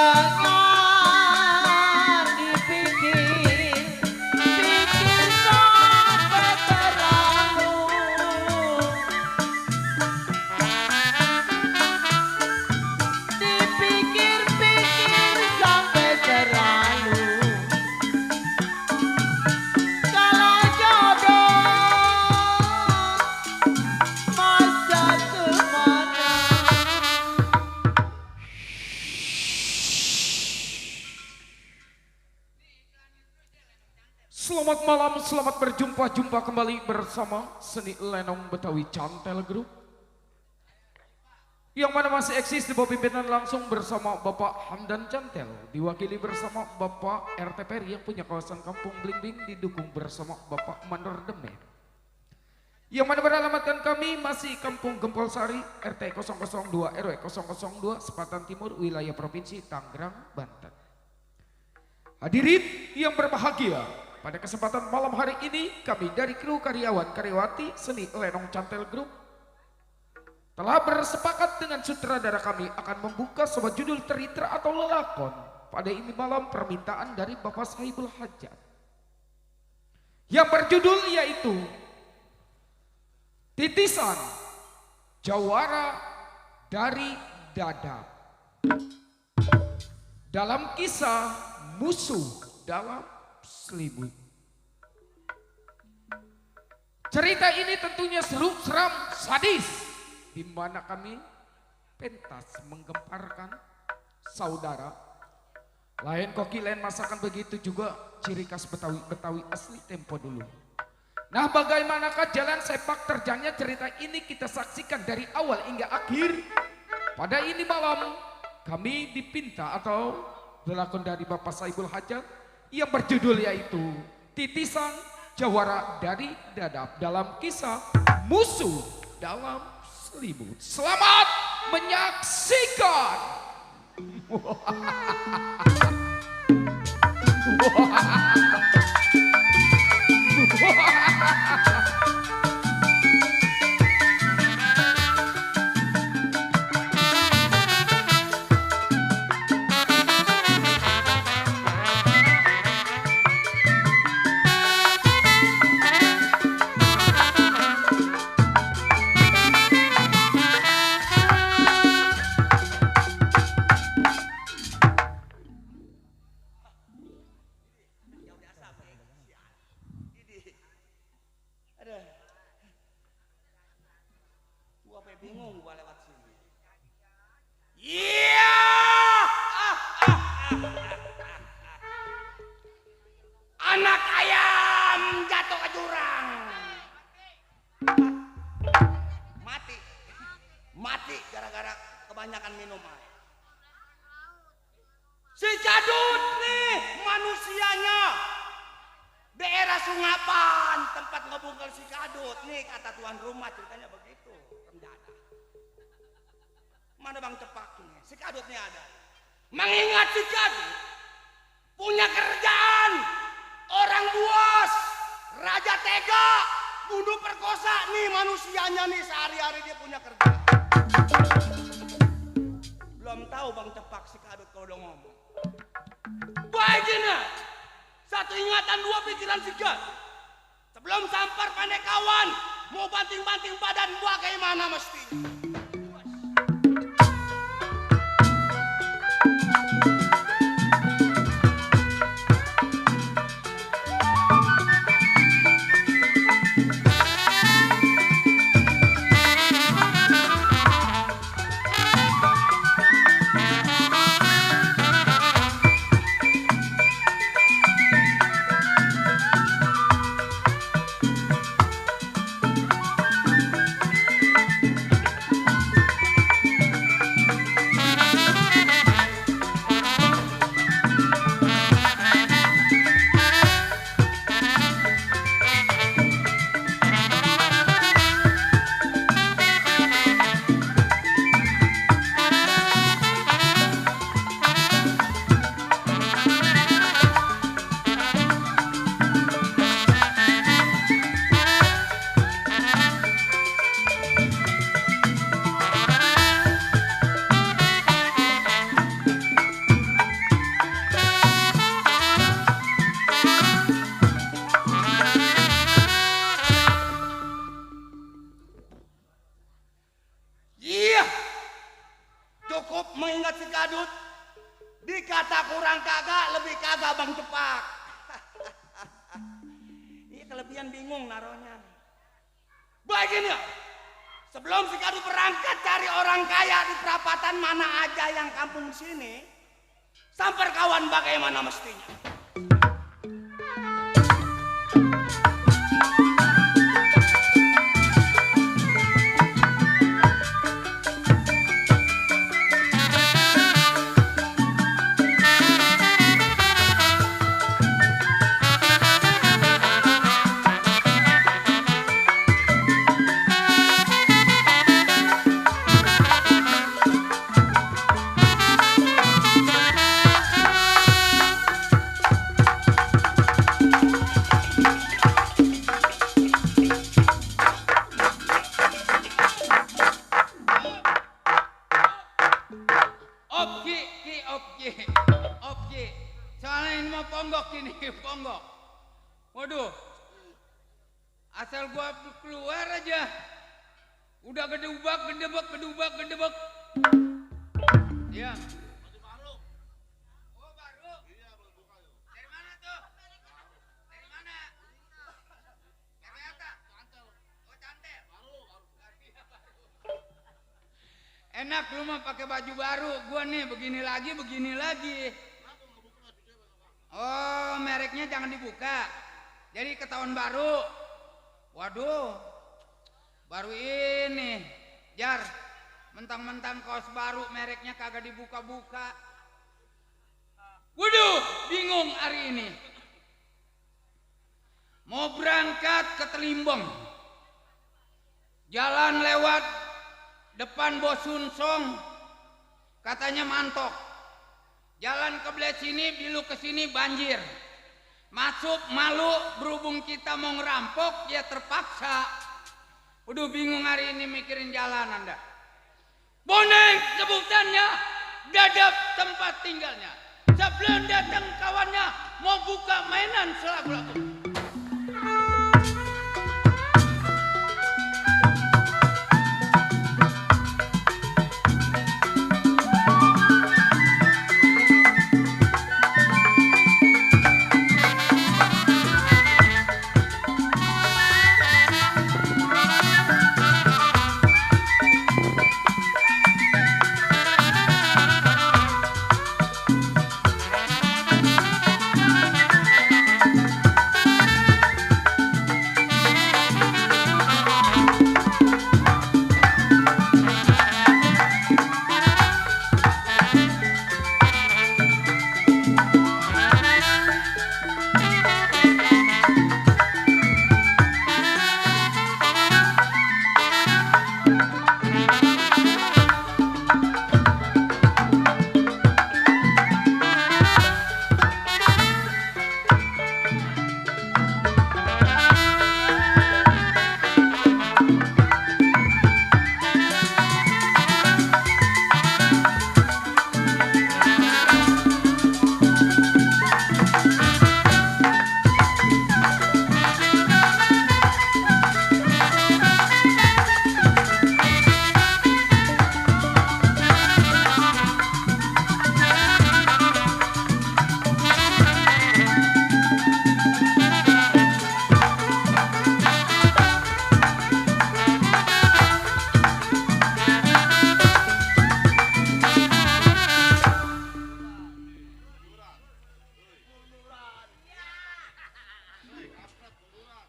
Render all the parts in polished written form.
jangan dipikir, pikir sampai terlalu. Dipikir-pikir sampai terlalu. Kalau jodoh masa kemana? Selamat malam, selamat berjumpa kembali bersama Seni Lenong Betawi Cantel Group. Yang mana masih eksis di bawah pimpinan langsung bersama Bapak Hamdan Cantel. Diwakili bersama Bapak RT Peri yang punya kawasan Kampung Blimbing, didukung bersama Bapak Mandor Demen. Yang mana beralamatkan kami masih Kampung Gempol Sari, RT 002 RW 002, Sepatan Timur, wilayah Provinsi Tangerang, Banten. Hadirin yang berbahagia, pada kesempatan malam hari ini kami dari kru karyawan karyawati Seni Lenong Cantel Group telah bersepakat dengan sutradara kami akan membuka sebuah judul teater atau lelakon pada ini malam permintaan dari Bapak Saibul Hajat yang berjudul yaitu Titisan Jawara dari Dadap. Dalam kisah Musuh dalam Selimut. Cerita ini tentunya seru, seram, sadis, di mana kami pentas menggemparkan saudara. Lain koki, lain masakan, begitu juga ciri khas Betawi asli tempo dulu. Nah, bagaimanakah jalan sepak terjangnya cerita ini kita saksikan dari awal hingga akhir. Pada ini malam kami dipinta atau lelakon dari Bapak Saibul Hajat yang berjudul yaitu Titisan Jawara dari Dadap dalam kisah Musuh dalam Selimut. Selamat menyaksikan. Bingung gua lewat sini. Iya. Anak ayam jatuh ke jurang. Mati. Mati gara-gara kebanyakan minum air. Si Cadut nih manusianya. Daerah Sungapan tempat ngebungkel si Cadut nih kata tuan rumah, ceritanya begitu. Mana Bang Cepak nih, si Cadut nih ada. Mengingat si Cadut punya kerjaan, orang buas, raja tega, bunuh perkosa nih manusianya nih sehari-hari dia punya kerja. Belum tahu Bang Cepak si Cadut kalau udah ngomong. Baiknya, satu ingatan dua pikiran si Cadut. Sebelum sampar pandai kawan, mau banting-banting badan bagaimana mestinya. kurang kagak, lebih kagak Bang Cepak. Iya kelebihan bingung naronya. Baik ini ya. Sebelum si Kardun berangkat cari orang kaya di perapatan mana aja yang kampung sini, samper kawan bagaimana mestinya. Oke. Soalnya ini mau ponggok ini, ponggok. Waduh. Asal gua keluar aja. Udah gedebak. Ya. Oh, baru. Iya, baru buka. Dari mana tuh? Dari mana? Kereta. Cantel. Oh, Cantel. Baru. Enak lu mah pakai baju baru. Gua nih begini lagi. Oh, mereknya jangan dibuka. Jadi ketahuan baru. Waduh. Baru ini. Jar, mentang-mentang kaos baru mereknya kagak dibuka-buka. Waduh, bingung hari ini. Mau berangkat ke Telimbong. Jalan lewat depan Bosunsong, katanya mantok. Jalan ke belah sini, bilu ke sini banjir. Masuk malu, berhubung kita mau ngerampok, ya terpaksa. Udah bingung hari ini mikirin jalan Anda. Boneng sebutannya, dadap tempat tinggalnya. Sebelum datang kawannya, mau buka mainan selagu-lagu.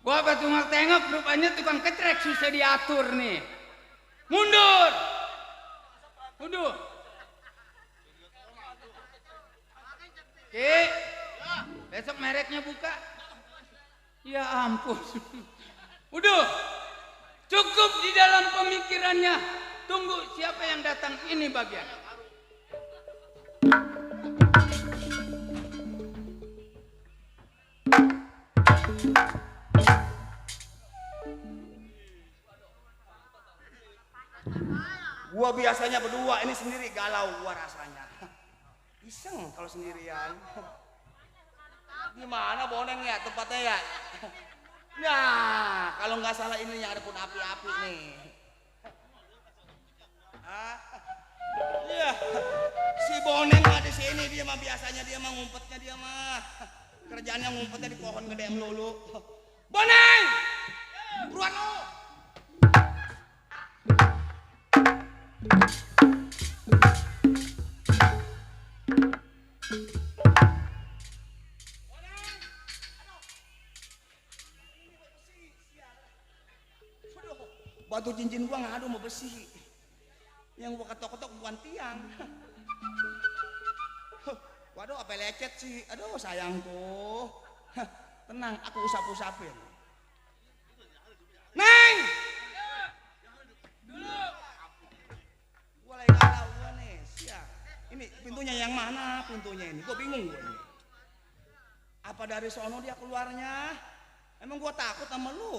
Gua tunggal tengok rupanya tukang ketrek susah diatur nih. Mundur. Mundur. Oke. Besok mereknya buka. Ya ampun. Udah. Cukup di dalam pemikirannya. Tunggu siapa yang datang ini bagian. Gua biasanya berdua, ini sendiri galau gua rasanya. Iseng kalau sendirian. Gimana Boneng ya tempatnya ya? Nah, kalau nggak salah ini yang ada pun api-api nih. Iya. Si Boneng mah di sini dia mah biasanya dia mah ngumpetnya dia mah. Kerjaannya ngumpetnya di pohon gede melulu. Boneng! Buruan lu. Batu cincin gua ngadu mau besi. Yang gua ketok-ketok bukan tiang. Waduh, apa lecet sih? Aduh, sayangku. Tenang, aku usap-usapin. Neng! Gua lagi galau gua nih, siap. Ini pintunya yang mana pintunya ini? Gua bingung gua ini. Apa dari sono dia keluarnya? Emang gua takut sama lu?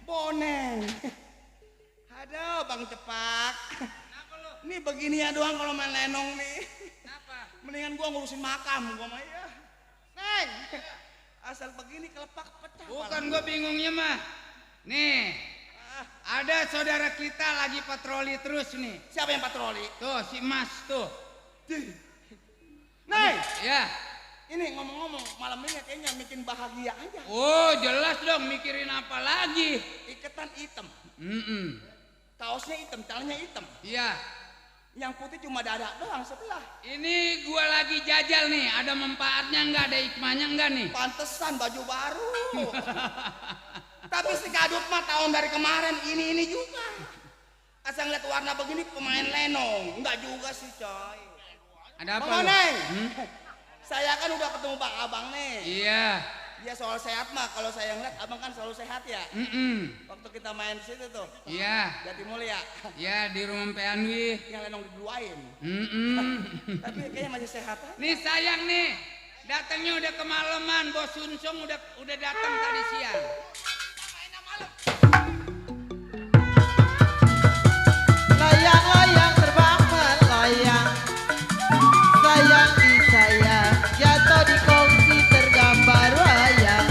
Boneng. Aduh, Bang Cepak. Kenapa lu? Ini begini ya doang kalau main lenong nih. Kenapa? Mendingan gua ngurusin makam gua mah ya. Neng. Asal begini kelepak pecah. Bukan gua bingungnya mah. Nih, ada saudara kita lagi patroli terus nih. Siapa yang patroli? Tuh, si Mas tuh. Neng. Ya. Ini ngomong-ngomong malam ini kayaknya bikin bahagia aja. Oh, jelas dong mikirin apa lagi. Iketan hitam. Kaosnya hitam, celananya hitam. Iya. Yang putih cuma dada doang sebelah. Ini gua lagi jajal nih, ada manfaatnya enggak, ada hikmahnya enggak nih? Pantesan baju baru. Tapi si Kadut mah tahun dari kemarin ini juga. Asal ngeliat warna begini pemain lenong. Enggak juga sih coy. Ada apa? Bang lu? Oneng. Saya kan udah ketemu Bang Abang nih. Iya. Dia soal sehat mah, kalau saya ngeliat Abang kan selalu sehat ya. Waktu kita main di situ tuh. Iya. Jati Mulia. Iya, di rumah Mpe Anwi. Yang lenong diduain. Tapi kayaknya masih sehat aja. Nih sayang nih, datangnya udah kemalaman, Bos Sunsong udah datang tadi siang. Layang-layang terbang melayang, sayang disayang, jatuh di kongsi tergambar wayang.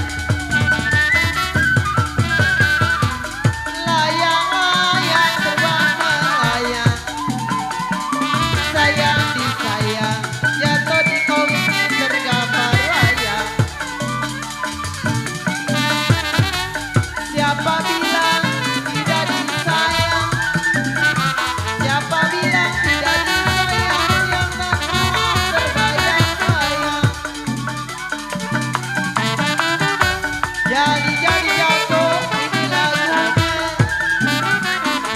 Layang-layang terbang melayang, sayang disayang, jatuh di kongsi tergambar wayang. Siapa bilang tidak disayang? Siapa bilang tidak disayang? Yang tak mau terbayang-bayang. Jadi jago ini lagunya.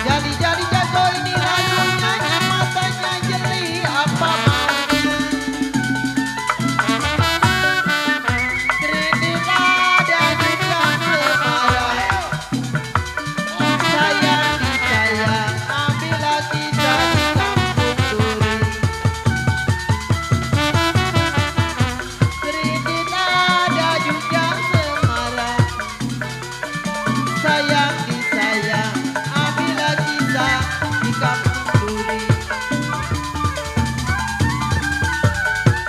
Jadi jago ini lagunya. Yang matanya jeli apa maunya. Kredit ada juga semarang. Sayang disayang, ambillah kita di kampung duri. Kredit ada juga semarang. Sayang disayang, ambillah kita di kampung duri.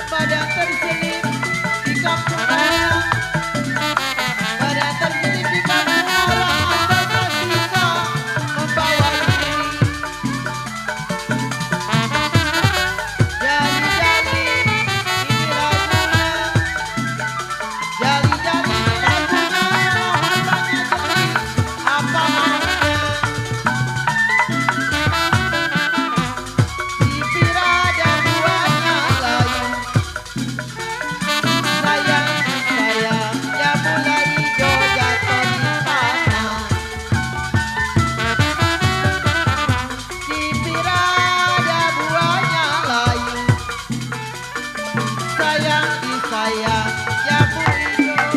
Badan terselip di kampung orang. Badan terselip di kampung orang. Asal tak bisa membawa diri. Jali-jali ini lagunya. Jali-jali ini lagunya. Matanya jeli apa maunya. Bibir ada buahnya layu. Sayang disayang, ya mulai hijau jatuh di tanah. Bibir ada buahnya layu. Sayang disayang, ya bu hijau.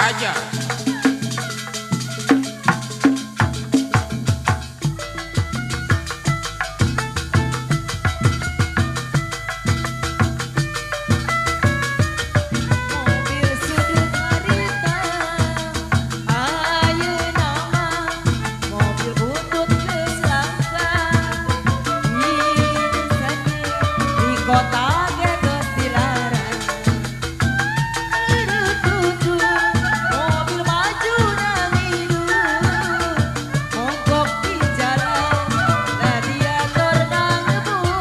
Aja. Mobil sudut harita ayeuna mah mobil butut geus langka di kota ge geus dilarang ieu mobil maju namilu mogok di jalan radiator ngebul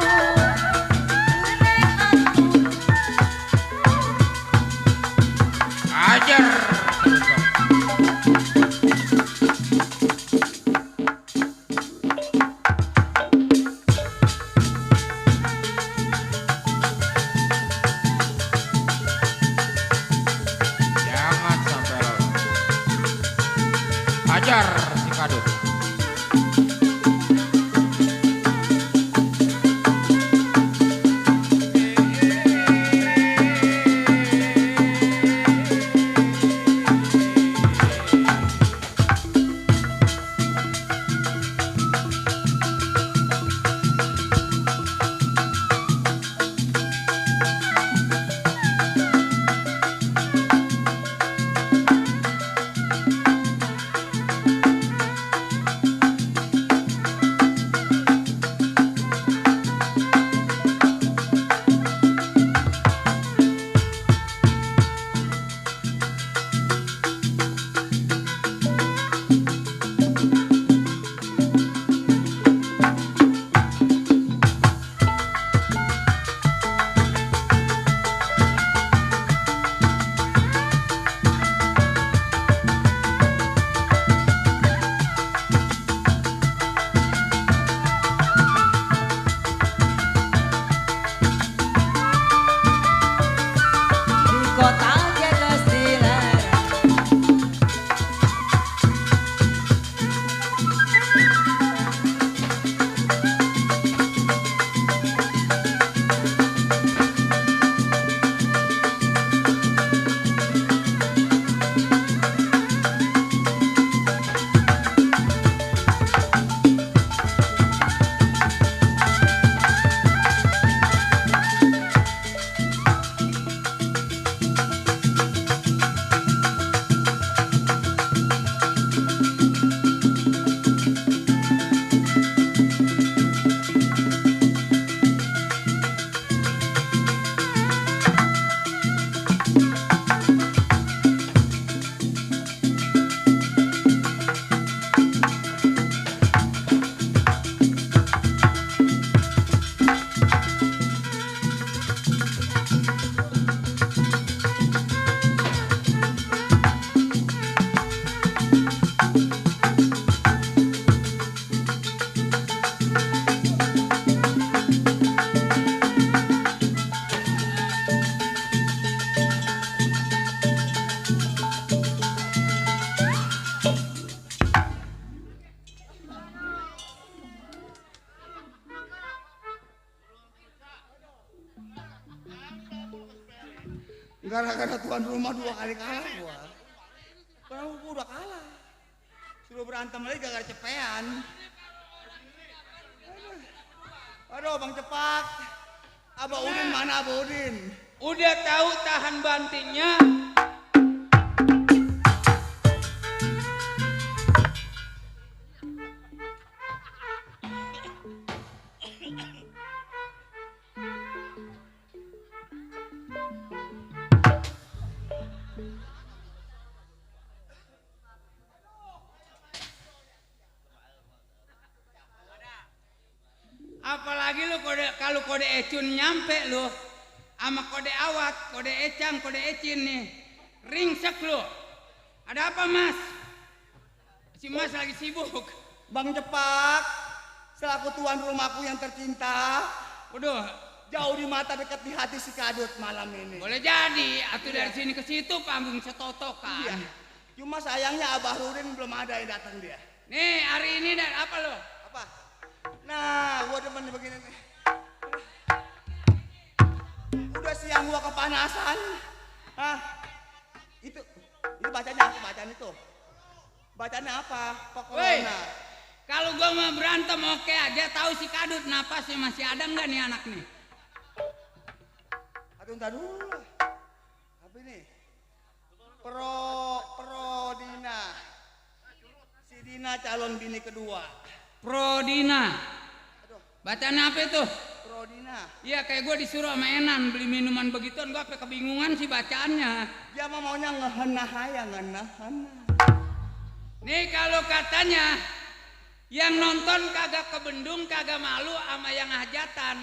Ajar. Jangan sampai lolos. Ajar si kadut. di kota ge geus dilarang Gara-gara tuan rumah 2 kali kalah gua. Karena gua udah kalah. Suruh berantem lagi gara-gara cepean. Aduh Bang Cepak. Abah Udin mana Abah Udin? Udah tahu tahan bantingnya. Apalagi lu kalau kode ecun nyampe lu sama kode awat, kode ecang, kode ecin nih. Ringsek lu. Ada apa, Mas? Si Mas lagi sibuk. Bang Cepak, selaku tuan rumahku yang tercinta, Waduh, jauh di mata dekat di hati si Kadut malam ini. boleh jadi. Atuh dari sini ke situ panggung setotokan. Iya. Cuma sayangnya Abah Rudin belum ada yang datang dia. Nih, hari ini dan apa lo? Apa? Nah, gua demen begini nih. Udah siang gua kepanasan. Hah? Itu bacanya apa bacaan itu? Bacanya apa? Woi, Pokolona. kalau gua mau berantem oke aja, tahu si Kadut napasnya masih ada nggak nih anak nih? Aduh, entar dulu lah. Apa ini? Dina. Si Dina calon bini kedua. Prodina. Aduh, Bacaan apa itu? Dina. Iya kayak gue disuruh sama Enan beli minuman begituan, gue sampai kebingungan sih bacaannya. Dia mah maunya ngehenah Nih kalau katanya yang nonton kagak kebendung, kagak malu sama yang hajatan.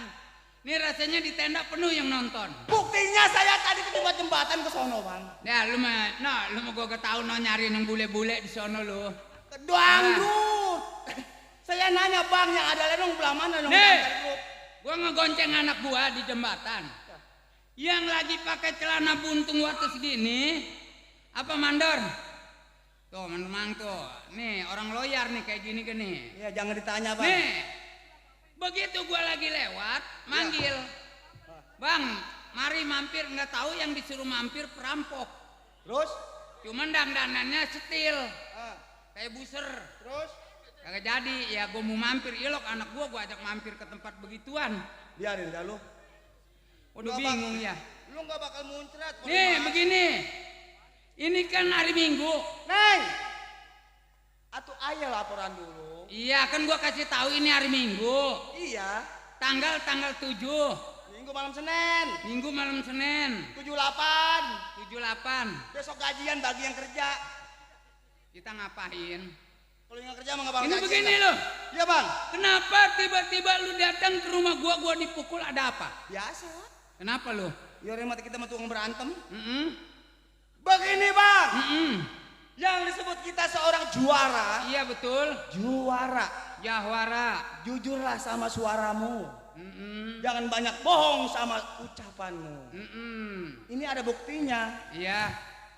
Nih rasanya di tenda penuh yang nonton. Buktinya saya tadi ke jembatan ke sono, Bang. Ya lu mah gue tahu nyari yang bule-bule di sono lu. Dangdut. Saya nanya, Bang, yang ada lenong belah mana dong? Nih, gue ngegonceng anak gua di jembatan. Yang lagi pakai celana buntung waktu segini, apa mandor? Tuh, mang tuh. Nih, orang loyar nih kayak gini gini. Ya jangan ditanya, Bang. Nih, begitu gua lagi lewat, manggil. Bang, mari mampir, nggak tahu yang disuruh mampir perampok. Terus? Cuman dandanannya setil, Ah, kayak buser. terus? Kagak jadi, ya gua mau mampir. Iya loh, anak gua ajak mampir ke tempat begituan. Biarin dah lu. Udah Lu bingung bak- ya. Lu nggak bakal muncrat. Nih begini, ini kan hari Minggu. Neng, atuh ayo laporan dulu. Iya kan gua kasih tahu ini hari Minggu. Iya, Tanggal 7, Minggu malam Senin. Minggu malam Senin 78. 78. Besok gajian bagi yang kerja. Kita ngapain? Kalau yang kerja mah nggak bakal Ini gajian, begini Bang. loh. Iya, Bang. Kenapa tiba-tiba lu datang ke rumah gua dipukul, ada apa? Biasa. Kenapa lu? Ya mati kita mah tukang berantem. Mm-mm. Begini, Bang. Mm-mm. Yang disebut kita seorang juara. Iya betul. Juara. Jahwara. Jujurlah sama suaramu. Mm-mm. Jangan banyak bohong sama ucapanmu. Mm-mm. Ini ada buktinya. Iya.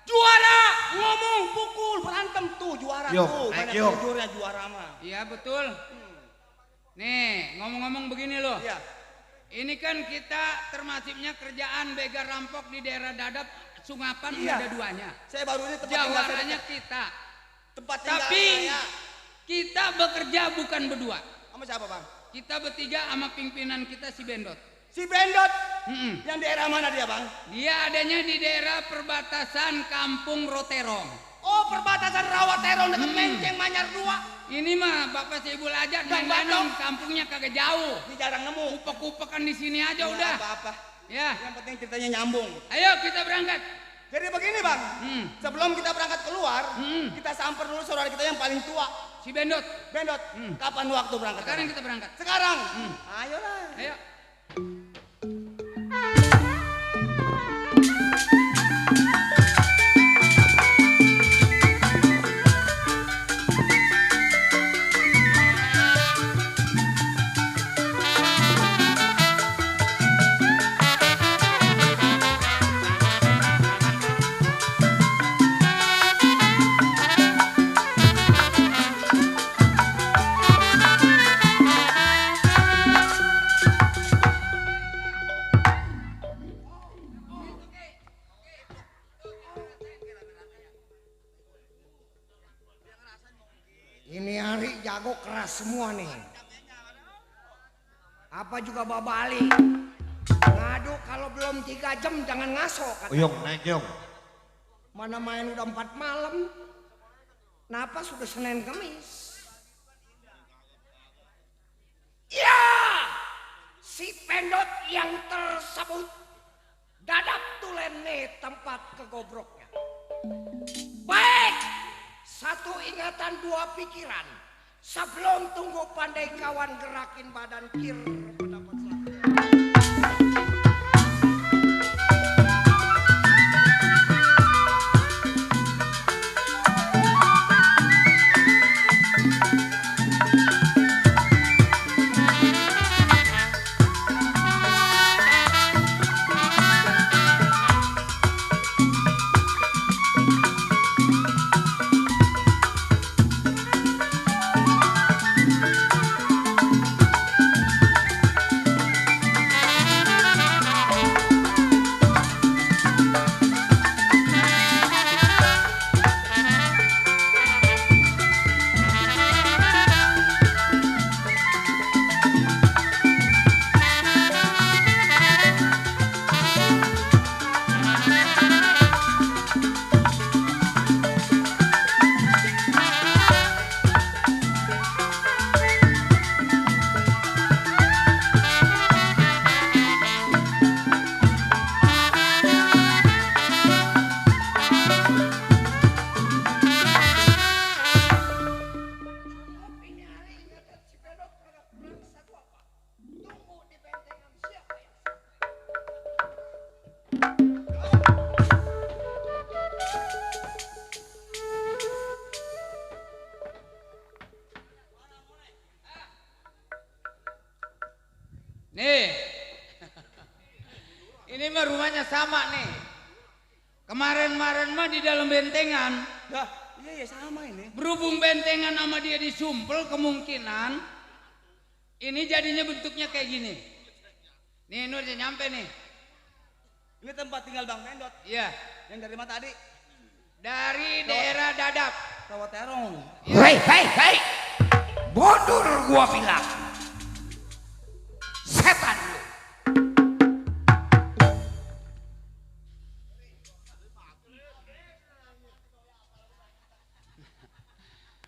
Juara ngomong pukul berantem tuh juara Yo, tuh naik banyak yo. jujurnya juara mah. Iya betul. Nih ngomong-ngomong begini loh. Iya. Ini kan kita termasuknya kerjaan begal rampok di daerah Dadap, Sungapan Iya. ada duanya. Saya baru ini tempat tinggal saya Jawarannya dekat. kita. Tempat tinggal Tapi saya. kita bekerja bukan berdua. Sama siapa, Bang? Kita bertiga sama pimpinan kita si Bendot. Si Bendot. Mm-mm. Yang daerah mana dia, Bang? Dia adanya di daerah perbatasan Kampung Roterong. Oh, perbatasan Rawaterong dekat Menceng Manyar 2. Ini mah Bapak Sibul aja Bang dan Bandung. kampungnya kagak jauh. Ini jarang nemu. Upek-upekan di sini aja Nggak udah. apa-apa. Ya. Yang penting ceritanya nyambung. Ayo kita berangkat. Jadi begini, Bang. Sebelum kita berangkat keluar, Hmm. kita samper dulu saudara kita yang paling tua. Si Bendot. Bendot, kapan waktu berangkat? Sekarang Bang? kita berangkat. Sekarang. Ayolah. Ayo. Ini hari jago keras semua nih. Apa juga babali. Ngadu kalau belum 3 jam jangan ngaso. Uyung, naik Yung. Mana main udah 4 malam. Kenapa sudah Senin Kamis? Ya, si Pendot yang tersebut Dadap tulene tempat kegobroknya. Baik, satu ingatan dua pikiran. Sebelum tunggu pandai kawan gerakin badan kir mendapat selatan. Nih. Ini mah rumahnya sama nih. Kemarin-kemarin mah di dalam bentengan. Dah, iya sama ini. Berhubung bentengan sama dia disumpel, kemungkinan ini jadinya bentuknya kayak gini. Nih Nur udah nyampe nih. Ini tempat tinggal Bang Pendot. Iya. Yang dari mana tadi? Dari daerah Dadap. Rawa Terong. Hei, bodoh gua bilang. Setan lu.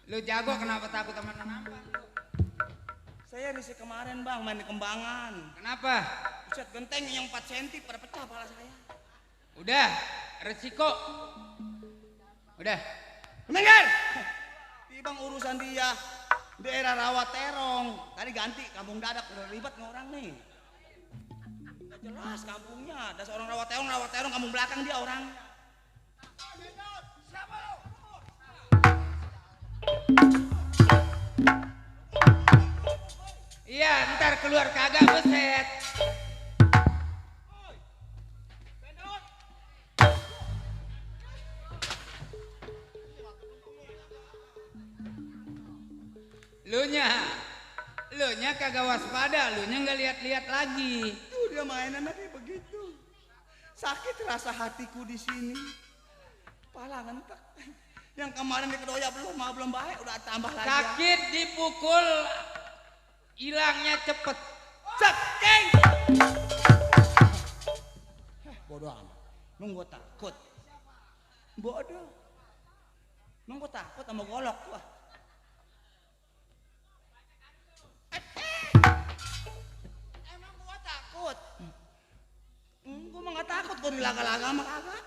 Lu jago kenapa takut sama nampak? Saya risih kemarin Bang main di Kembangan. Kenapa? Buset genteng yang 4 cm pada pecah kepala saya. Udah, resiko. Udah. Mendengar? Di Bang urusan dia daerah Rawa Terong. Tadi ganti kampung Dadap udah ribet nih orang nih. Udah jelas kampungnya. Ada seorang Rawa Terong kampung belakang dia orang. Iya, ntar keluar kagak beset. Lu nya kagak waspada, lu nya nggak lihat-lihat lagi. Tuh dia mainan kayak begitu. Sakit rasa hatiku di sini. Pala ngentek. Yang kemarin dikedoya belum baik udah tambah lagi. Sakit dipukul, hilangnya cepet. Cekeng. Bodoh amat. Emang gua takut. Bodoh. Emang gua takut sama golok gua. Emang gua takut. Gua mah gak takut kok dilaga-laga mah kagak.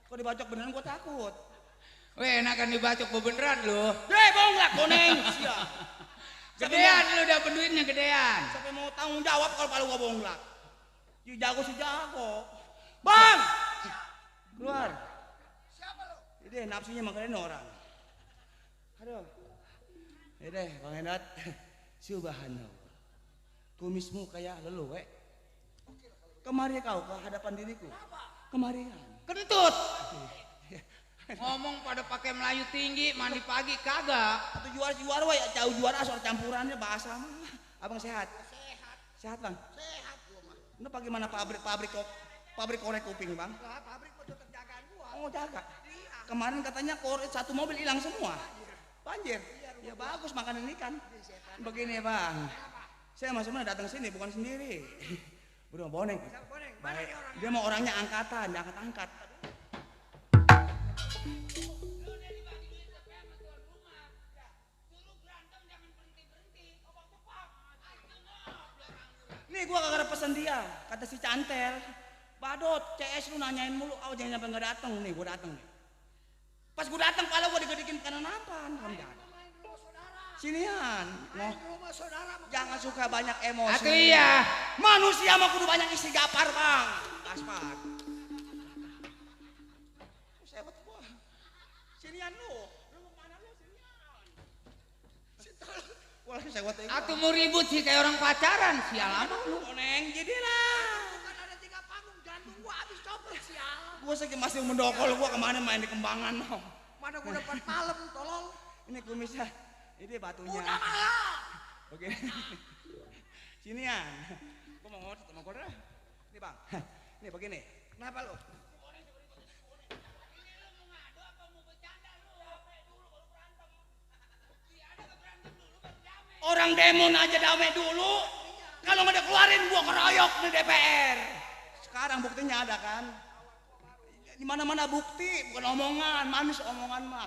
Kok dibacok beneran gua takut. Weh, enakan dibacok beneran lu. Bonglak koneng. Siap. Gedean lu dapet duitnya gedean. Siapa mau tanggung jawab kalau palu gua bonglak? Si jago. Bang! Keluar. Siapa lu? Ini nafsunya makanin orang. Aduh. Ini Bang Hendat. Subhanallah. Kumismu kayak leluwe. Kemari kau ke hadapan diriku. Kemari. Kentut. Ngomong pada pakai Melayu tinggi, mandi pagi kagak. Atau juara we, jauh juara soal campurannya bahasa mah. Abang sehat? Sehat Bang? Sehat gua mah. Lu pagi mana pabrik korek kuping Bang? Lah pabrik udah terjagaan gua. Oh jaga. Iya. Kemarin katanya korek satu mobil hilang semua. Banjir. Ya bagus makanan ikan. Begini Bang. Saya mas sebenarnya datang sini bukan sendiri. Bro Boneng. Baik. Dia mau orangnya angkatan, diangkat-angkat. Nih gua kagak ada pesan dia, kata si Cantel. Badot, CS lu nanyain mulu, jangan sampai nggak datang nih, gua datang nih. Pas gua datang, pala gua digedikin kanan apaan, Sinian, no. Jangan suka banyak emosi. Atuh iya. Manusia mah kudu banyak isi gapar Bang. Aspar. Sebet gua. Sinian lu mau mana lu sinian. Wah, sewet gua. Atuh mau ribut sih kayak orang pacaran, sial amat lu. Koneng jadilah. Bukan ada 3 panggung, jantung gua habis copot sial. Gua masih mendokol gua kemana main di Kembangan no. Mana gua dapat malam tolong. Ini kumisnya. Ini batunya. Udah malam. Oke. Sinian. Gua mau ngotot sama gua dah. Ini Bang. Ini begini. Kenapa lu? Orang demo aja damai dulu. Kalau nggak ada keluarin gua keroyok di DPR. Sekarang buktinya ada kan? Di mana-mana bukti, bukan omongan, manis omongan mah.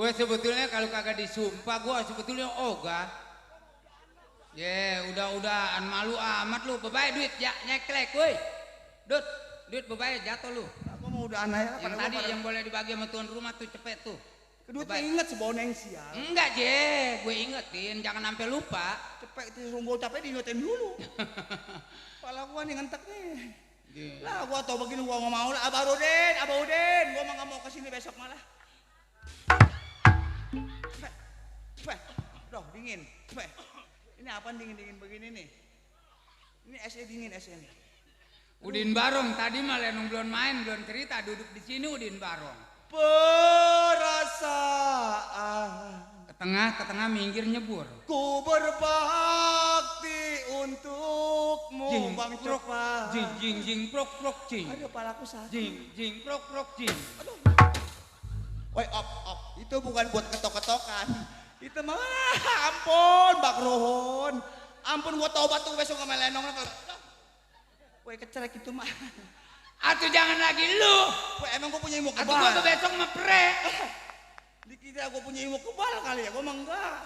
Gue sebetulnya kalau kagak disumpah gue sebetulnya ogah. Udah-udahan malu amat lu. Bye duit ya nyeklek woi. Duit bye jatuh lu. Aku mau udah aneh ya. Yang tadi yang boleh dibagi sama tuan rumah tuh cepet tuh. Kedua tuh inget seboneng sial. Enggak gue ingetin jangan sampai lupa. Cepet itu sungguh capek diingetin dulu. Kepala gua nih ngentek nih. Lah gua tau begini gua nggak mau lah. Abah Udin, gua mah nggak mau kesini besok malah. Doh dingin. Ini apaan dingin begini nih? Ini esnya dingin esnya nih. Udin Barong tadi mah Lenong belum main belum cerita duduk di sini Udin Barong. Perasaan Ke tengah minggir nyebur. ku berbakti untukmu Bang Cepat. Jing prok jing. Aduh palaku sakit. Jing prok jing. Woi op. Itu bukan buat ketok-ketokan. Itu mah ampun Bak Rohon. Ampun gua tobat tuh besok sama Lenong. Woi kecelek itu mah. Atuh jangan lagi lu. Woi emang gua punya ilmu Atuh gua kebal. besok mepre. Dikira gua punya ilmu kebal kali ya, gua mah enggak.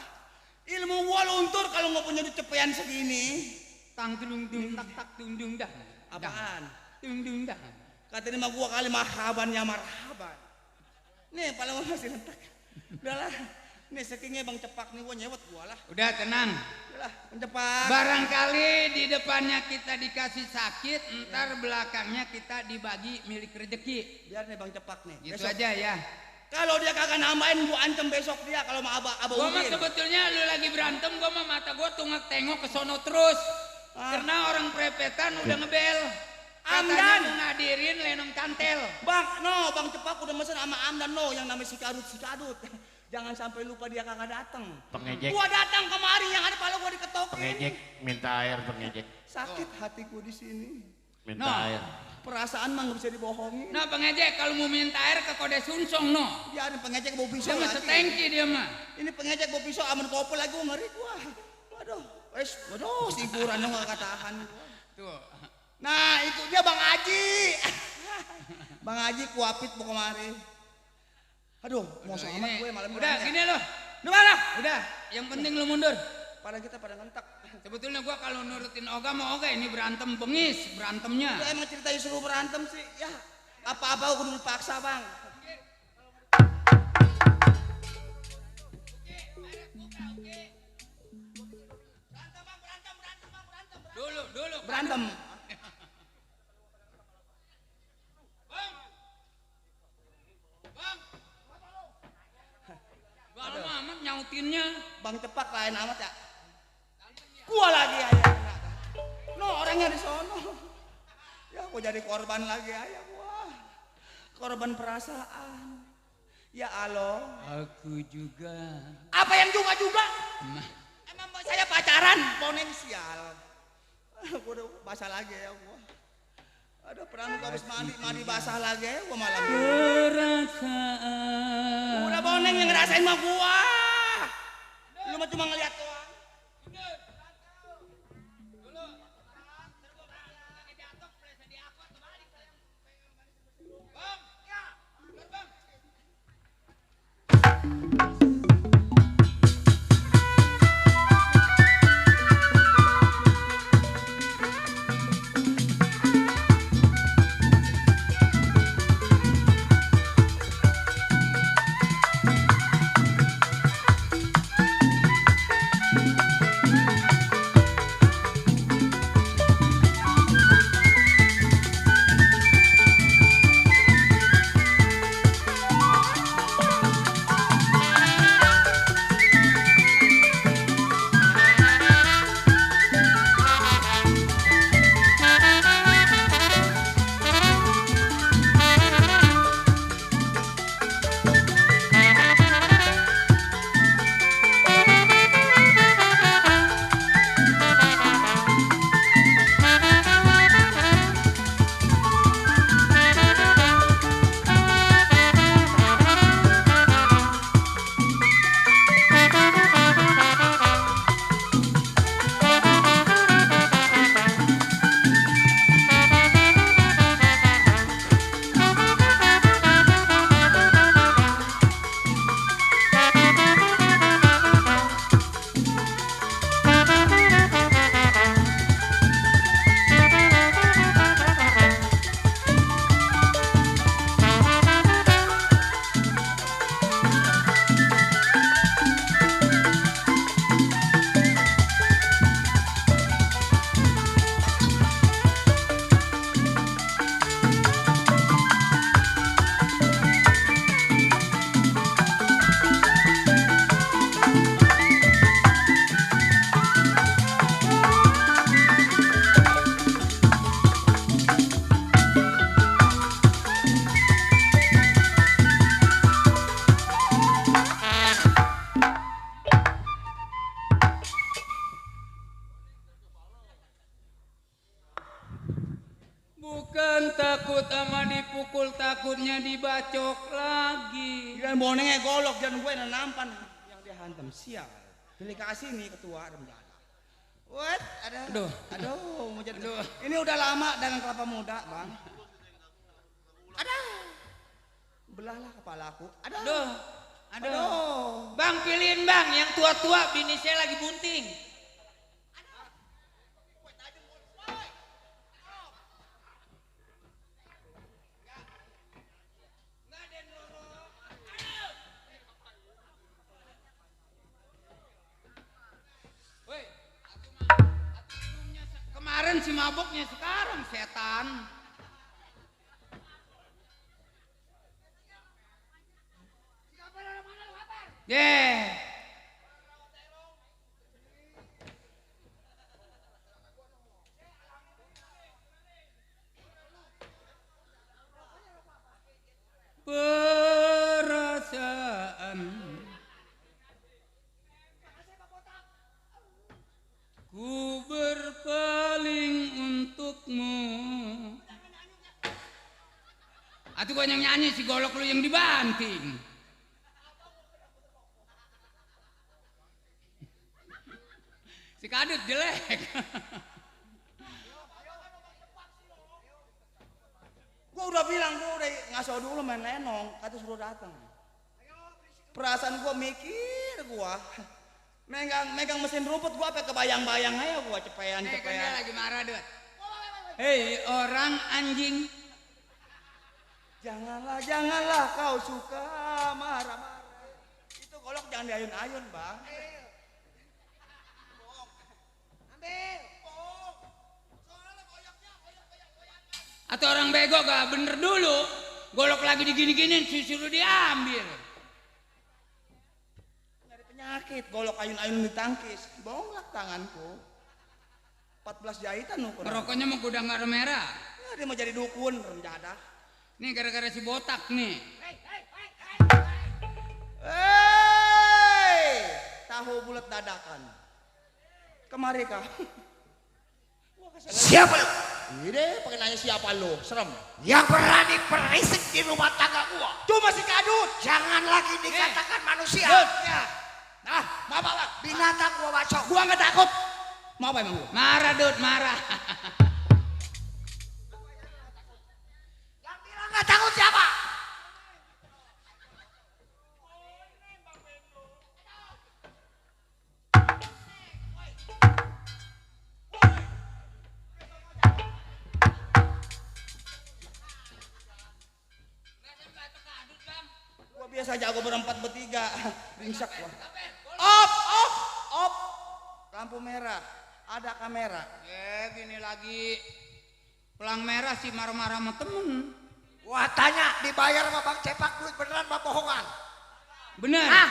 Ilmu gua luntur kalau nggak punya duit cepean segini. Tang dung tak dung dah. Apaan? Dung dah. Kata ini mah gua kali marhaban. Nih paling masih rentak. Udahlah. Nih sakingnya Bang Cepak nih gua nyewet gua lah. Udah tenang. Udahlah, Bang Cepak. Barangkali di depannya kita dikasih sakit, ntar belakangnya kita dibagi milik rezeki. Biar nih Bang Cepak nih. Gitu Besok. aja ya. Kalau dia kagak nambahin gua ancam besok dia kalau sama Abah Gua mah Udin. sebetulnya lu lagi berantem, gua mah mata gua tunggu tengok ke sono terus. Karena orang prepetan udah ngebel. Katanya Amdan. mau ngadirin Lenong Cantel. Bang Cepak udah mesen sama Amdan yang namanya si Kadut. Jangan sampai lupa dia kagak datang. Pengejek. Gua datang kemari yang ada pala gua diketokin. Pengejek minta air pengejek. Sakit hatiku di sini. Minta No. air. Perasaan mah nggak bisa dibohongin. Nah pengejek kalau mau minta air ke kode sunsong no. Biarin pengejek bawa pisau Dia mah lagi. setengki dia mah. Ini pengejek bawa pisau aman kopel lagi gua ngeri gua. Waduh, hiburan dong gak tahan gua. Tuh. Nah, itu dia Bang Haji. Bang Haji kuapit mau kemari. Aduh, mau amat gue malam ini. Udah gini loh. Di mana? Udah, yang penting lu mundur. Pada kita pada ngentak. Sebetulnya gua kalau nurutin Oga mau Oga ini berantem bengis berantemnya. Ya emang ceritanya suruh berantem sih. Ya, apa-apa aku kudu dipaksa, Bang. Dulu. Berantem. Bang. Gak lama amat nyautinnya. Bang Cepak lain amat ya. Gua lagi ayah. No, orangnya di sono. Ya, gua jadi korban lagi ayah gua. Korban perasaan. Ya Allah. Aku juga. Apa yang juga? Emang saya pacaran potensial. Gua udah basah lagi ya gua. Ada pernah gua habis mandi basah lagi ya gua malam. Perasaan. Udah boneng yang ngerasain mah gua. Lu mah cuma ngeliat doang. goloknya dibacok lagi. Dia bonengnya golok dan gue nampan yang dia hantam sial. Pilih kasih nih ketua remjana. What? Aduh, mau jadi. Aduh. Ini udah lama dagang kelapa muda, Bang. Ada. Belahlah kepalaku. Aduh. Bang, pilihin Bang yang tua-tua, bini saya lagi bunting. Kemarin si maboknya, sekarang setan. Perasaan ku berpaling untukmu. Atuh gua yang nyanyi, si golok lu yang dibanting. Si kadut jelek. Gua udah bilang, gua udah ngaso dulu main lenong, kata suruh datang. Perasaan gua mikir gua. Megang mesin rumput gua apa kebayang-bayang aja gua cepean. Kan dia lagi marah, Dut. Hei orang anjing. Janganlah kau suka marah-marah. Itu golok jangan diayun-ayun, Bang. Atau orang bego gak bener dulu, golok lagi digini-giniin, suruh diambil. Nyari penyakit, golok ayun-ayun ditangkis, bonglak tanganku. 14 jahitan ukur. Rokoknya mau gudang garam merah. Ya, dia mau jadi dukun, renjada. Nih gara-gara si botak nih. Hei, tahu bulat dadakan. Kemari kau. Siapa lu? Ini pakai nanya siapa lu? Serem. Yang berani berisik di rumah tangga gua. Cuma si kadut. Jangan lagi dikatakan manusia. Ya. Nah, mau apa? Binatang gua bacok. Gua nggak takut. Mau apa emang lu? Marah Dut, marah. Yang bilang nggak takut siapa? Gua biasa jago berempat bertiga. Ringsak gua. Op. Lampu merah. Ada kamera. Gini lagi. Pelang merah sih marah-marah sama temen. Gua tanya dibayar sama Bang Cepak duit beneran apa bohongan? Bener. Ah.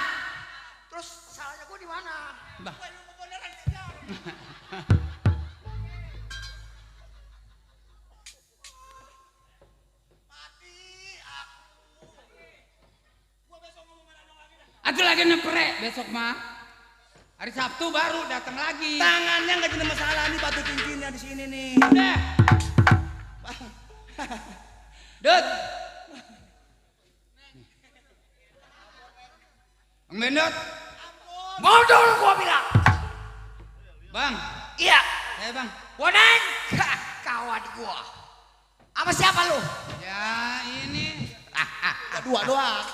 Terus salahnya gua di mana? Bah. Atuh lagi nepre besok mah. Hari Sabtu baru datang lagi. Tangannya nggak jadi masalah nih, batu cincinnya di sini nih. Udah. Dut. Bang Bendot. Modal gua bilang. Bang. Iya. Saya Bang. Boneng. Kawan gua. Apa siapa lu? Ya ini. Dua doang.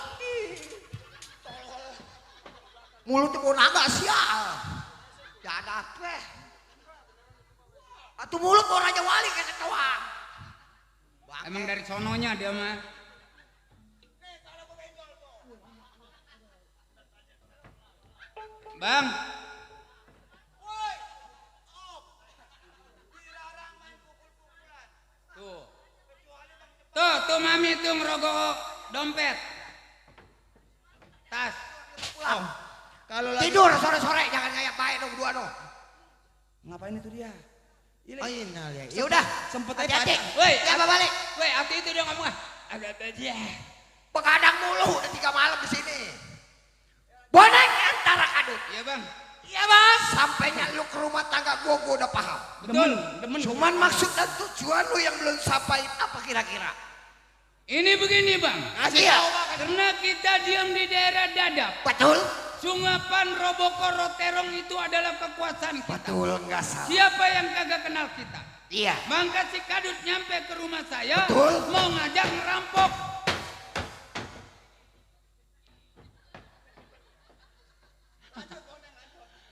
Mulut mau naga sial. Ya ada apa? Atau mulut mau Raja Wali kayak doang. Emang dari sononya dia mah. Bang. Tuh mami tuh ngerogok dompet. Tas. Pulang. Kalau lagi Tidur sore-sore jangan kayak baik dong berdua dong. ngapain itu dia? Oh iya, ya udah. Sempet Hati-hati. aja. Woi, Siapa balik? Woi, waktu itu dia ngomong ada aja. Begadang mulu udah 3 malam di sini. Boneng antara kadut. Iya bang. Iya bang. Sampainya lu ke rumah tangga gua udah paham. Betul. Demen. Cuman maksud dan tujuan lu yang belum sampaikan apa kira-kira? Ini begini bang, Kasih tahu, Bang. karena kita diam di daerah Dadap. Betul? Sungapan Robokoro Terong itu adalah kekuasaan kita. Betul, nggak salah. Siapa yang kagak kenal kita? Iya. Mangka si Kadut nyampe ke rumah saya, Betul. mau ngajak ngerampok.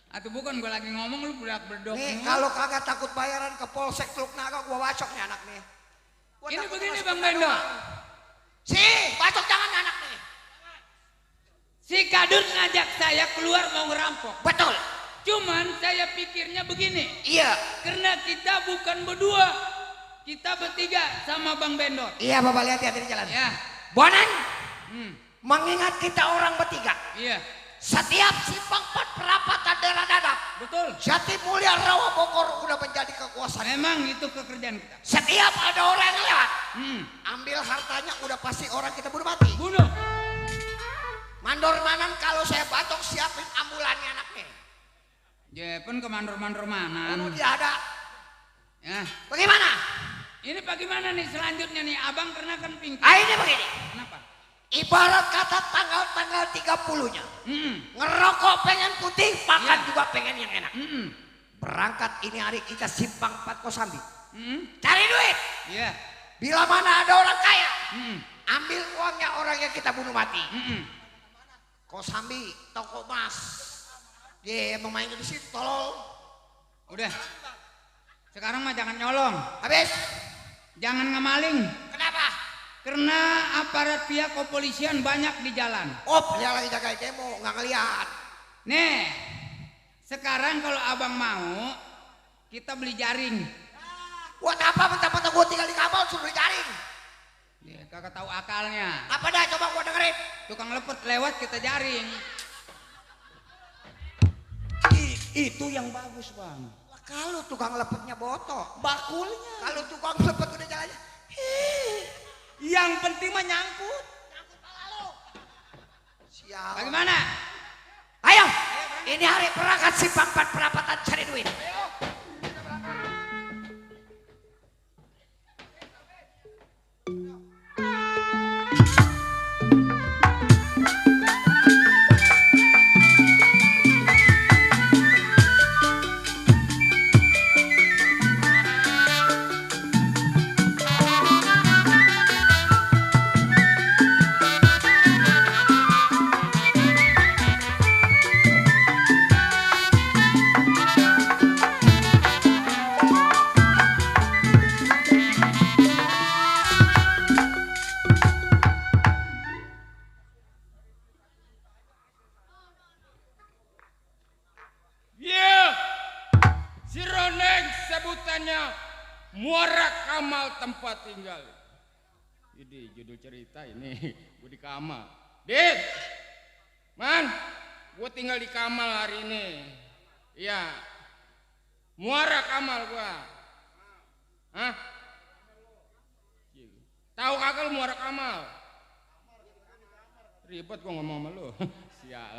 Atau bukan gue lagi ngomong lu budak berdok. Nih kalau kagak takut bayaran ke Polsek Teluk Naga gua bacok nih anak nih. Gua Ini takut begini masuk Bang ke Bendo. doang. Si, bacok jangan anak nih. Si Kadut ngajak saya keluar mau ngerampok. Betul. Cuman saya pikirnya begini, Iya. karena kita bukan berdua, kita bertiga sama Bang Bendor. Iya Bapak lihat hati di jalan. Ya, Bonan, hmm, mengingat kita orang bertiga. iya, Setiap simpang 4 perapatan daerah Dadap. betul. Jati Mulia Rawa Bogor udah menjadi kekuasaan. Memang itu pekerjaan kita. Setiap ada orang yang lewat, Hmm, ambil hartanya udah pasti orang kita bunuh mati. bunuh. Mandor manan kalau saya batok siapin ambulannya anaknya. Jepun ke mandor-mandor Bunuh mana? dia ada. Ya, Bagaimana? ini bagaimana nih selanjutnya nih, abang karena kan pinggir. Ini begini. Kenapa? Ibarat kata tanggal-tanggal 30-nya. Hmm, Ngerokok pengen putih, makan Iya. juga pengen yang enak. hmm, Berangkat ini hari kita simpang 4 Kosambi. hmm, Cari duit. iya, Bila mana ada orang kaya, hmm, ambil uangnya orang yang kita bunuh mati. hmm. Kosambi, toko emas. Dia emang main di situ, tolol. Udah. Sekarang mah jangan nyolong, Habis. jangan ngemaling. Kenapa? Karena aparat pihak kepolisian banyak di jalan. Oh, dia lagi jaga demo, nggak ngeliat. Nih, sekarang kalau abang mau, kita beli jaring. Buat apa mentah-mentah gue tinggal di kapal suruh beli jaring? Dia kagak tahu akalnya. Apa dah coba gue dengerin. Tukang lepet lewat kita jaring. Itu yang bagus bang. Lah, kalau tukang lepetnya botok, Bakulnya. kalau tukang lepet udah jalannya, Yang penting mah nyangkut. sial. Bagaimana? Ayo, ini hari perangkat simpang 4 perapatan cari duit. Iya, si Roneng sebutannya Muara Kamal tempat tinggal. Jadi judul cerita ini, gue di Kamal. Dit, man, gue tinggal di Kamal hari ini. Iya, Muara Kamal gue. Hah? Tahu kagak lu Muara Kamal? Ribet gue ngomong sama lu. Sial.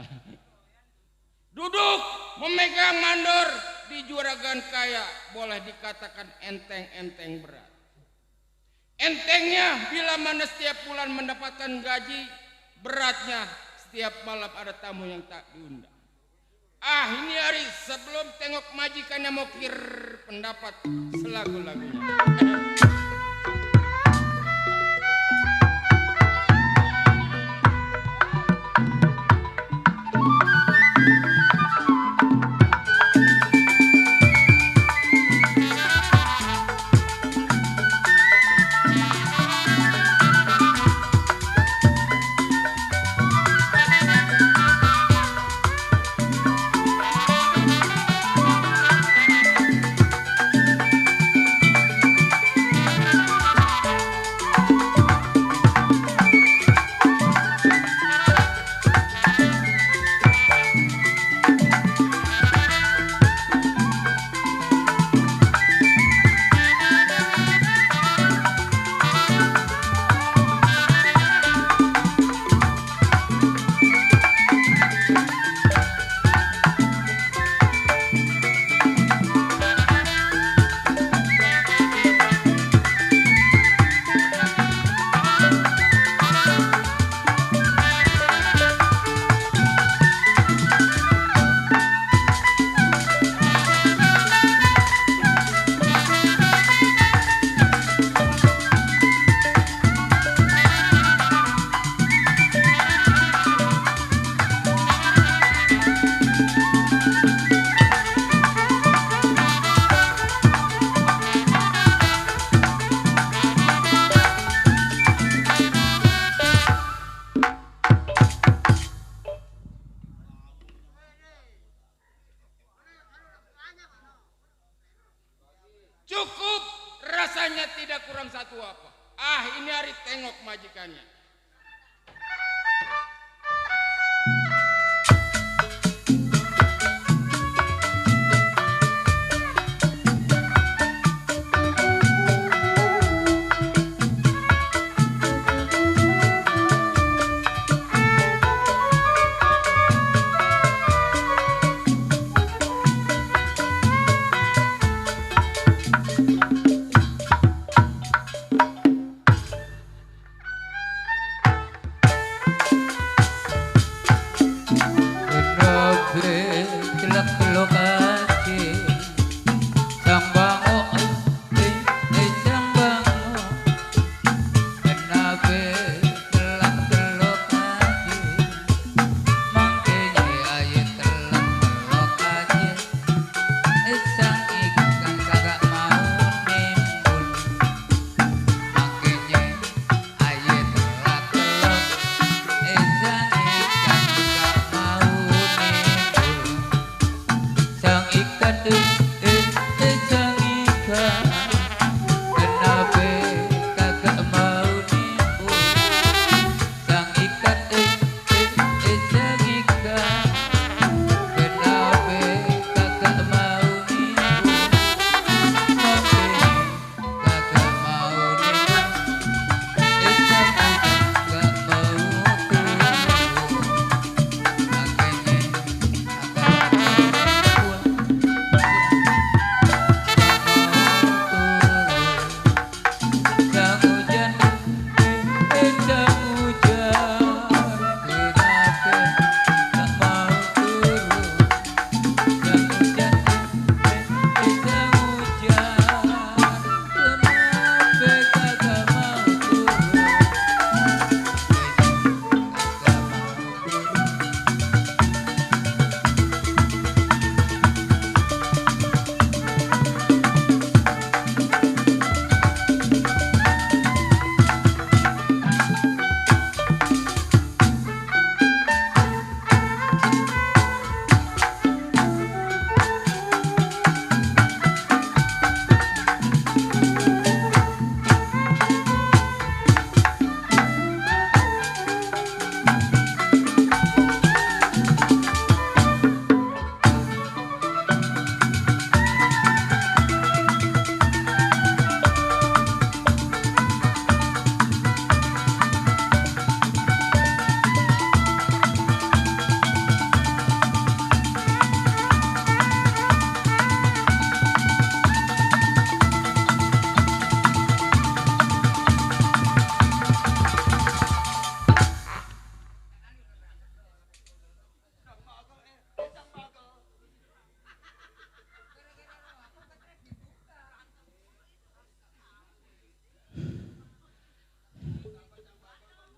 Duduk memegang mandor di juragan kaya boleh dikatakan enteng-enteng berat. Entengnya bila mana setiap bulan mendapatkan gaji, beratnya setiap malam ada tamu yang tak diundang. Ini hari sebelum tengok majikannya mau kir pendapat selagu-lagunya.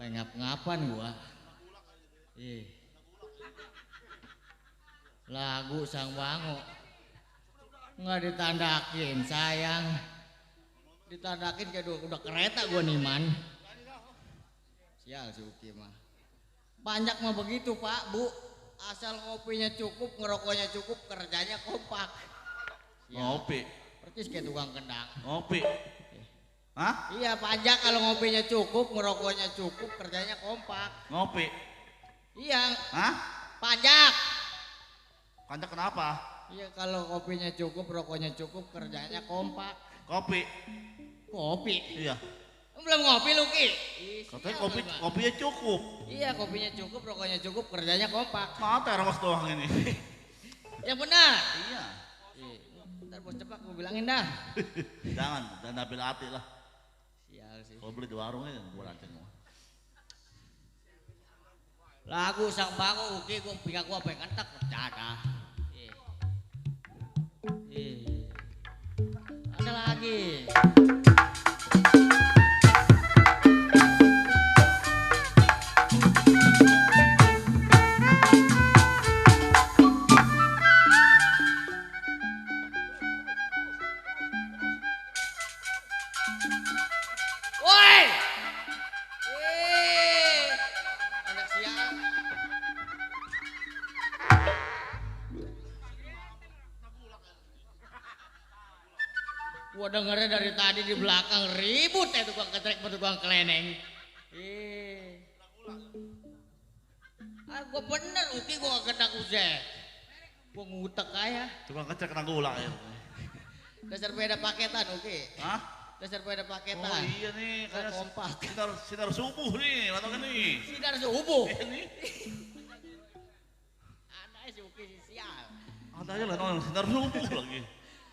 Kayak ngap-ngapan gua. Ih. Lagu Sang Bango. Nggak ditandakin sayang. Ditandakin kayak udah kereta gua nih man. Sial si Uki mah. Banyak mah begitu Pak, Bu. Asal ngopinya cukup, ngerokoknya cukup, kerjanya kompak. Sial. Ngopi. Percis kayak tukang kendang. Ngopi. Hah? Iya pajak kalau ngopinya cukup, ngerokoknya cukup, kerjanya kompak. Ngopi. Iya. Hah? Pajak. Pajak kenapa? Iya kalau kopinya cukup, rokoknya cukup, kerjanya kompak. Kopi. Kopi. Iya. Belum ngopi lu Ki. Katanya Sial, Bang. kopinya cukup. Iya kopinya cukup, rokoknya cukup, kerjanya kompak. Mata rawas doang ini. Yang benar. Iya. Ntar bos cepak gue bilangin dah. Jangan ambil hati lah. Sial sih. Kalau beli di warungnya gue rancang. Lagu Sang Bango Uki gue pihak gue pengen tak bercanda. Ada lagi. Woi! Anak siang. Gua dengernya dari tadi di belakang ribut ya tukang ketrek sama tukang keleneng. Gua bener Uki gua kena kuset. Gua ngutek aja. Tukang ngecek kena gula ya. Dasar beda paketan Uki. Hah? Dasar beda paketan. Oh iya nih, kayak kompak. sinar subuh nih, atau kan nih. Sinar subuh. Iya nih. Ada si Uki si sial. Ada aja lah nong sinar subuh lagi.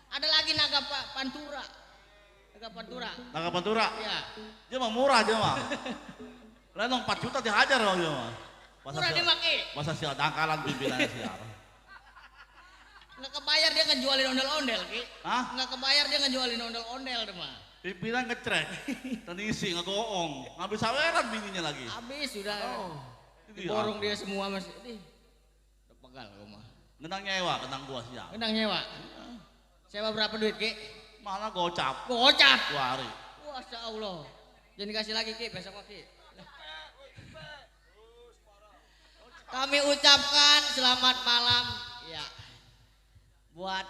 Ada lagi naga pantura. Naga pantura. Naga Pantura. Iya. Dia mah murah dia mah. Lenong 4 juta dihajar loh dia mah. Murah dimaki. Masa sial dangkalan pimpinannya sial. Nggak kebayar dia ngejualin ondel-ondel Ki. Hah? Nggak kebayar dia ngejualin ondel-ondel deh mah. Pimpinan ngecrek, tenisi ngegoong, ngambil saweran bininya lagi. Habis sudah. Itu Diborong dia semua masih. Udah pegal gua mah. Ngenang nyewa, kenang gua sial. Kendang nyewa. Sewa berapa duit Ki? Mana gocap, Gocap. 2 hari. Masya Allah. Jangan dikasih lagi Ki, besok mah Ki. Kami ucapkan selamat malam. Ya. Buat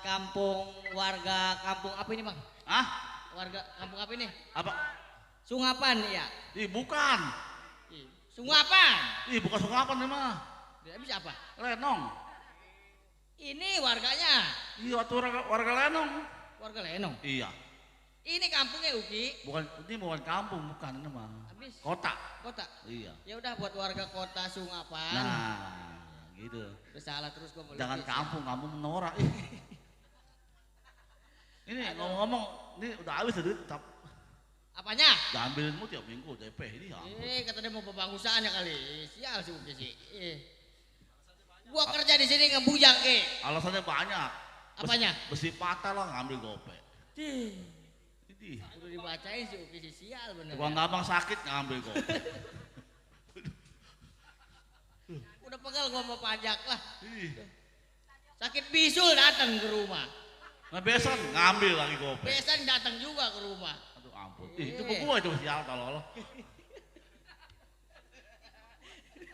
warga kampung apa ini Bang? Hah? Warga kampung apa ini? Apa? Sungapan ya. Ih bukan. Sungapan. Ih bukan sungapan nih mah. Dia bisa apa? Lenong. Ini warganya. Iya tuh warga Lenong. Warga Lenong. Iya. Ini kampungnya Uki. Ini bukan kampung, bukan ini mah. Habis. Kota. Kota. Iya. Ya udah buat warga kota Sungapan. Nah, gitu. Udah salah terus gua mau Jangan lukis. kampung menora. Ini ngomong-ngomong, ini udah habis ya duit. Apanya? Diambilin mu tiap minggu DP ini ya. Kata dia mau pembangusaan ya kali. Sial sih Uki sih. Gua kerja di sini ngebujang Ki. Alasannya banyak. Apanya? Besi patah lah ngambil gope. Ini. Udah dibacain sih Uki sih sial bener. Tukang gampang sakit ngambil gope. Udah pegal gua mau pajak lah. Ih. Sakit bisul datang ke rumah. Nah besan ngambil lagi gope. Besan datang juga ke rumah. Aduh ampun. Itu gua itu sial tolol.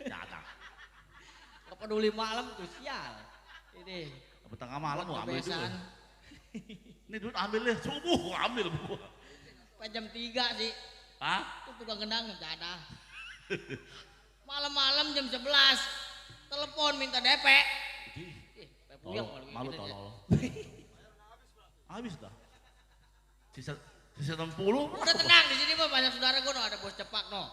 Datang. Gak peduli malam tuh sial. Ini. Tengah malam mau ambil dulu. Besan. Ini duit ambil deh, subuh gua ambil gua. Pas jam 3 sih. Hah? Itu tukang gendang nggak ada. Malam-malam jam 11 telepon minta DP. Malu tolol. Habis dah. Sisa 60. Udah tenang di sini mah banyak saudara gue ada bos cepak no.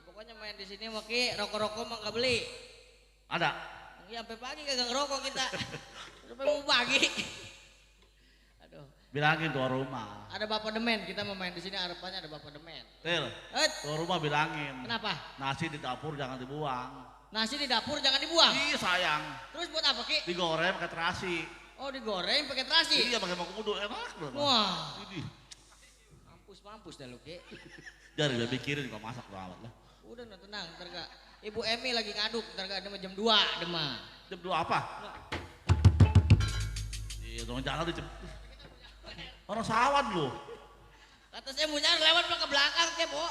Pokoknya main di sini mah Ki, rokok-rokok mah nggak beli. Ada. Iya sampai pagi kagak ngerokok kita. Sampai mau pagi. Aduh. Bilangin tuh rumah. Ada Bapak Demen, kita mau main di sini harapannya ada Bapak Demen. Tel. Tuh rumah bilangin. Kenapa? Nasi di dapur jangan dibuang. Nasi di dapur jangan dibuang. Ih sayang. Terus buat apa Ki? Digoreng pakai terasi. Oh digoreng pakai terasi. Iya pakai mau kudu enak loh. Wah. Ini. Mampus dah lu Ki. Jadi udah pikirin kok masak banget lah. Udah no, tenang, ntar gak. Ibu Emi lagi ngaduk, ntar gak, jam 2 demah. Jam 2 apa? Iya, dong jangan jam. Orang sawat lu. Kata saya mau nyari lewat ke belakang dia, Bo.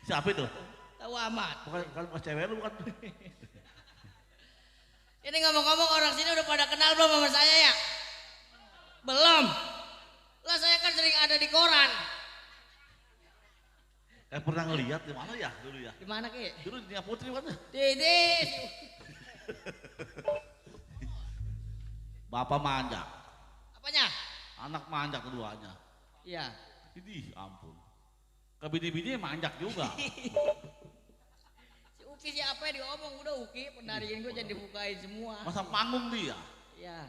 Siapa itu? Tahu amat. Bukan cewek lu bukan. Ini ngomong-ngomong orang sini udah pada kenal belum sama saya ya? Belum. Lah saya kan sering ada di koran. Pernah ngeliat di mana ya dulu ya? Di mana Ki? Dulu di Nia Putri kan? Di Bapak manjak, apanya? anak manjak keduanya. Iya. Ini ampun. Ke bini-bini manjak juga. Si Uki siapa yang diomong udah Uki penariin gue jangan dibukain semua. Masa panggung dia. Iya.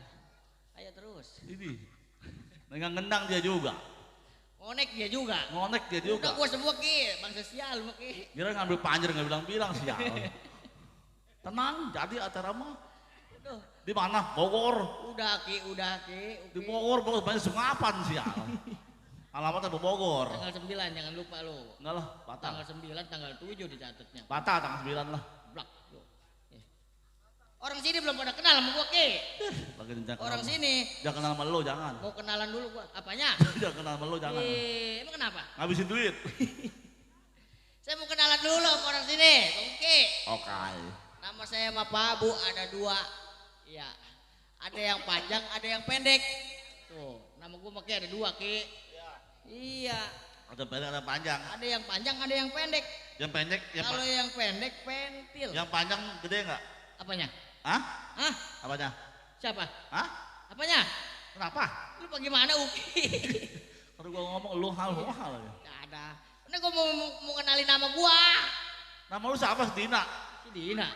Ayo terus. Ini. Dengan ngendang dia juga. Ngonek dia juga. Ngonek dia Udah juga. gue semua Ki, bangsa sial lu Ki. Kira ngambil panjer nggak bilang-bilang sial. Tenang, jadi acara mah. Aduh. Di mana? Bogor. Udah Ki. Di Bogor banyak sungapan sial. Alamatnya di Bogor. Tanggal 9 jangan lupa lu. Enggak lah, batal. Tanggal 9, tanggal 7 dicatatnya. Batal tanggal 9 lah. Blak. Lu. Orang sini belum pada kenal sama gua Ki. Lagi jangan Orang kenal. sini Jangan kenal sama lo, jangan. mau kenalan dulu gua. Apanya? Jangan kenal sama lo, jangan. Emang kenapa? Ngabisin duit. Saya mau kenalan dulu sama orang sini. Oke. Oke. Nama saya sama Pak Bu ada 2. Iya. Ada yang panjang, ada yang pendek. Tuh, nama gua makanya ada 2 Ki. Iya. Ada pendek, ada panjang. Ada yang panjang, ada yang pendek. Yang pendek, Kalau yang pendek pentil. yang panjang gede nggak? Apanya? Hah? Hah? Apanya? Siapa? Hah? Apanya? Kenapa? Lu bagaimana Uki? Kalau gua ngomong lu hal ya. Gak ada. Ini gua mau kenalin nama gua. Nama lu siapa? Dina. Si Dina.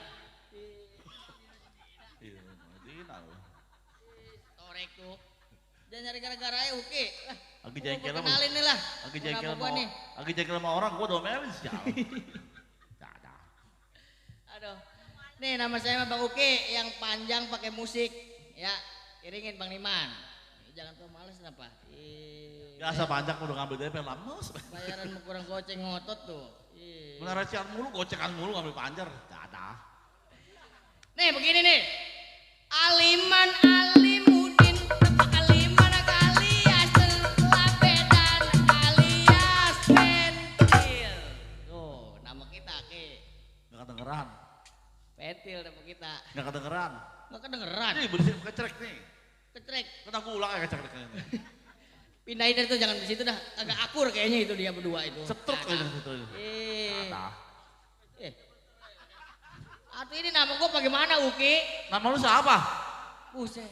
Iya, Dina lu. Torek tuh. Jangan nyari gara-gara ya Uki. Lah, Lagi gua jengkel mau sama. kenalin nih lah. Lagi Mau jengkel nama gua sama. nih. Lagi jengkel sama orang, gua domelin sial. Gak ada. Aduh. Nih nama saya mah Bang Uki yang panjang pakai musik. Ya, iringin Bang Niman. Jangan tuh males kenapa? Biasa panjang udah ngambil DP lamos. Bayaran mau kurang goceng ngotot tuh. Menarasian mulu, gocekan mulu ngambil panjer. Gak ada. Nih begini nih. Aliman Alimudin tebak aliman alias labedan alias pentil. Tuh nama kita Ki. Gak kedengeran. Pentil nama kita. Gak kedengeran. Nggak kedengeran. Nih bersihin kecerek nih. Ketrek. Kena gula kayak kecerek ini. Pindahin dari itu jangan di situ dah. Agak akur kayaknya itu dia berdua itu. Setruk Ada. aja situ. Ada. Atau ini nama gue bagaimana Uki? Nama lu siapa? Buset.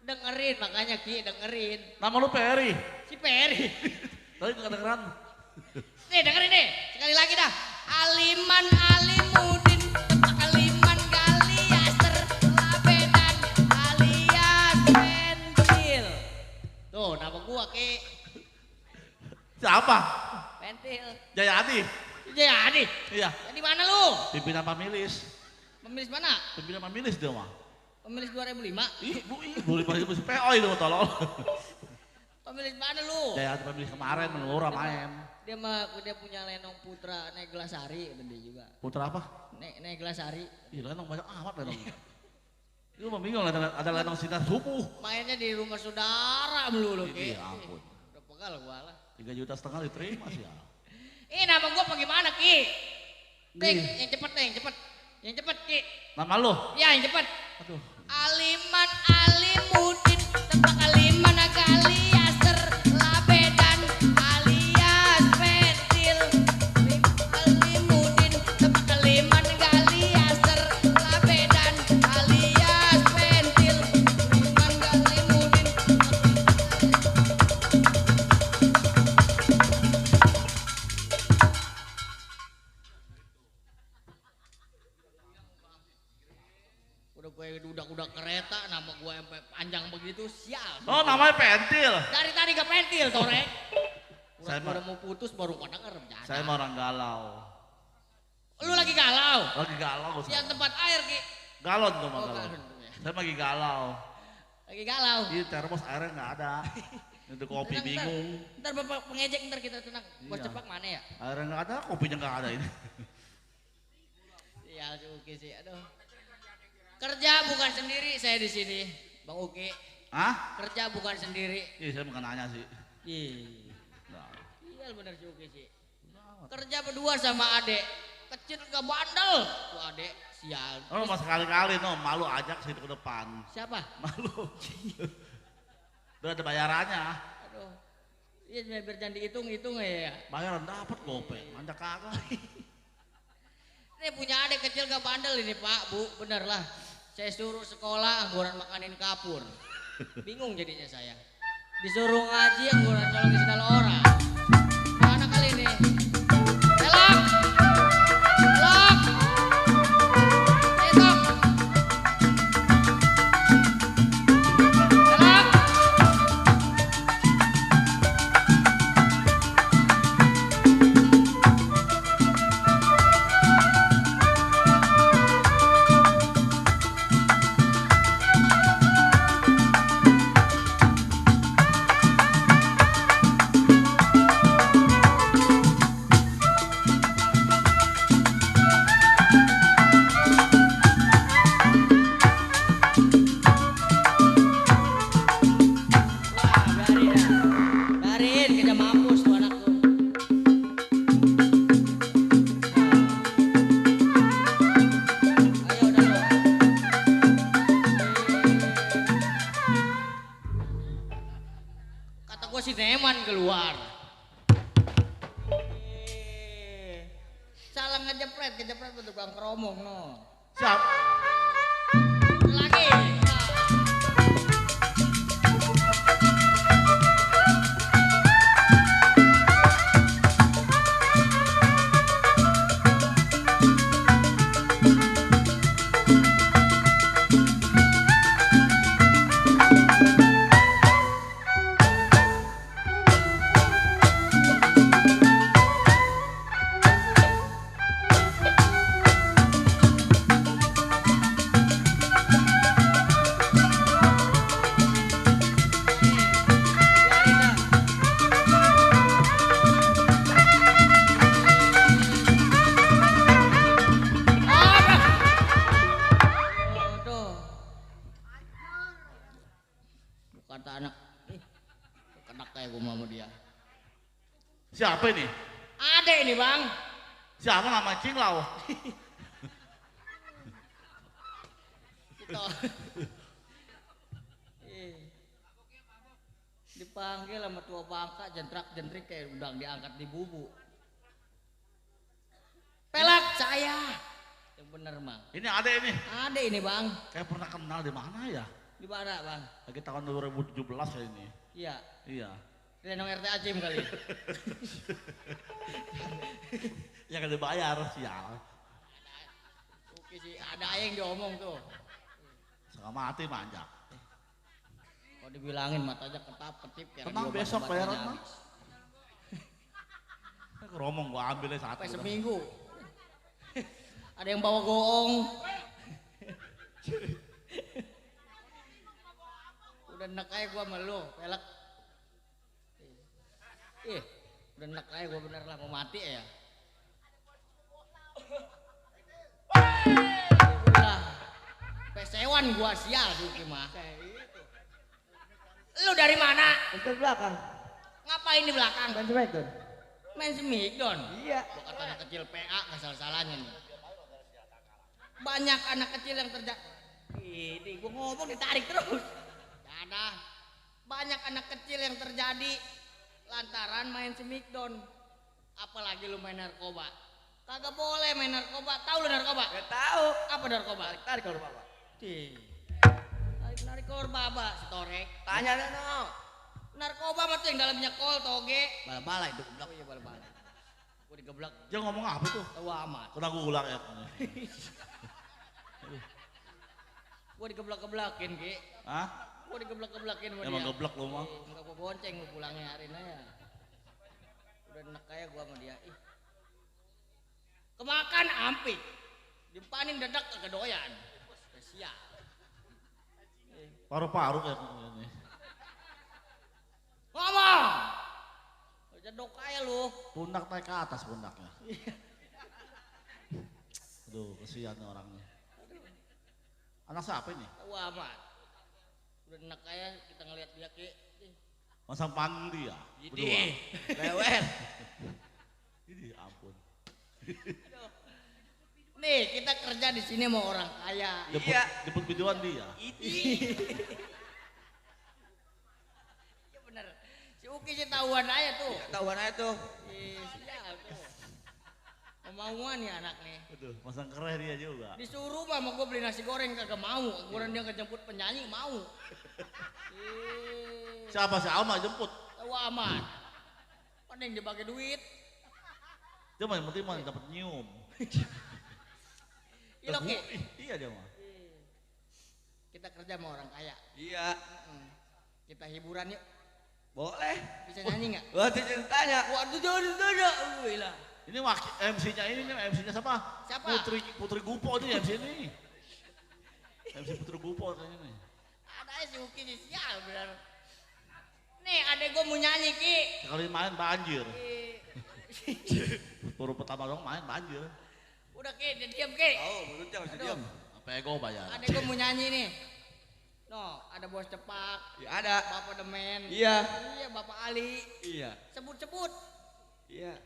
Dengerin makanya Ki, dengerin. Nama lu Peri. Si Peri. Tadi gak kedengeran. Nih dengerin nih, sekali lagi dah. Aliman Alimudin tebak aliman galiaster labedan alias pentil. Tuh nama gua Ki. Siapa? Pentil. Jayadi. Jadi. Iya. Di mana lu? Pimpinan pemilis. Pemilis mana? Pimpinan pemilis dia mah. Pemilis 2005. Boleh pasti PO itu tolol. Pemilis mana lu? Jayadi pemilis kemarin menurut main. Dia punya Lenong Putra Neglasari dan dia juga. Putra apa? Neglasari. Ih, lenong banyak amat lenong. Lu mah bingung ada lenong sinar subuh. Mainnya di rumah saudara melulu Ki. Iya ampun. Udah pegal gua lah. 3,5 juta diterima sih ya. Ini nama gua bagaimana Ki? Ting, Nih. yang cepet nih, yang cepet. Yang cepet Ki. Nama lu? Ya yang cepet. Aduh. Aliman Alimudin tebak aliman galiaster labedan alias pentil. Alimudin tebak aliman galiaster labedan alias pentil. Aliman Galimudin. Udah gue udah kereta nama gue sampai panjang begitu sial. Oh namanya Pentil. Dari tadi gak pentil Torek. Saya Udah mau putus baru pada ngerem. Saya mah orang galau. Lu lagi galau. Lagi galau saya. Yang tempat air Ki. Galon tuh mah Oh, galau. galon, ya. Saya lagi galau. Lagi galau. Di termos airnya nggak ada. Itu kopi Tenang, bingung. Ntar bapak pengejek ntar kita tenang. Bos Iya. cepak mana ya? Akhirnya nggak ada, kopinya nggak ada ini. Iya si Uki sih, aduh. Kerja bukan sendiri saya di sini, Bang Uki. Hah? Kerja bukan sendiri. Iya saya bukan nanya sih. Ih, Nah, iya bener si Uki sih. Kerja berdua sama adek, kecil gak bandel. Tuh adek, sial. oh mas sekali-kali no, malu ajak situ ke depan. Siapa? Malu. Udah ada bayarannya. Aduh. Iya biar jangan dihitung-hitung ya. Bayaran dapat gope, manjak kagak. Ini punya adik kecil gak bandel ini Pak, Bu, bener lah. Saya suruh sekolah angguran makanin kapur. Bingung jadinya saya. Disuruh ngaji angguran colong di sendal orang. Mana kali ini? Elok! Elok! Esok! Elok! Wah, biarin ya. Biarin, kita mampus tuh anak tuh. Ayo udah lo. Kata gua si Neman keluar. Salah ngejepret untuk bang keromong no. Siap. Lagi. Aduh. Kata anak, kena kayak gue sama dia. Siapa ini? Ada ini bang. Siapa nama Cinglau? Gitu. Dipanggil sama tua bangka jentrak-jentrik kayak udang diangkat di bubu. Pelak saya. Yang bener bang. Ini ada ini. Ada ini bang. Kayak pernah kenal di mana ya? Di mana bang? Lagi tahun 2017 ya ini. Iya. Iya. Renong RT Acim kali. Yang ada bayar sial. Oke sih, ada yang diomong tuh. Setengah mati manjak. Kalau dibilangin matanya ketap-ketip kayak Tenang radio besok batu-batunya bayaran mah. habis. Keromong gua ambilnya satu. Sampai udah. seminggu. Ada yang bawa goong. Udah enak aja gua sama lu, pelek. Udah enak aja gua bener lah mau mati ya. Udah. Pesewan gua sial Duki mah. Lu dari mana? Ke belakang. Ngapain di belakang? Main Smackdown. Main Smackdown. Iya. Gua kata anak kecil PA nggak salah-salahnya nih. Banyak anak kecil yang ini gua ngomong ditarik terus. Ada banyak anak kecil yang terjadi lantaran main Smackdown. Apalagi lu main narkoba. Kagak boleh main narkoba. Tahu lu narkoba? Gak tahu. Apa narkoba? Tarik kalau bapak. Tarik narkoba apa? Setorek. Tanya no. Narkoba mah tuh yang dalamnya kol toge. Bala-bala itu geblak. Oh iya bala-bala. Gua digeblak Dia ngomong apa tuh? tahu amat. Kena gua ulang ya. Gua digeblak-geblakin, Ki. Hah? Gua digeblak-geblakin sama Emang dia. geblak lu mah. Enggak gua bonceng lu pulangnya hari ini ya. Udah enak kayak gua sama dia. Kemakan ampik. Dipanin dadak kagak doyan. Spesial. Paru-paru kayak ini. Oh, Cedok aja lu. Pundak naik ke atas pundaknya. Aduh, kesian nih orangnya. Anak siapa ini? Tahu amat. Udah enak aja kita ngeliat dia Ki. Masang panggung dia. Ini. Lewet. Ini ampun. Nih kita kerja di sini sama orang kaya. Jemput videoan dia. Iya bener. Si Uki sih tahuan aja tuh. Tahuan aja tuh. Sial tuh. Kemauan nih anak nih. Aduh, masang keren dia juga. Disuruh mah gue beli nasi goreng kagak mau. Kemudian dia ngejemput penyanyi mau. Siapa si Alma jemput? Tahu aman. Ada yang dibagi duit. Dia mah yang penting mah dapat nyium. Ilok Ki. Iya dia mah. Kita kerja sama orang kaya. Iya. Kita hiburan yuk. Boleh. Bisa nyanyi nggak? Waktu ceritanya. Waduh jodoh. Wih. Ini MC-nya ini nih, MC-nya siapa? Siapa? Putri Gupo nih MC ini. MC Putri Gupo kayaknya nih. Ada aja si Uki nih sial bener. Nih adek gue mau nyanyi Ki. Sekali main banjir. Baru pertama dong main banjir. Udah Ki, dia diam Ki. Oh, mulutnya masih diam. Apa ego bayar? Adek gue mau nyanyi nih. No, ada Bos Cepak, Ya ada. Bapak Demen. Iya. Iya, Bapak Ali. Iya. Sebut-sebut. Iya.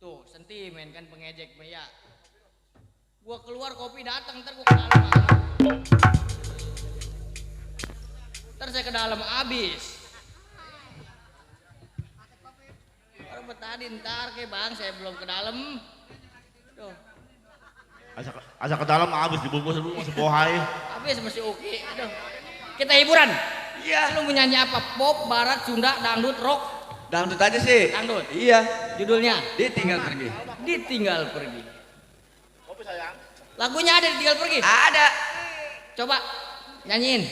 Tuh, sentimen kan pengejek ya. Gua keluar kopi datang, ntar gua ke dalam. Ntar saya ke dalam abis. Baru tadi ntar ke bang, saya belum ke dalam. Tuh, Asa ke dalam habis dibungkus sebohai. abis masih oke. Aduh. Kita hiburan. Iya. Lu mau nyanyi apa? Pop, barat, Sunda, dangdut, rock. Dangdut aja sih. Dangdut. Iya. Judulnya Ditinggal pergi. Ditinggal Pergi. Kopi sayang. Lagunya ada Ditinggal Pergi. Ada. Coba nyanyiin.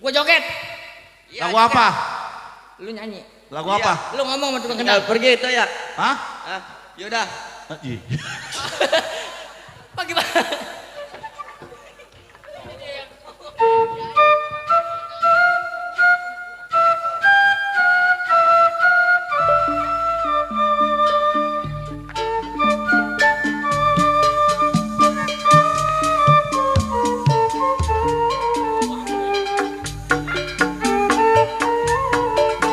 Gua joget. Iya, Lagu apa? Lu nyanyi. Lagu Iya. apa? Lu ngomong sama tukang Tinggal kendang. pergi itu ya. Hah? Ah, yaudah. Ih. Bagaimana?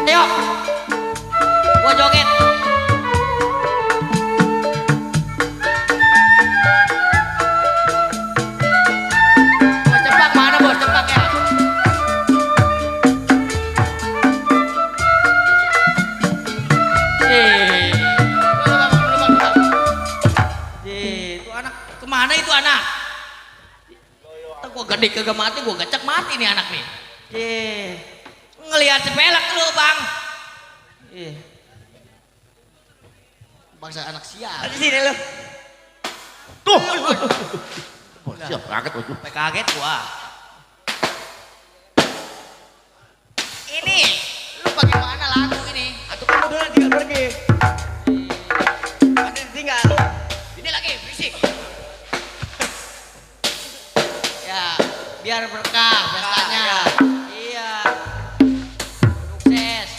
Ayo. Gua joget. Bos Cepak mana Bos Cepak ya? Itu anak kemana itu anak? Ntar gua gede kagak mati, gua gacak mati nih anak nih. Ngelihat sepelek lu bang. Bangsa anak sial. Di sini lu. Tuh. Wah, siap kaget waduh. Sampai kaget gua. Ini, lu bagaimana lagu ini? Atau kamu dulu tinggal pergi. Ada ditinggal. Ini lagi berisik. Ya, biar berkah pestanya. ya. Iya. Sukses.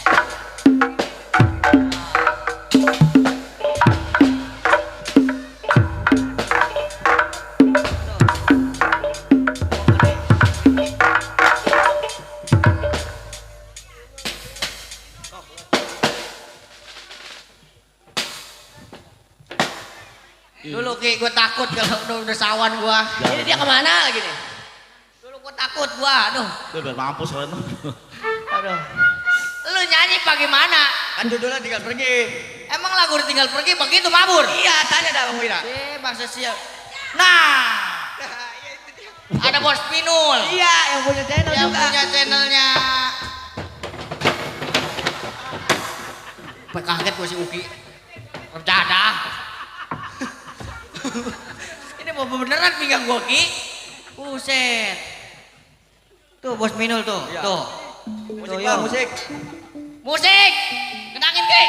Dulu Ki, gue takut kalau udah sawan gua. Ini dia kemana lagi nih? Dulu gue takut gua, aduh. Tuh biar mampus kalian. Aduh. Lu nyanyi bagaimana? Kan judulnya tinggal pergi. Emang lagu Ditinggal Pergi begitu mabur? Iya, tanya dah Bang Wira. Bangsa sial. Nah, ada Bos Pinul. Iya, yang punya channel Yang juga. punya channelnya. Sampai kaget gua si Uki. Bercanda. Ini mau beneran pinggang gua Ki. Buset. Tuh Bos Minul tuh. Iya. Tuh. Musik Tuh, Bang, yuk. musik. Musik. Kenangin Ki.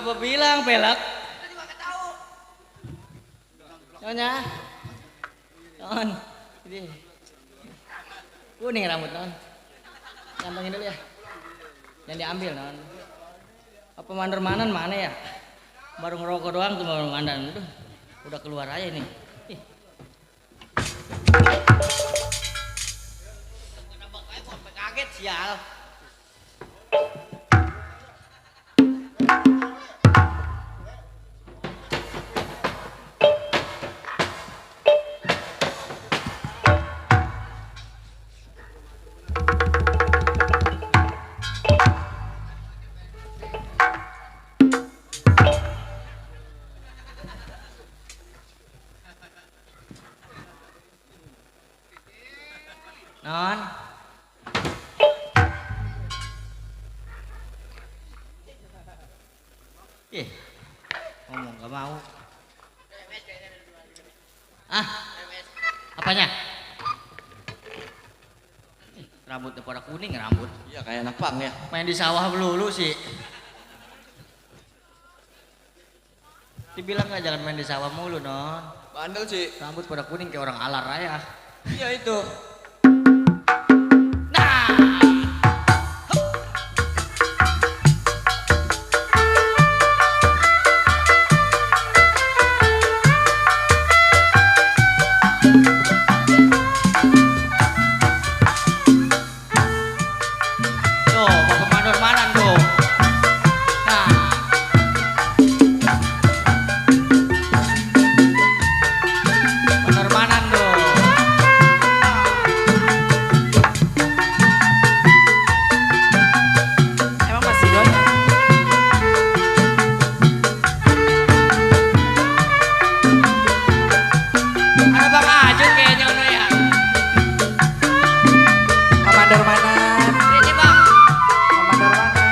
Bapak bilang pelek. Kita juga nggak tahu. Nyonya. Non. Ini. Kuning rambut non. Kantongin dulu ya. Jangan diambil non. Apa mandor-manan mana ya? Baru ngerokok doang tuh mandor-mandan. Aduh, udah keluar aja nih. Ih. Sampai kaget sial. Non. Ih, ngomong gak mau. Ah, apanya? Rambutnya pada kuning rambut. Iya kayak anak pang ya. Main di sawah melulu sih. Dibilang gak jangan main di sawah mulu non. Bandel sih. Rambut pada kuning kayak orang alar raya. Iya itu. Tuh, bapak mandor-manan tuh. Nah. Mandor-manan tuh. Emang masih doi? Ada Bang Ajun kayaknya ono ya. Komandor mana? Ini Bang, Komandor mana?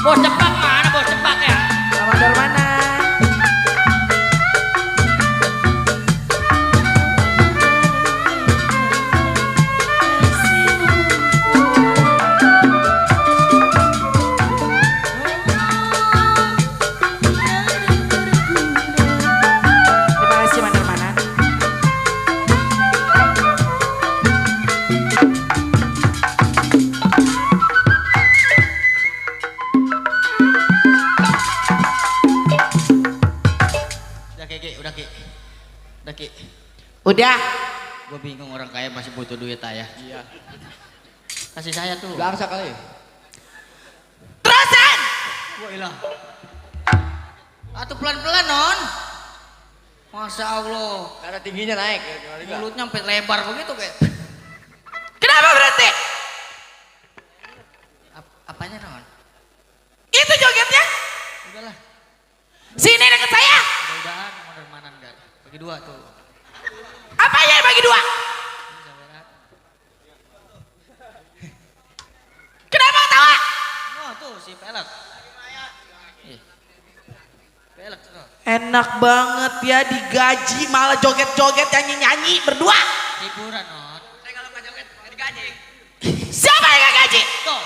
bos cepak mana bos cepak ya? Komandor mana? Terima kasih Mandor mana? Udah Ki, udah Ki. Udah Ki. Udah. Gue bingung orang kaya masih butuh duit ya. Iya. Kasih saya tuh. Bangsa kali. Terusan. Wah ilah. Atuh pelan-pelan non. Masya Allah. Karena tingginya naik ya, gimana juga. Mulutnya sampai lebar begitu kayak. Kenapa berhenti? Apanya non? Itu jogetnya. Udahlah. Sini dekat saya. Mudah-mudahan mandor-manan enggak. Bagi dua tuh. Apanya yang bagi dua? Ini saudara. Kenapa ketawa? Oh tuh si pelek. Ih. Pelek tuh. Enak banget ya digaji malah joget-joget nyanyi-nyanyi berdua. Hiburan non. Saya kalau nggak joget nggak digaji. Siapa yang gak gaji? Tuh.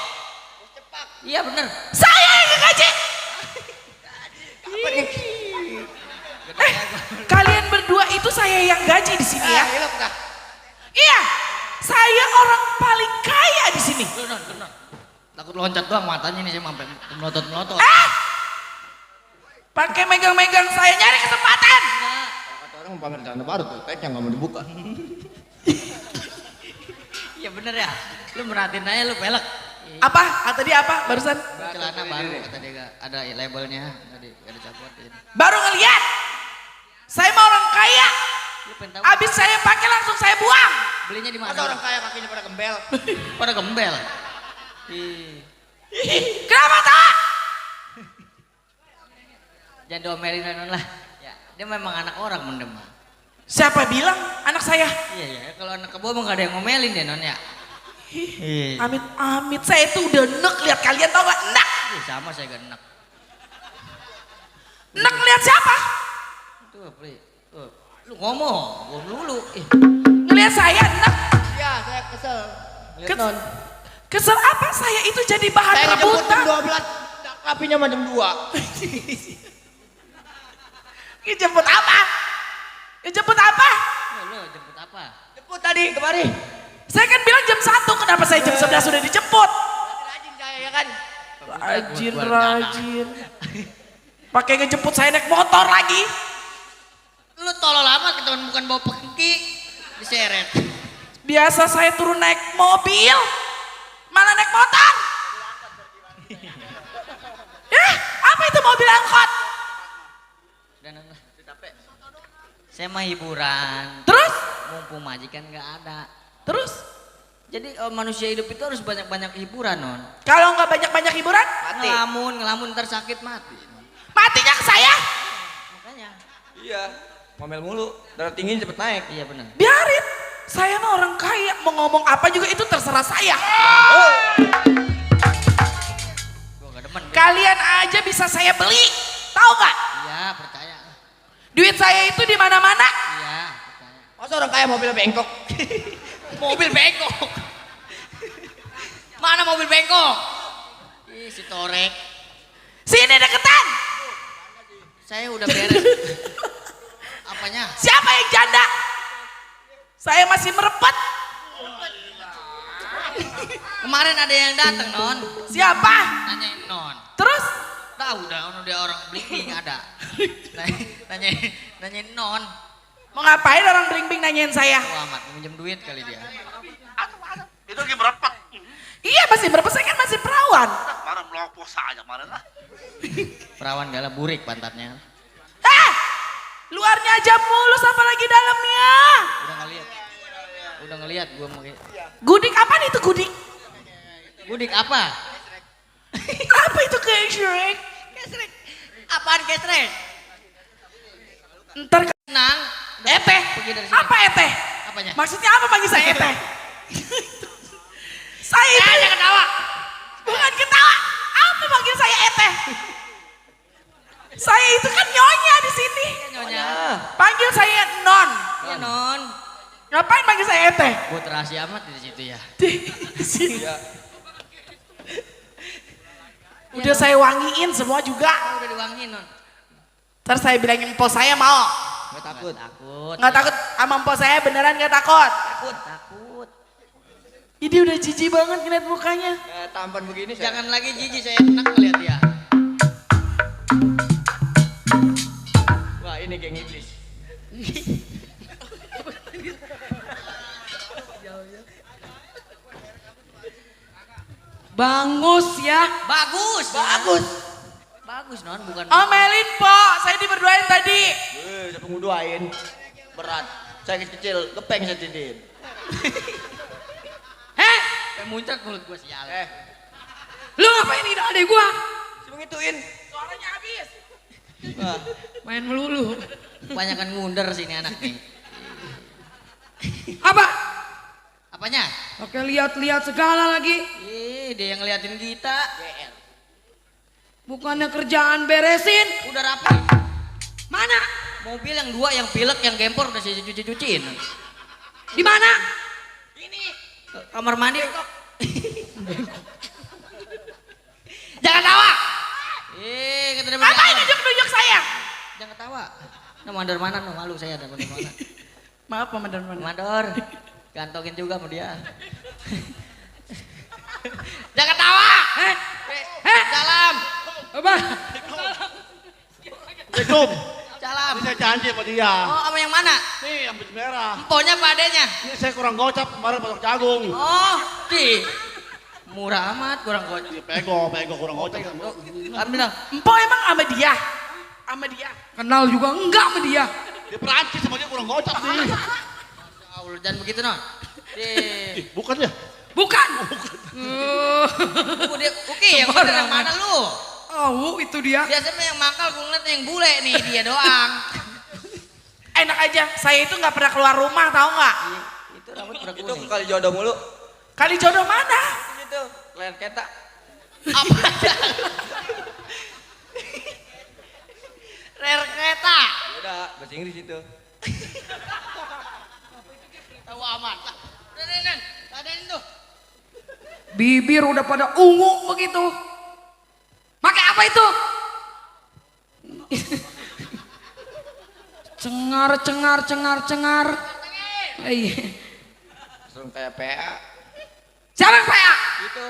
Iya bener. Saya yang gak gaji. Kalian berdua itu saya yang gaji di sini ya. Hilap dah. Iya, saya orang paling kaya di sini. Tuh non, tuh non. Takut loncat doang matanya nih saya sampai melotot-melotot. Pakai megang-megang saya nyari kesempatan. Kata orang mau pamer celana baru tuh, tagnya nggak mau dibuka. Iya bener ya. Lu merhatiin aja lu pelek. Apa? Kata dia apa barusan? Celana baru kata dia ada labelnya, nggak dicapotin. Baru ngeliat. Saya mau orang kaya. Lu pengen tahu Abis saya pakai langsung saya buang. belinya di mana? Masa orang kaya kakinya pada gembel. Pada gembel. Ih. Kenapa tak? Jangan diomelin non lah. Ya, dia memang anak orang mendem. Siapa bilang anak saya? Iya ya, kalau anak kebo emang gak ada yang ngomelin deh non ya. Iya. Amit-amit saya itu udah nek lihat kalian tau gak? Nek. Ih, sama saya gak enak. Nek lihat siapa? Tuh, Pri. Tuh. Lu ngomong, gua dulu. Ngelihat saya nek. Iya, saya kesel. Lihat Kes- non. Kesel apa saya itu jadi bahan Saya ngejemput rebutan. jam 12, rapinya mah jam 2. Ngejemput apa? Ngejemput apa? Lo jemput apa? Jemput tadi kemari. Saya kan bilang jam 1, kenapa saya jam 11 sudah dijemput? Rajin saya ya kan. Rajin. Pakai ngejemput saya naik motor lagi. Lu tolol amat ketemuan bukan bawa pengki. Diseret. Biasa saya turun naik mobil, malah naik motor. Apa itu mobil angkot? Dan saya mah hiburan. Terus? Mumpung majikan nggak ada. Terus? Jadi manusia hidup itu harus banyak-banyak hiburan, Non. Kalau nggak banyak-banyak hiburan, Mati. Ngelamun ntar sakit mati. matinya ke saya. Makanya. Iya, ngomel mulu, darah tinggi cepet naik. Iya benar. Biarin. Saya mah orang kaya, mau ngomong apa juga itu terserah saya. Gua gak demen. Kalian aja bisa saya beli, tahu nggak? Iya percaya. Duit saya itu di mana-mana. Iya percaya. Masa orang kaya mobilnya bengkok. Mobil bengkok. Mana mobil bengkok? Ih si Torek. Sini deketan. Saya udah beres. Apanya? Siapa yang janda? Saya masih merepet. Kemarin ada yang datang, Non. Siapa? Nanyain Non. Terus? Tahu dah, dia orang bling ada. Nanyain Non. Mau ngapain orang bling-bling nanyain saya? Oh amat, mau minjem duit kali dia. Itu lagi berempat. Iya masih merepet, saya kan masih perawan. Kemarin melopos aja kemarin lah. Perawan gala burik pantatnya. Luarnya aja mulus apalagi dalamnya. Udah ngeliat gua mau. Gudik apaan itu gudik? Gudik apa? Apa itu kesrek? Apaan kesrek? Ntar Nang. eteh. Pergi dari sini. Apa eteh? Apanya? Maksudnya apa panggil saya eteh? Saya itu Jangan ketawa. bukan ketawa. Apa panggil saya eteh? Saya itu kan nyonya di sini. Nyonya. Panggil saya non. Iya Non. Ngapain panggil saya eteh? Gua terasi amat di situ ya. Di sini. Udah saya wangiin semua juga. Udah diwangiin Non. Terus saya bilangin empok saya mau. Gak takut. Takut. Nggak takut sama empok saya beneran nggak takut. Takut. Ini udah jijik banget ngeliat mukanya. Tampan begini saya. Jangan lagi jijik, saya enak ngeliat dia. Wah ini geng iblis. Bangus ya. Bagus. Bagus. Bagus Non, bukan. Omelin po, saya diberduain tadi. Siapa nguduain? Berat. Saya kecil, gepeng saya tidin. Kayak muncrat mulut gua sial. Lu ngapain ini adek gua? Siapa ngituin? Suaranya habis. Wah. Main melulu. Kebanyakan ngunder sini anak nih. Apa? Apanya? Oke lihat-lihat segala lagi. Dia yang ngeliatin kita. Bukannya kerjaan beresin. Udah rapi. Mana? Mobil yang 2, yang pilek, yang gempor udah saya cuci-cuciin. Di mana? Kamar mandi. Jangan tawa. Kata dia Apa ini nunjuk-nunjuk saya? Jangan ketawa. Nah, mandor mana no? Malu saya ada mandor mana. Maaf Pak Mandor. Mandor. Gantongin juga sama dia. Jangan ketawa. Salam. Apa? Assalamualaikum. Salam. Ini saya janji sama dia. Oh, sama yang mana? Nih yang baju merah. Emponya apa adanya? Ini saya kurang gocap kemarin pasok jagung. Oh, murah amat kurang gocap. Pego kurang gocap. Ambil dong. Empok emang sama dia? Sama dia? Kenal juga enggak sama dia? Di Perancis sama dia kurang gocap nih. Allah, jangan begitu non. Ih, bukan ya? Bukan. Oke, yang bener yang mana lu? Oh, itu dia. Biasanya yang mangkal gue ngeliat yang bule nih, dia doang. Enak aja, saya itu nggak pernah keluar rumah, tahu nggak? Itu rambut udah Itu kuning. kali jodoh mulu. Kali jodoh mana? Itu layar ketak. Apa aja? Rare kereta. Udah, bahasa Inggris itu. Tahu amat lah. Nen, ladenin tuh. Bibir udah pada ungu begitu. Pakai apa itu? Cengar, cengar, cengar, cengar. Iya. Langsung kayak PA. Siapa yang PA? Gitu.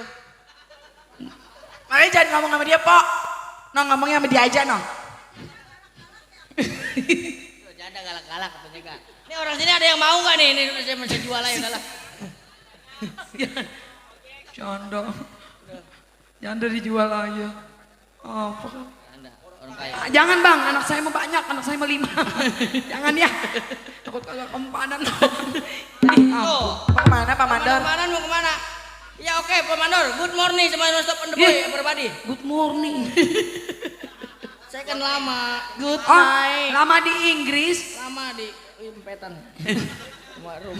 Makanya jangan ngomong sama dia, Pok. No, ngomongnya sama dia aja, no. Janda galak-galak katanya Kak. Ini orang sini ada yang mau nggak nih? Ini saya masih jual aja udah lah. Janda. Janda dijual aja. Apa? Janda, orang kaya. Jangan bang, anak saya mau banyak, anak saya mau 5. Jangan ya. Takut kagak kempanan. Tuh. Pak mana, Pak Mandor? Kemana mau kemana? Ya oke, Pak Mandor. Good morning sama non stop on the boy, everybody. Good morning. Saya kan lama. Good Oh, night. lama di Inggris. Lama di empetan. Warung.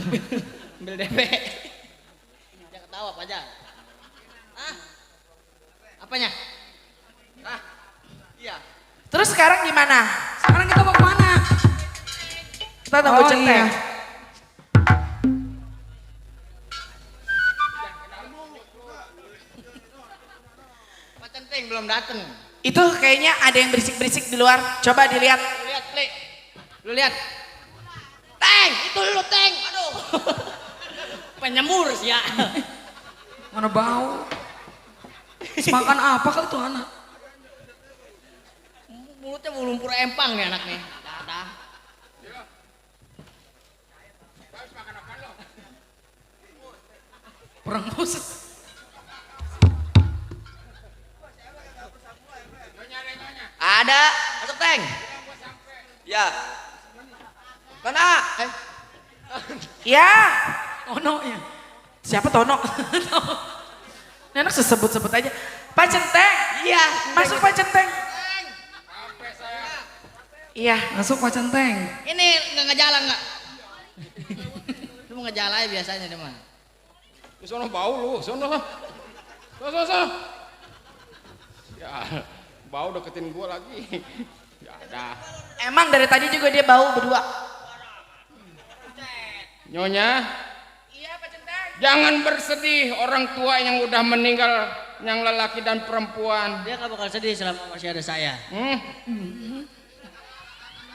Ambil DP. Jangan ketawa Pak Jan. Hah? Apanya? Hah? Iya. Terus sekarang gimana? Sekarang kita mau kemana? Kita tunggu centeng. Pak Centeng belum dateng. Itu kayaknya ada yang berisik-berisik di luar. Coba dilihat. Lu lihat, Pli. Lu lihat. Teng, itu lu Teng. Aduh. Penyemur sih ya. Mana bau? Makan apa kali tuh anak? Mulutnya mau lumpur empang nih anaknya. Dadah. Perang bos. Ada, masuk Teng. Ya. Mana? Ya. Tono ya. Siapa Tono? Ini anak sesebut-sebut aja. Pak Centeng. Iya. Masuk Pak Centeng. Iya, masuk Pak Centeng. Ini nggak jalan nggak? Lu mau ngejalan aja biasanya deh mah. Di sono bau lu, sono lah. Sono. Ya, bau deketin gua lagi. Ya ada. Emang dari tadi juga dia bau berdua. Nyonya, Iya Pak Centeng. jangan bersedih orang tua yang udah meninggal, yang lelaki dan perempuan. Dia nggak bakal sedih selama masih ada saya.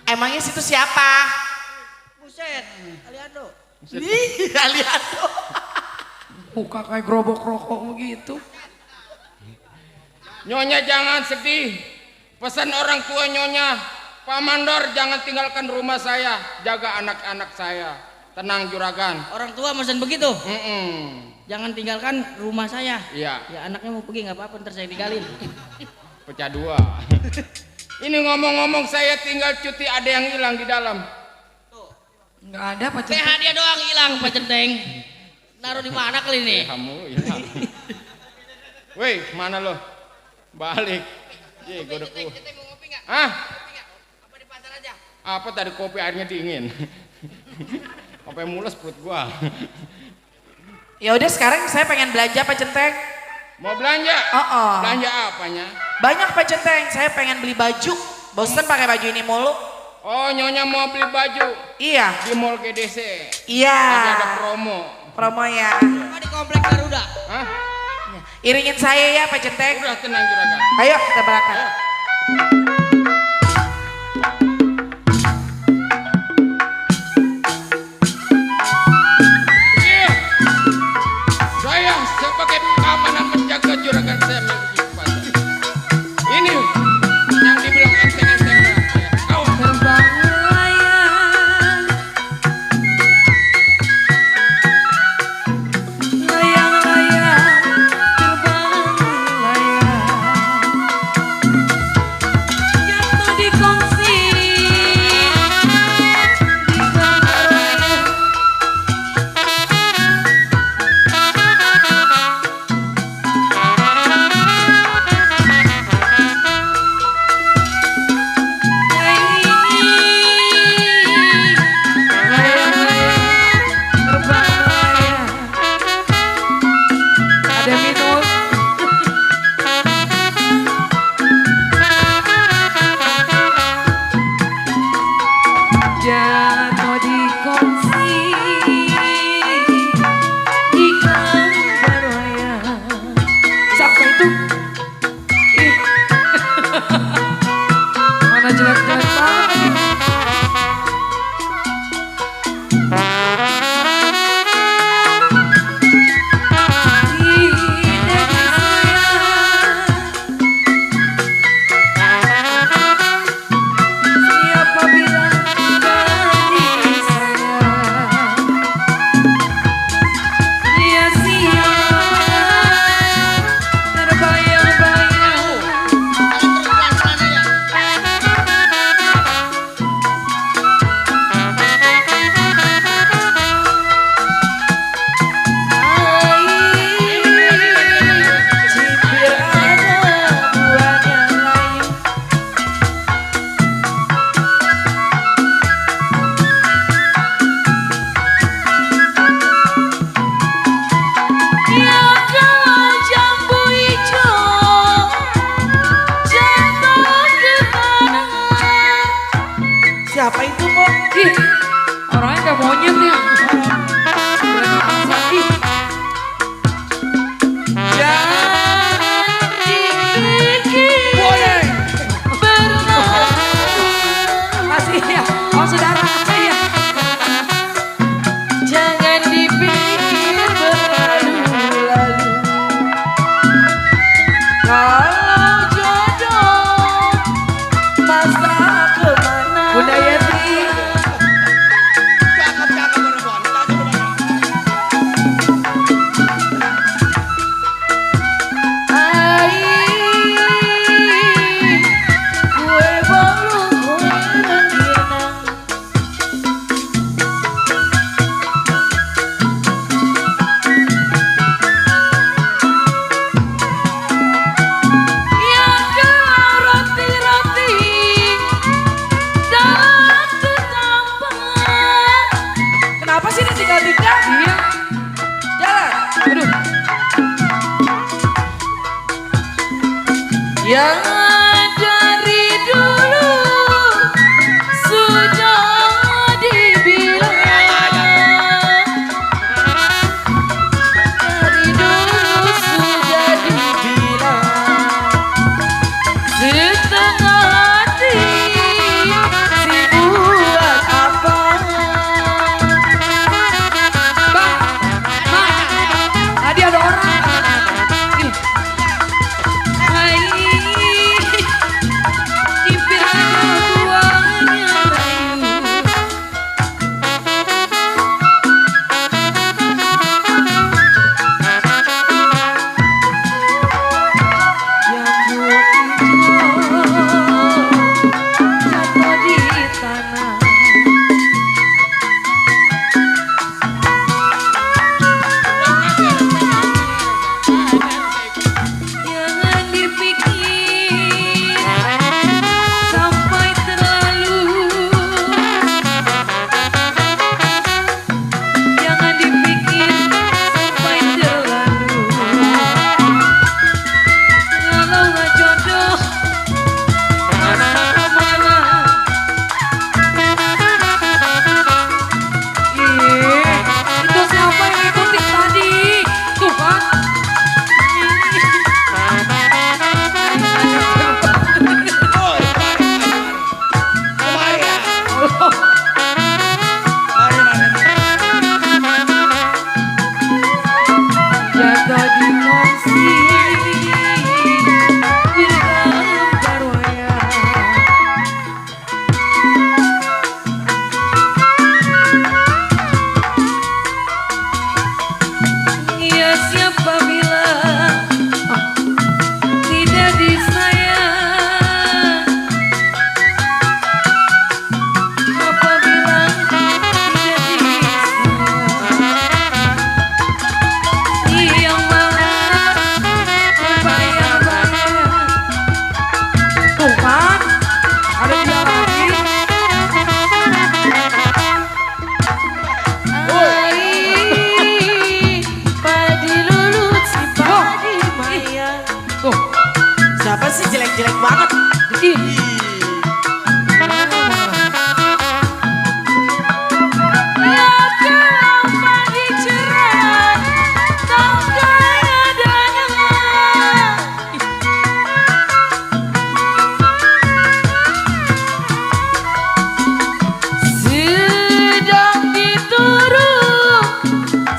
Emangnya situ siapa? Buset, Aliando. Nih, lihat tuh. Muka kayak gerobok rokok begitu. Nyonya jangan sedih. Pesan orang tua Nyonya, Pak Mandor jangan tinggalkan rumah saya, jaga anak-anak saya. Tenang juragan. Orang tua mesen begitu. Jangan Jangan tinggalkan rumah saya. Iya, Ya anaknya mau pergi nggak apa-apa, ntar saya tinggalin. pecah dua. Ini ngomong-ngomong saya tinggal cuti, ada yang hilang di dalam. Nggak ada Pak PH Centeng. dia doang hilang Pak Centeng. Naruh di mana kali ini? Kamu hilang. Woi, mana lo? Balik. Ye, gue udah ku. Centeng mau ngopi nggak? Ah, Ngopi nggak? Apa di pasar aja? apa tadi kopi airnya dingin? Sampai mules perut gua. Ya udah sekarang saya pengen belanja Pak Centeng. Mau belanja? Oh. Belanja apanya? Banyak Pak Centeng, saya pengen beli baju. Bosen pakai baju ini mulu. Oh, Nyonya mau beli baju Iya. di Mall GDC. Iya. Lagi ada promo. Promo ya. Apa di komplek Garuda? Hah? Iringin saya ya Pak Centeng. Udah tenang juragan. Ayo kita berangkat. Iya. Saya sebagai keamanan menjaga juragan saya mengikuti pasar. Ini yang dibilang enteng-enteng. Awas. Terbang layang, layang-layang, terbang layang, jatuh di kongsi, di tanah. hati si buat apa? Bang, tadi ada orang. Ih. Hai, cipir buahnya bayu. Jangan dipikir sampai terlalu. Jangan dipikir sampai terlalu. Kalau nggak jodoh, masa kemana? Itu siapa yang ngikutin tadi? Tuh kan? Oi, kemari ya. Mari. Jaga di masih bergambar wayang. Ya siapa bilang tidak disayang? Apa bilang tidak disayang? Yang mana berbayar-bayar. Tuh kan, ada dia lagi. Ai, padi lulut si padi maya. Tuh, siapa sih jelek-jelek banget? Ih. Sedang diturut,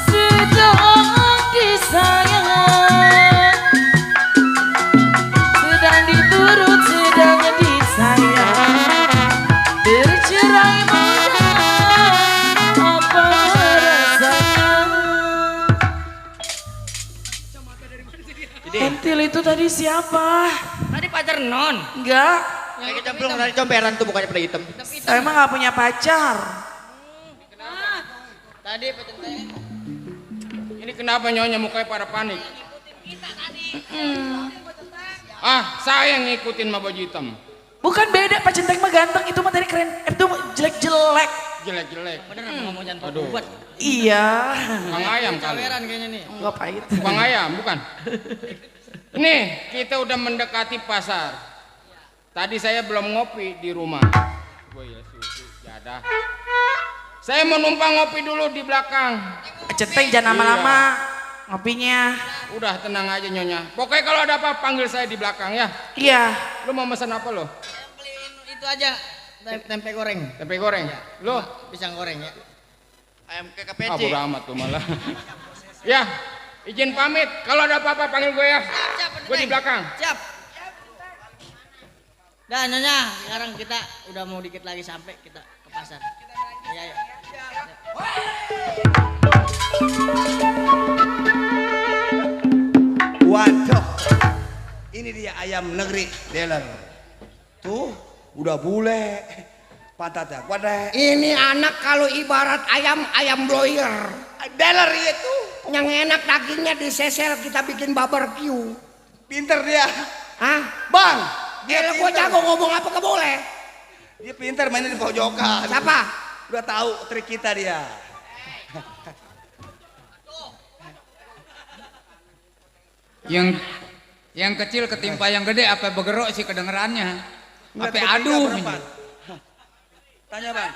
sedang disayang. Sedang diturut, sedang disayang. Bercerai muda, apa rasanya? Pentil itu tadi siapa? Tadi pacar non. Enggak, Kayak cemplung dari comberan tuh mukanya pada hitam. saya emang gak punya pacar. Tadi pacar saya. Ini kenapa nyonya mukanya pada panik? Ah, saya yang ngikutin sama baju hitam. Bukan beda, Pak Centeng mah ganteng, itu mah tadi keren, itu mah jelek-jelek. Jelek-jelek. Bener ngomong jantung Aduh. buat. Iya, Bang ayam kali. Caweran kayaknya nih. nggak pahit. Bang ayam, bukan? Nih, kita udah mendekati pasar. Tadi saya belum ngopi di rumah. Gue ya susu, jadah. Saya mau numpang ngopi dulu di belakang. Pak Centeng jangan lama-lama ngopinya. Udah tenang aja nyonya. Pokoknya kalau ada apa panggil saya di belakang ya. Iya, Lu mau pesan apa lo? Beliin itu aja. Tempe goreng. Tempe goreng. Lo? Pisang goreng ya. Ayam Ah, KKPC. bodo amat tuh malah. Ya, izin pamit. Kalau ada apa-apa panggil gue ya. Siap, Gue di belakang. Siap. Dah nyonya, sekarang kita udah mau dikit lagi sampai kita ke pasar. Iya, ya. Waduh, ini dia ayam negeri dealer. Tuh, udah bule, pantatnya kuadek. Ini anak kalau ibarat ayam broiler. Dealer itu, Yang enak dagingnya disesel kita bikin barbecue. pinter dia. Hah? Bang, Gila gua jago ngomong apa ke boleh. dia pinter mainnya di pojokan. Siapa? Udah tahu trik kita dia. Yang kecil ketimpa yang gede apa begerok sih kedengerannya. Enggak, Apa bertiga aduh. berempat. Tanya bang.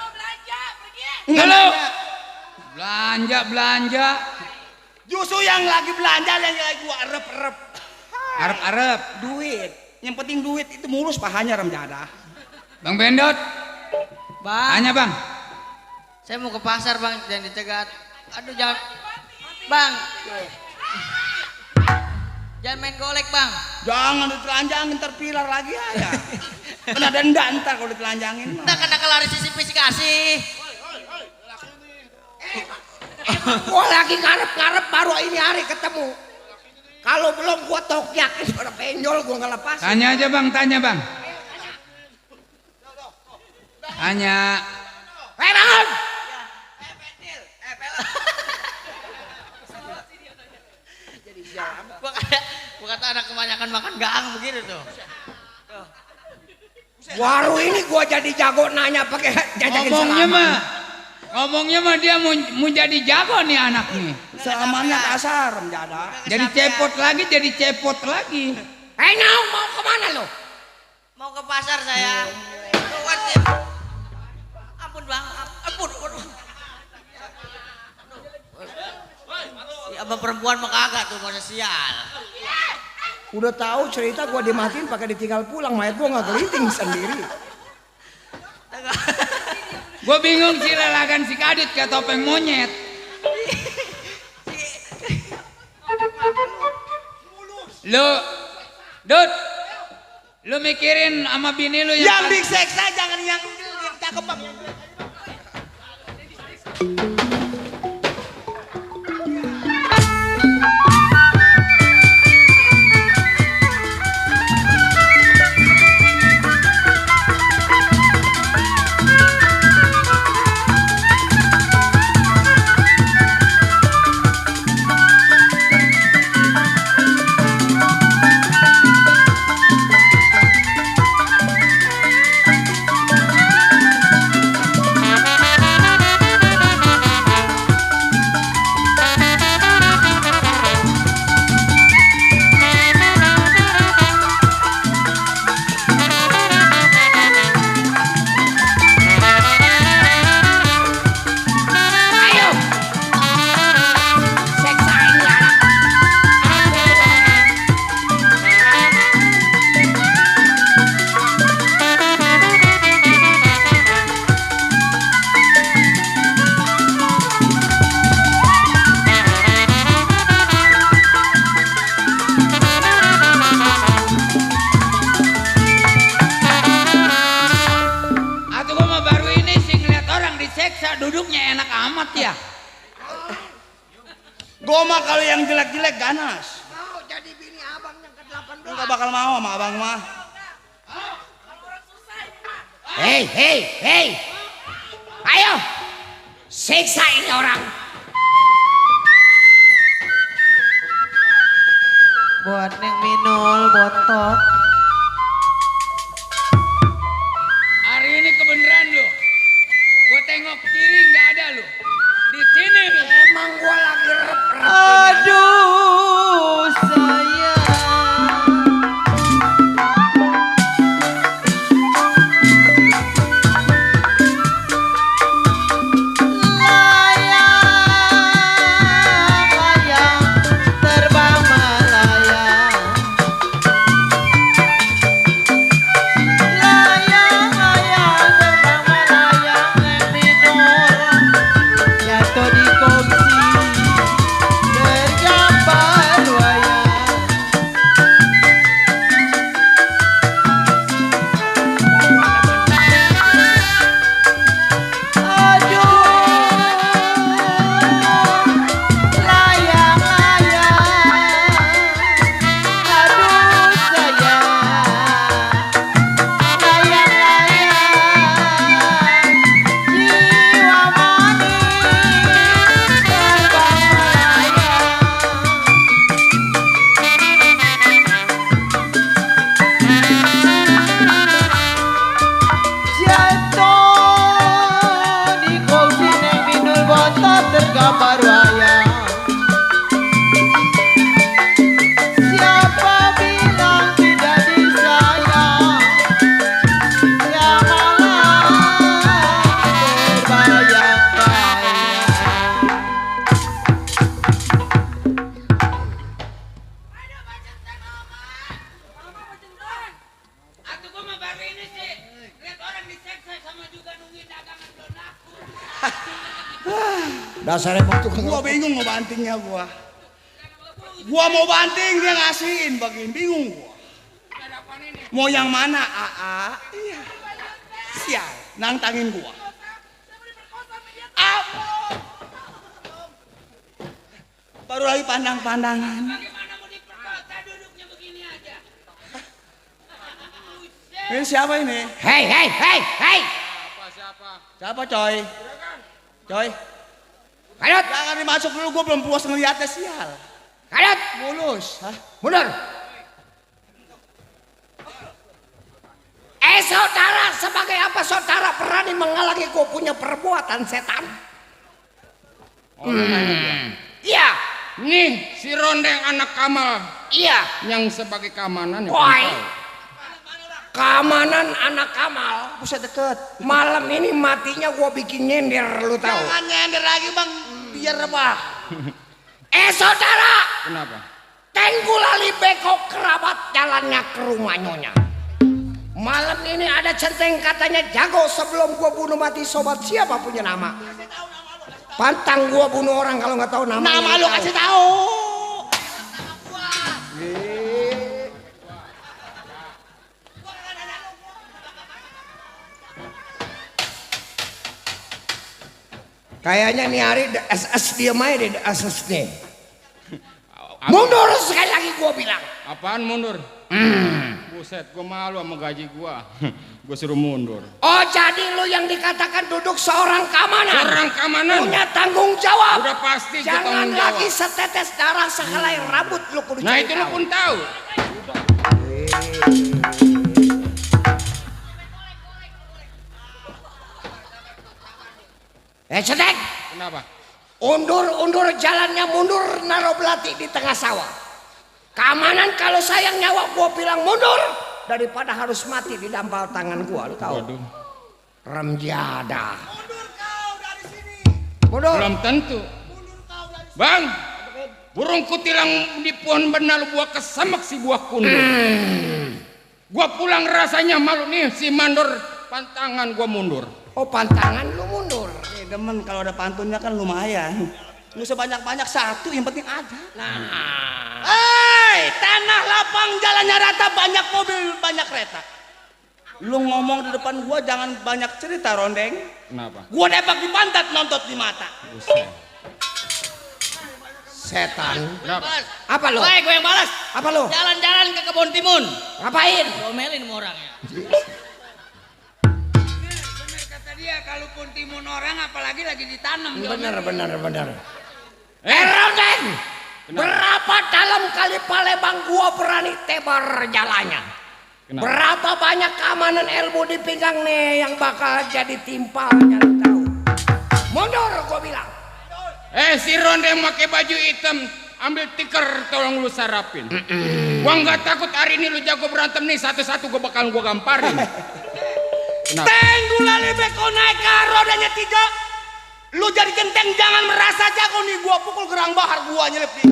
Enggak lo. Belanja. Justru yang lagi belanja yang lagi gua arep-arep. Arep-arep. Duit. Yang penting duit itu mulus pahanya Ramjada. Bang Bendot, Bang, tanya bang. saya mau ke pasar bang, jangan dicegat. Aduh jangan, bang. Jangan main golek bang. Jangan ditelanjangin terpilar lagi aja. Kena denda ntar kalau ditelanjangin. Ntar kena kelari spesifikasi. Gua lagi ngarep-ngarep baru ini hari ketemu. Kalau belum gua tokyakin pada penjol gua nggak lepas. Tanya aja bang, tanya bang. Tanya. Hei bangun! Gua kata anak kebanyakan makan gang begitu tuh. Baru ini gua jadi jago nanya pakai jajakin salaman. Ngomongnya mah dia mau jadi jago nih anak nih. Selamannya kasar Ramjada. Jadi cepot lagi, jadi cepot lagi. Hei Naung, mau kemana lo? Mau ke pasar saya. Tuh kan, ampun bang, ampun. Si abang perempuan mah kagak tuh masa sial. Udah tahu cerita gua dimatiin pakai ditinggal pulang, mayat gua nggak geliting sendiri. Gue bingung si lelagan si Kadit kayak topeng monyet. Lu, Dut, lu mikirin sama bini lu Yang diseksa jangan yang cakep bang. duduknya enak amat ya. Gua mah kalau yang jelek-jelek ganas. Mau jadi bini abang yang ke-18. Enggak bakal mau sama abang mah. Hei, hei, hei. Ayo. Siksa ini orang. Buat Neng Minul, bontot. Hari ini kebenaran lu. Gue tengok kiri nggak ada lu. Di sini lu. Emang gua lagi rep-rep. Aduh, sayang. Layang, layang, terbang melayang. berisik. Lihat orang diseksa sama juga nungguin dagangan belum laku. Dasar emang tukang. Gua bingung mau bantingnya gua. Gua mau banting dia ngasihin begini, bingung gua. Mau yang mana? Iya. Sial, nantangin gua. Apa? Baru lagi pandang-pandangan. Bagaimana mau diperkosa duduknya begini aja? Ini siapa ini? Hei. Siapa coy? Coy, Kadut, jangan dimasuk dulu, gua belum puas ngeliatnya sial. kadut, Mulus. Hah? mundur. Saudara, sebagai apa saudara berani menghalangi gua punya perbuatan setan? Iya, Nih si Rondeng anak Kamal iya. yang sebagai keamanan ya. Woi, keamanan anak Kamal. Buset deket. Malam ini matinya gua bikin nyender, lu tahu? Jangan nyender lagi bang, biar apa? Saudara, Kenapa? Tenggulali Beko kerabat jalannya ke rumah Nyonya. Malam ini ada centeng katanya jago sebelum gua bunuh mati sobat siapa punya nama. Pantang gua bunuh orang kalau nggak tahu nama. Nama lu kasih tahu. Kayaknya nih hari SS dia main deh SS nih. Mundur sekali lagi gua bilang. Apaan mundur? Buset, gua malu sama gaji gua. Gua suruh mundur. Oh jadi lu yang dikatakan duduk seorang keamanan. Seorang keamanan. Punya tanggung jawab. Udah pasti gua Jangan tanggung lagi jawab. setetes darah sehelai rambut lu kudu Nah cari itu lu tahu. pun tahu. Cedek, Kenapa? undur jalannya, mundur naruh belati di tengah sawah. Keamanan kalau sayang nyawa gua bilang mundur daripada harus mati di dampal tangan gua, lu tahu? Waduh. Remjada. Mundur kau dari sini. Mundur. Belum tentu. Bang, burung kutilang di pohon benar buah kesemek si buah kundur. Gua pulang rasanya malu nih si mandor pantangan gua mundur. Oh pantangan lu mundur. Demen kalau ada pantunnya kan lumayan. Nggak usah banyak-banyak, satu yang penting ada. Nah, Tanah lapang, jalannya rata, banyak mobil, banyak kereta. Lu ngomong di depan gua jangan banyak cerita, Rondeng. Kenapa? Gua debak di pantat, nontot di mata. Buset. setan. Kenapa? Apa lu? Baik, gue yang balas. Apa lu? Jalan-jalan ke kebun timun. Ngapain? Domelin sama orangnya. Bener kata dia, kalaupun timun orang apalagi lagi ditanam. Bener. Rondeng, berapa dalam kali Palembang gua berani tebar jalannya? Kenapa? Berapa banyak keamanan ilmu di pinggang nih yang bakal jadi timpalnya, lu tahu? Mundur gua bilang. Si Ronde pakai baju hitam, ambil tikar tolong lu sarapin. Gua nggak takut hari ini lu jago berantem nih, satu-satu gua bakal gua gamparin. Kenapa? Tenggulali beko naik ke rodanya 3. Lu jadi genteng, jangan merasa jago nih, gua pukul gerang bahar, gua nyelip di.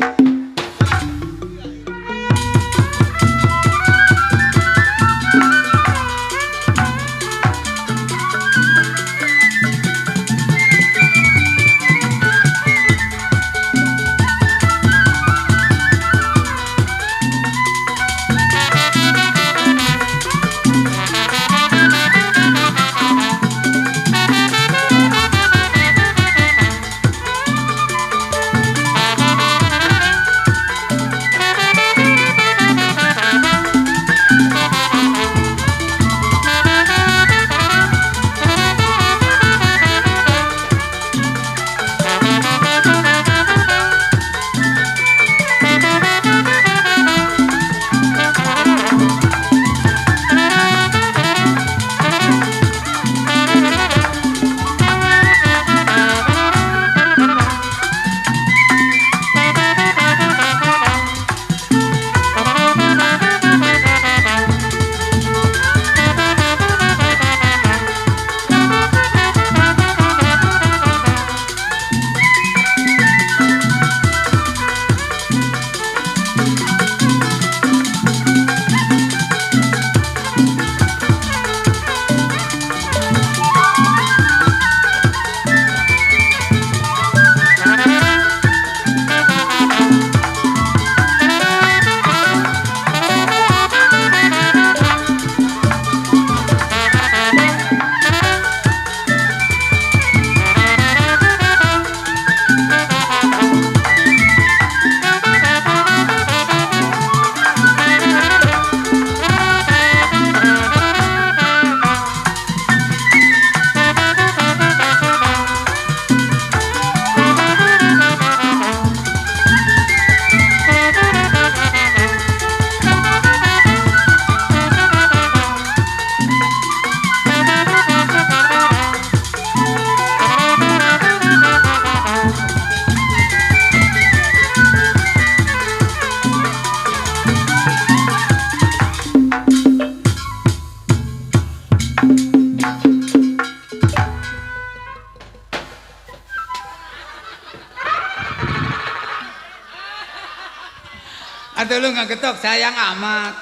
Atau lu nggak getok, sayang amat.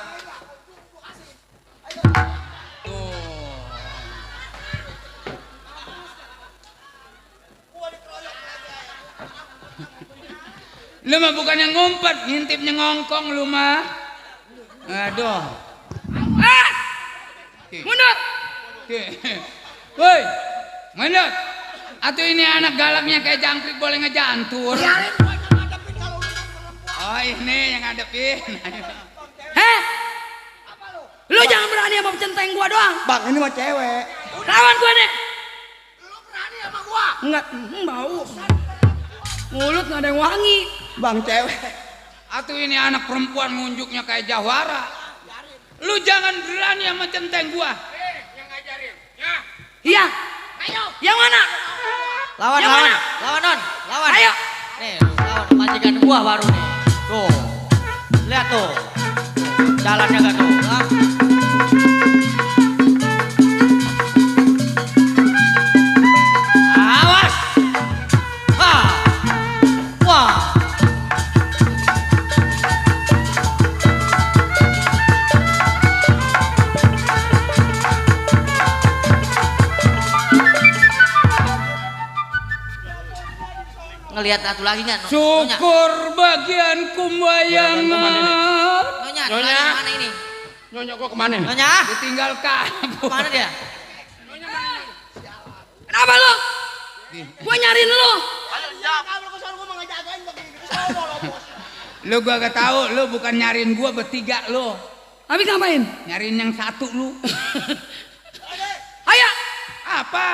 Tuh. Lu mah bukan yang ngumpet, ngintipnya ngongkong lu mah. Aduh. Ah! Mundur. Woi, mundur. Atau ini anak galaknya kayak jangkrik boleh ngejantur. Oh ini yang ngadepin. Heh? Lu jangan berani sama centeng gua doang. Bang, ini mah cewek. Lawan gua deh. Lu berani sama gua? Enggak, bau. Mulut nggak ada yang wangi. Bang, cewek. Atau ini anak perempuan ngunjuknya kayak jawara. Lu jangan berani sama centeng gua. Yang ngajarin. Ya. Iya. Ayo. Yang mana? Lawan, Yang lawan, mana? lawan non, lawan. Ayo. Nih, lawan majikan gua baru nih. Tuh, lihat tuh, jalannya gak tuh? Hah? Awas! Ha! Wah! Ngelihat satu lagi nggak? Syukur bagian kumbayangan. Nyonya, Nyonya. mana ini? Nyonya gua kemana? Nyonya, Ditinggal kabur. mana dia? Kenapa lu? Gua nyariin lu. Lu gua gak tahu, lu bukan nyariin gua bertiga lu. Habis ngapain? Nyariin yang satu lu. Ayo. Apa?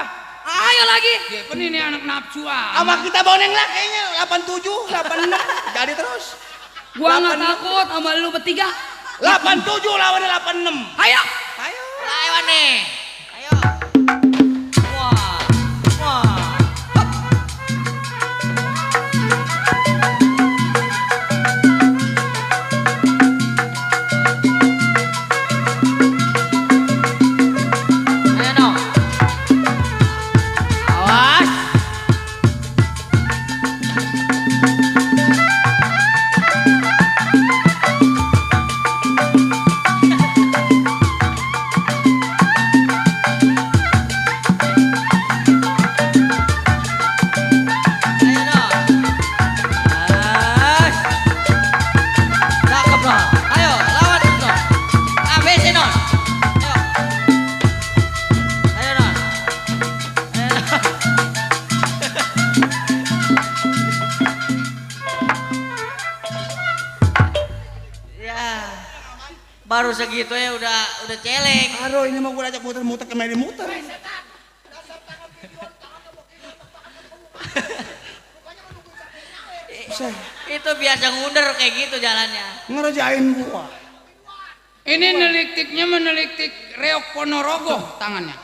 Ayo lagi. Dia pun ini anak nafsu Sama kita boneng lah kayaknya 87, 86. Jadi terus. Gua nggak takut sama lu bertiga. 87 lawannya 86. Ayo. Ayo. Lawan nih. Ayo. Wah. Wah. Hop. Ayo no. Awas. Ayo no. Awas. Cakep no. Ayo lawan no. Habisin no. Ayo. Ayo no. Ayo no. Ya. Baru segitu ya udah celeng. Aduh, ini mau gue ajak muter-muter ke media muter. Itu biasa ngunder kayak gitu jalannya. Ngerjain gua. Ini neliktiknya meneliktik reok Ponorogo tangannya.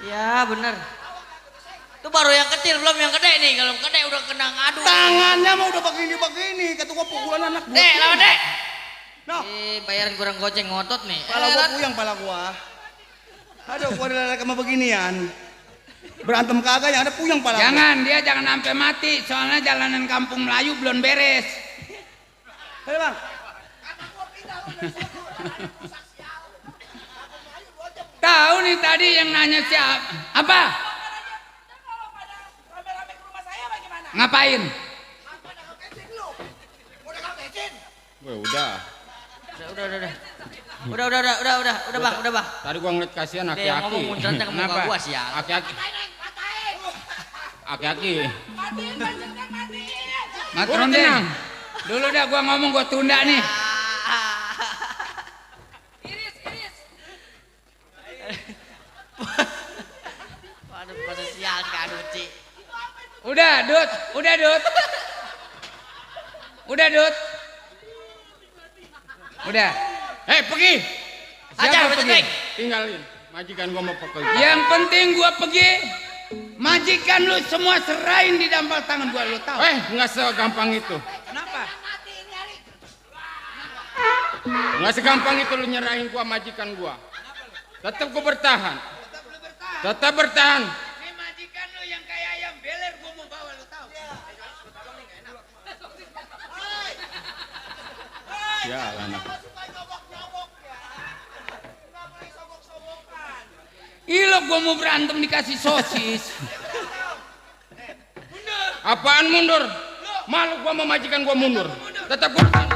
Ya bener. Itu baru yang kecil, belum yang gede nih. Kalau gede udah kena ngadu. Tangannya mah udah begini-begini. Kata gua pukulan anak gua. Dek, lawan dek. No. Bayaran kurang goceng ngotot nih. Pala gua puyang pala gua. Aduh, gua dilelek sama beginian. Berantem kagak yang ada puyang pala. Jangan, dia jangan sampai mati. Soalnya jalanan kampung Melayu belum beres. Ayo bang. Tahu nih tadi yang nanya siapa? Apa? Ngapain? Gue udah. Udah bang. Tadi gua ngeliat kasihan Dia yang ngomong aki-aki. muncratnya ke muka Kenapa? gua sih ya. Aki-aki. Aki-aki. Matron deh. Dulu dah gua ngomong gua tunda nih. Waduh, pada sial Kak Duci. Udah, Dut. Udah, Dut. Udah, Dut. Udah. Hei, pergi. Ajar, Siapa betul, pergi? Bang. Tinggalin. Majikan gua mau pekerja. Yang penting gua pergi. Majikan lu semua serahin di dampal tangan gua, lu tahu? Nggak segampang itu. Kenapa? Nggak segampang itu lu nyerahin gua majikan gua. Tetap gue bertahan. Tetap bertahan. Ini majikan lu yang kayak ayam beler gue mau bawa lu tahu. Ya anak. Ilo gue mau berantem dikasih sosis. Apaan mundur? Malu gue mau majikan gue mundur. Tetap gue bertahan.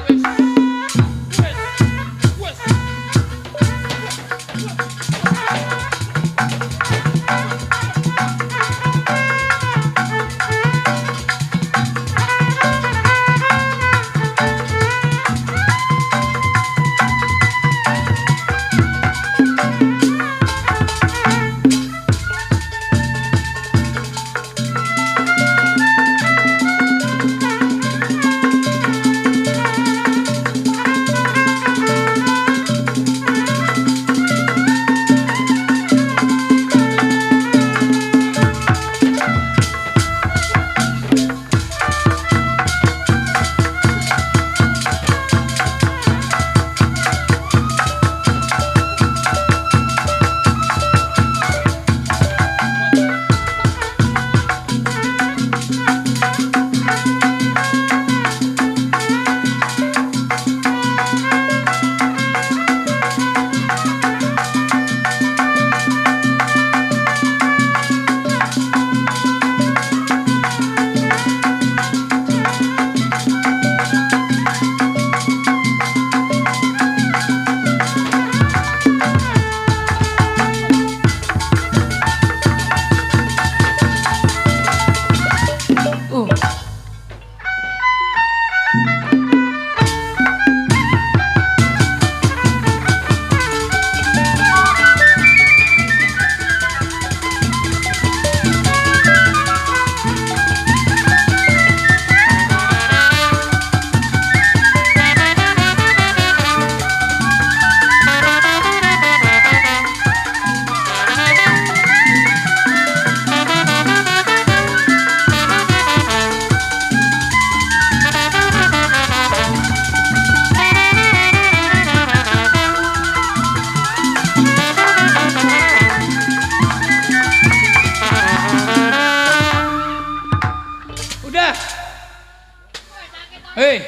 Hei.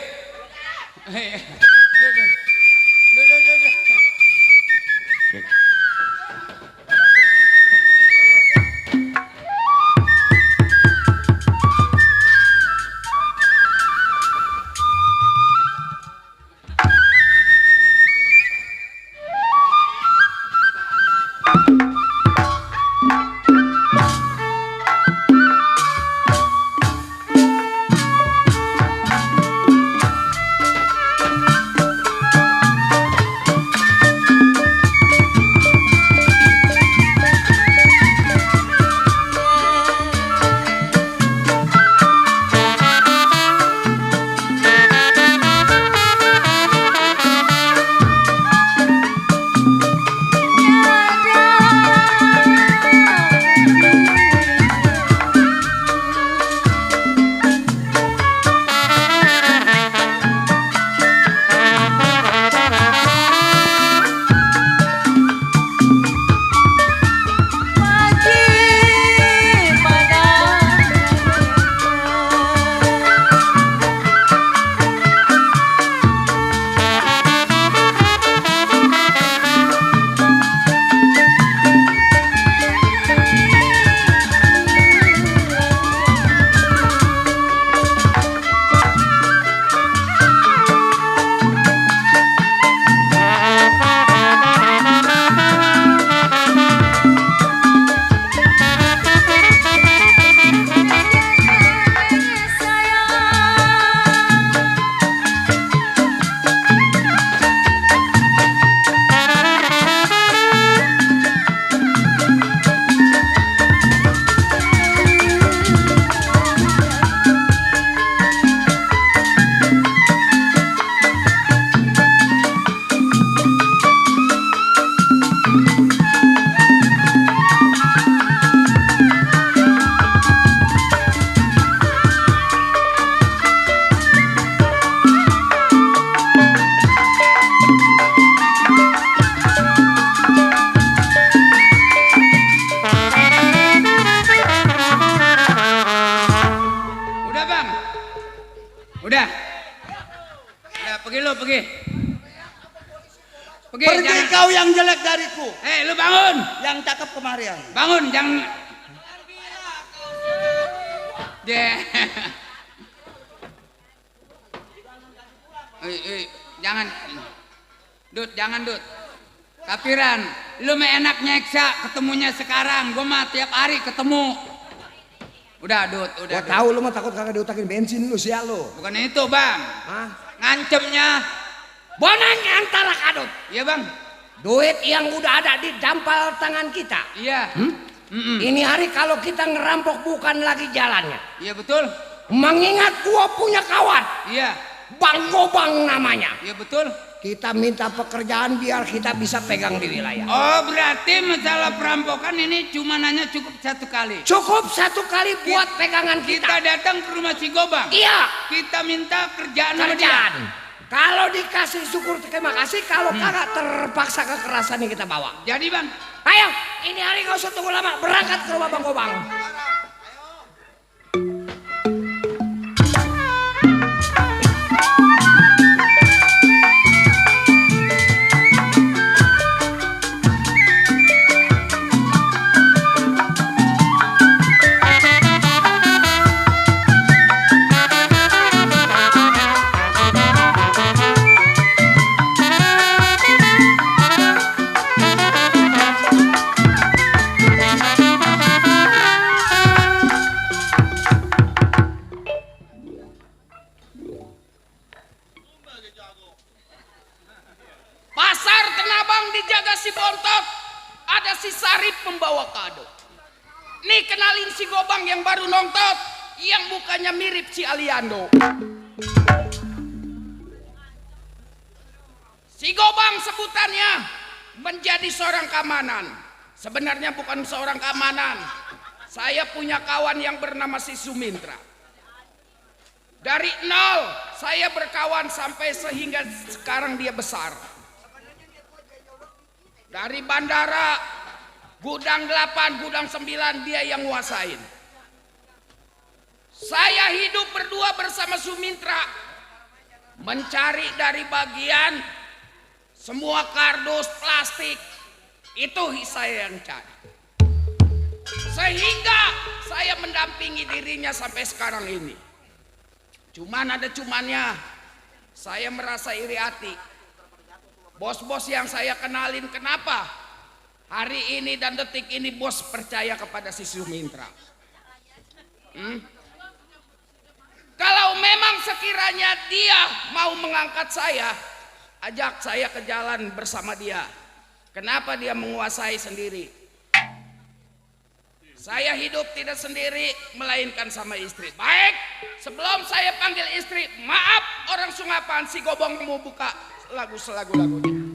Hei. Nyadar kau yang jelek dariku. Lu bangun. Yang cakep kemarian. Bangun, jangan. Jangan. Dut, jangan Dut. Tapi Ran, lu mah enak nyeksa ketemunya sekarang. Gua mah tiap hari ketemu. Udah Dut, udah. Gua tahu lu mah takut kagak diutakin bensin lu sial lu. Bukan itu Bang. Hah? Ngancemnya. Bonang antara kadut. Iya Bang. Duit yang udah ada di dampal tangan kita. Iya. Ini hari kalau kita ngerampok bukan lagi jalannya. Iya betul. Mengingat gua punya kawan. Iya. Bang Gobang namanya. Iya betul. Kita minta pekerjaan biar kita bisa pegang di wilayah. Oh berarti masalah perampokan ini cuma nanya cukup satu kali. Cukup satu kali buat pegangan Kita kita. datang ke rumah si Gobang. Iya. Kita minta kerjaan sama dia. Kerjaan. Kalau dikasih syukur terima kasih. Kalau kagak terpaksa kekerasan yang kita bawa. Jadi Bang. Ayo, ini hari nggak usah tunggu lama. Berangkat ke rumah Bang Gobang. Pasar Tenabang dijaga si Bontot. Ada si Sarip membawa kado. Nih kenalin si Gobang yang baru nontot. Yang mukanya mirip si Aliando. Si Gobang sebutannya menjadi seorang keamanan. Sebenarnya bukan seorang keamanan. Saya punya kawan yang bernama si Sumintra. Dari nol saya berkawan sampai sehingga sekarang dia besar. Dari bandara, gudang 8, gudang 9 dia yang nguasain. Saya hidup berdua bersama Sumintra. Mencari dari bagian semua kardus plastik. Itu saya yang cari. Sehingga saya mendampingi dirinya sampai sekarang ini. Cuman ada cumannya. Saya merasa iri hati. Bos-bos yang saya kenalin kenapa hari ini dan detik ini bos percaya kepada si Sumintra. Kalau memang sekiranya dia mau mengangkat saya, ajak saya ke jalan bersama dia. Kenapa dia menguasai sendiri? Saya hidup tidak sendiri melainkan sama istri. Baik, sebelum saya panggil istri, maaf orang Sungapan, si Gobang mau buka lagu-lagunya.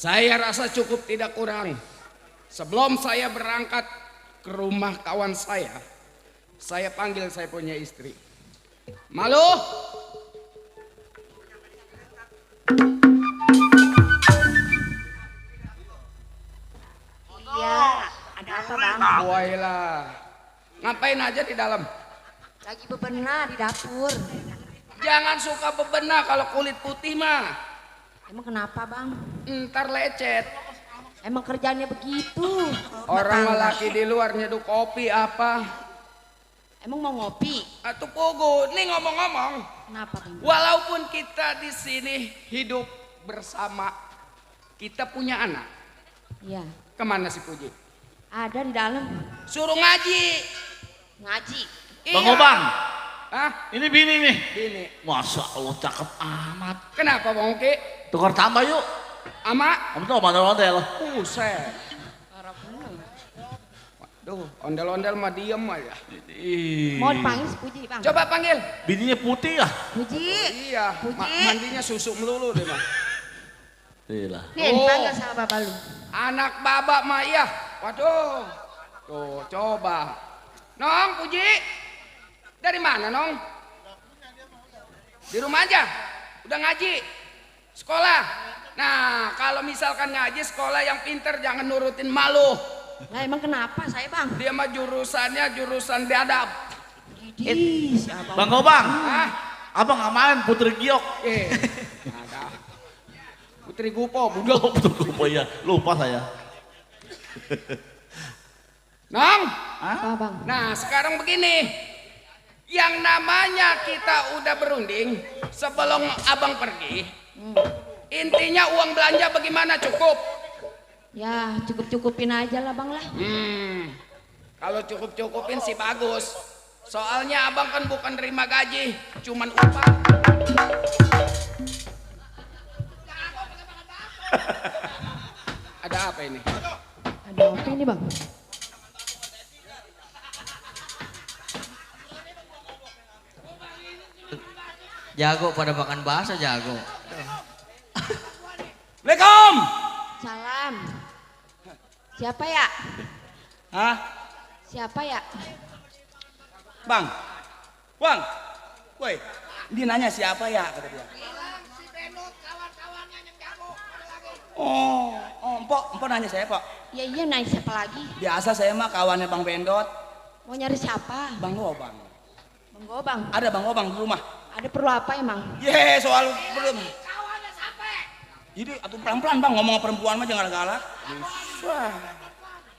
Saya rasa cukup tidak kurang. Sebelum saya berangkat ke rumah kawan saya panggil saya punya istri. Malu? Iya, ada apa Bang? Wailah. Ngapain aja di dalam? Lagi bebenah di dapur. Jangan suka bebenah kalau kulit putih mah. Emang kenapa Bang? Ntar lecet. Emang kerjaannya begitu. Orang Matangga. laki di luar nyeduh kopi apa? Emang mau ngopi? Atuh pugu, nih ngomong-ngomong. Kenapa Bang? Walaupun kita di sini hidup bersama, kita punya anak. Iya. Kemana si Puji? Ada di dalam. Suruh ngaji. Ngaji. Bang Obang, Hah? ini bini nih. Bini. Masya Allah cakep amat. Kenapa Bang Oki? Tukar tambah yuk. Ama? Kamu tuh ondel-ondel. Buset. Duh, ondel-ondel mah diem aja. Mau dipanggil si Puji Bang? Coba panggil. Bininya putih ya? Puji. Iya, Puji. mandinya susu melulu deh mah. Iya. Nih dipanggil sama bapak lu. Anak babak mah iya. Waduh. Tuh, coba. Nong, Puji. Dari mana, Nong? Di rumah aja. Udah ngaji. Sekolah. Nah, kalau misalkan ngaji sekolah yang pinter jangan nurutin malu. Lah emang kenapa saya Bang? Dia mah jurusannya jurusan biadab. Idih, si abang. Bang Obang, Ah, abang ngamalin Putri Giok. ada. Putri Gupo, budel. Oh iya, lupa saya. Nong. Apa Bang? Nah, sekarang begini. Yang namanya kita udah berunding sebelum abang pergi. Intinya uang belanja bagaimana cukup? Ya cukup-cukupin aja lah Bang lah. Kalau cukup-cukupin sih bagus. Soalnya abang kan bukan terima gaji, cuman upah. Ada apa ini? Ada apa ini Bang? Jago pada makan bakso jago. Assalamualaikum. Salam. Siapa ya? Hah? Siapa ya? Bang. Bang. Woi, dia nanya siapa ya kata dia. Oh, Empok nanya saya, Pak. Ya iya naik siapa lagi? Biasa saya mah kawannya Bang Bendot, Mau nyari siapa? Bang Gobang. Bang Gobang. Ada Bang Gobang di rumah. Ada perlu apa emang? Ye, soal belum. Jadi atuh pelan-pelan Bang ngomong sama perempuan mah jangan galak. Wah.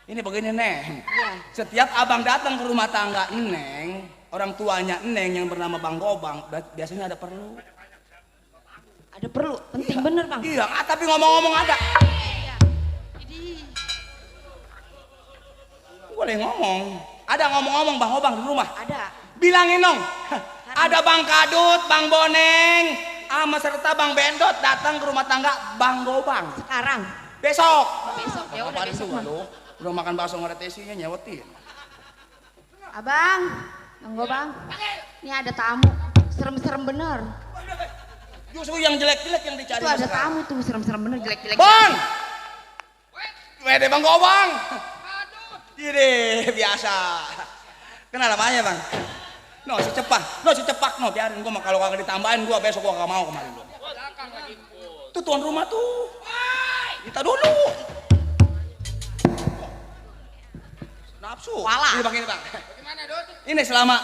Ini begini Neng. Iya. Setiap abang datang ke rumah tangga Neng, orang tuanya Neng yang bernama Bang Gobang, biasanya ada perlu. Ada perlu, penting bener Bang. Iya, tapi ngomong-ngomong ada. Iya. Idih. Boleh ngomong. Ada ngomong-ngomong Bang Gobang di rumah. Ada. Bilangin dong. Ada Bang Kadut, Bang Boneng, sama serta Bang Bendot datang ke rumah tangga Bang Gobang. Sekarang. Besok. Besok ya udah besok mah. Udah makan bakso nggak ada tesinya nyewetin. Abang, Bang Gobang. Ini ada tamu. Serem-serem bener. Justru yang jelek-jelek yang dicari. Itu ada sekarang. tamu tuh serem-serem bener jelek-jelek. Bang! Wede Bang Gobang. Ini biasa. Kenal namanya Bang? No si cepak no biarin gua mah kalau kagak ditambahin gua besok gua gak mau kemarin lu. Tuh tuan rumah tuh. Kita dulu. Nafsu. Wala. Ini Bang ini Bang. Bagaimana, Dut? Ini selama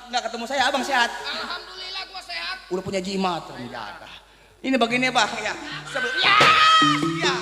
nggak ketemu saya abang sehat. Alhamdulillah gua sehat. Udah punya jimat ternyata. Ini begini Bang ya. Ya. Ya.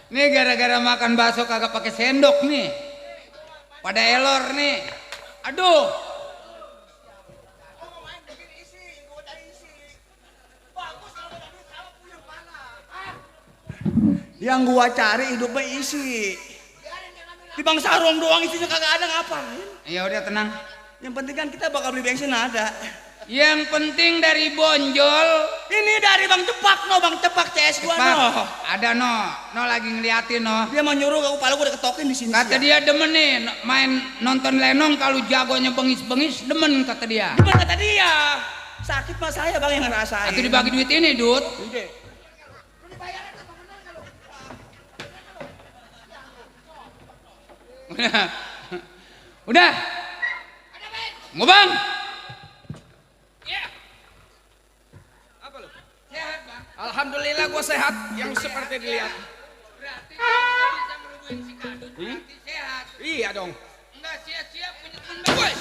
Nih gara-gara makan bakso kagak pakai sendok nih. Pada elor nih. Aduh. Yang gua cari hidupnya isi. Di bang sarung doang isinya kagak ada ngapain? Ya udah tenang. Yang penting kan kita bakal beli bensin ada. Yang penting dari bonjol. Ini dari Bang Cepak no, Bang Cepak CS gua no. Ada no lagi ngeliatin no. Dia mau nyuruh aku kepala gua udah ketokin di sini. Kata dia demen nih main nonton lenong kalau jagonya bengis-bengis demen kata dia. Demen kata dia. Sakit mah saya Bang yang ngerasain. Atau dibagi duit ini, Dut. Udah. Ngobang. Apa lu? Sehat, Bang. Alhamdulillah gua sehat yang seperti dilihat. Berarti bisa merubuhin si Kadut. Berarti sehat. Iya dong. Enggak sia-sia punya teman bagus.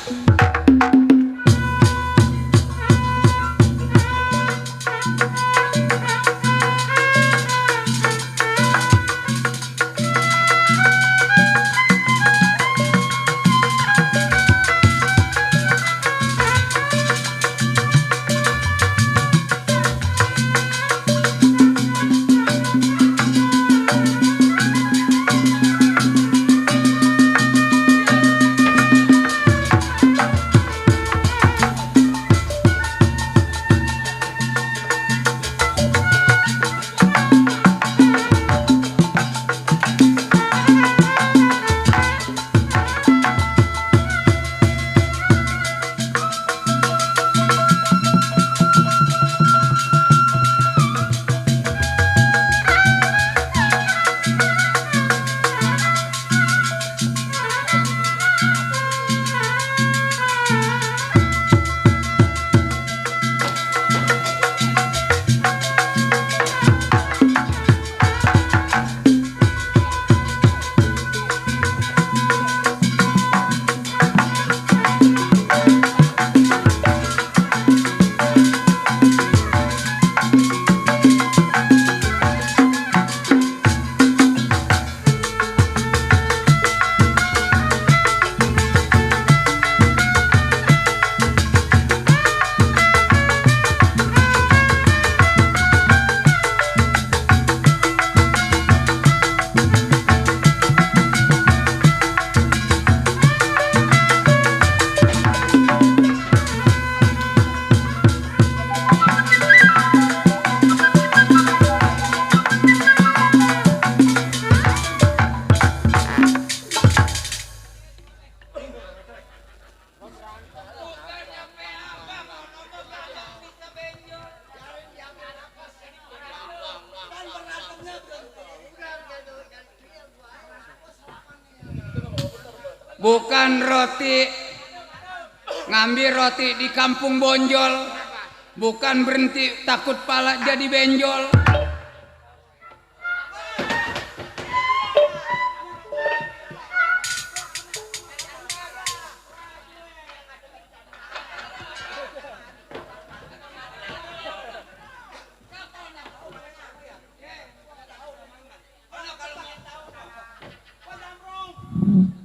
Bukan roti ngambil roti di kampung bonjol, bukan berhenti takut pala jadi benjol.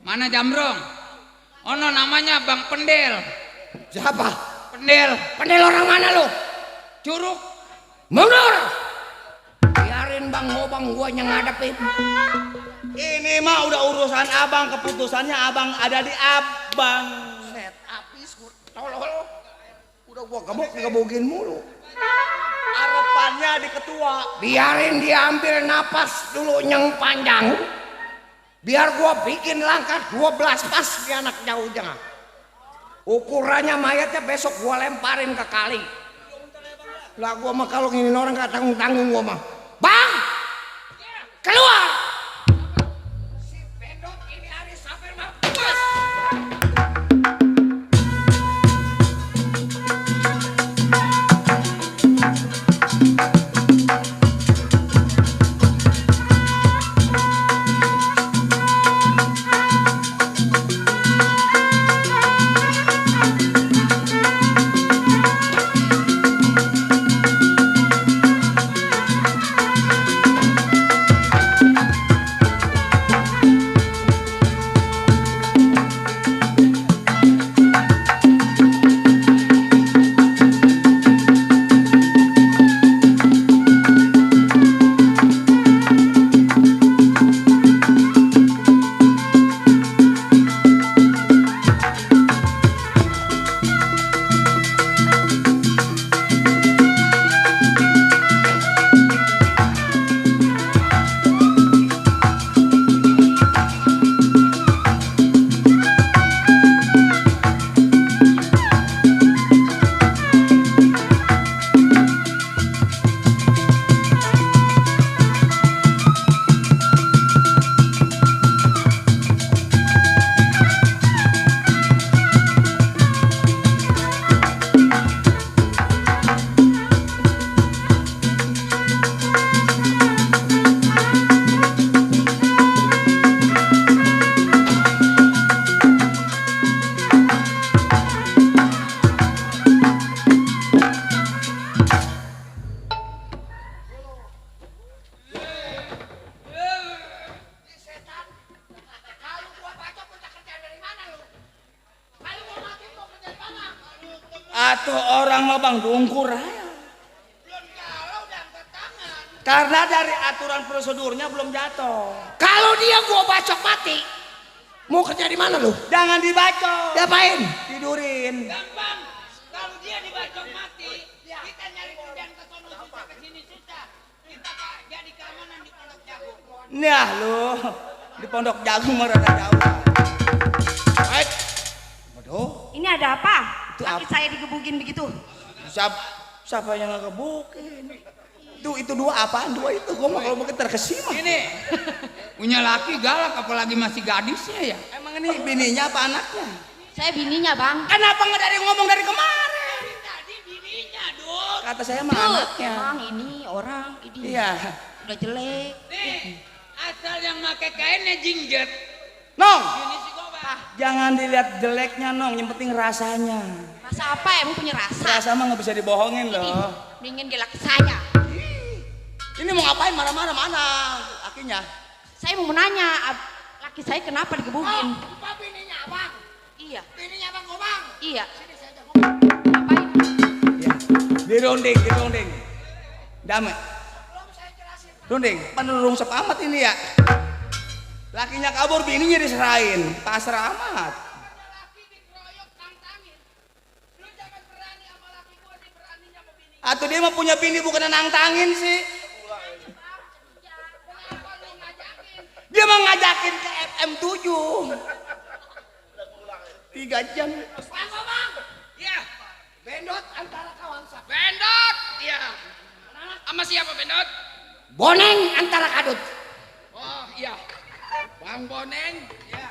Mana Jambrong? Ono namanya Bang Pendel. Siapa? Pendel. Pendel orang mana lu? Curug. Mundur. Biarin Bang Ngobang gua yang ngadepin. Ini mah udah urusan abang, keputusannya abang ada di abang. Set habis tolol. Udah gua gebogin mulu. Harapannya di ketua. Biarin dia ambil napas dulu yang panjang. Biar gua bikin langkah 12 pas di anak jauh jangan. Ukurannya mayatnya besok gua lemparin ke kali. Lah gua mah kalau nginin orang gak tanggung-tanggung gua mah. Bang! Keluar! Si pedot ini hari sampai mah puas. Atau orang mah bang dungkur aja. Karena dari aturan prosedurnya belum jatuh. Kalau dia gua bacok mati, mau kerja di mana lu? Jangan dibacok. Diapain? Tidurin. Gampang. Kalau dia dibacok mati, kita nyari kerjaan ke sono susah, ke sini susah. Kita jadi keamanan di Pondok Jagung. Nah lu di Pondok Jagung mah rada jauh. Baik. Waduh. Ini ada apa? Itu Laki apa? saya digebukin begitu. Siapa yang ngegebukin? Itu dua apaan? Dua itu gua mah kalau mungkin terkesima. Ini punya laki galak apalagi masih gadisnya ya. Emang ini bininya apa anaknya? Saya bininya, Bang. Kenapa nggak dari ngomong dari kemarin? Tadi bininya, Dut. Kata saya mah anaknya. Bang, ini orang ini Iya. udah jelek. Nih, asal yang pakai kainnya jingjet. Nong, Ini si Gobang. jangan dilihat jeleknya Nong, yang penting rasanya. Rasa apa emang punya rasa? Rasa mah nggak bisa dibohongin Ini loh. dingin di laki saya. Ini mau ngapain marah-marah mana akinya? Saya mau menanya, laki saya kenapa digebukin? Apa bininya, Abang? Iya, Bininya Bang Gobang. iya. Ngapain? Ya. Dirunding. Damai. Runding, penurung sepamat ini ya. Lakinya kabur, bininya diserahin. Pasrah amat. Atau dia mah punya bini bukan nantangin sih. Dia mau ngajakin ke FM 7. 3 jam. Bang Gobang. Iya. Bendot antara kawan saya. Bendot. Iya. Sama siapa Bendot? Boneng antara kadut. Oh iya. Bang Boneng. Iya.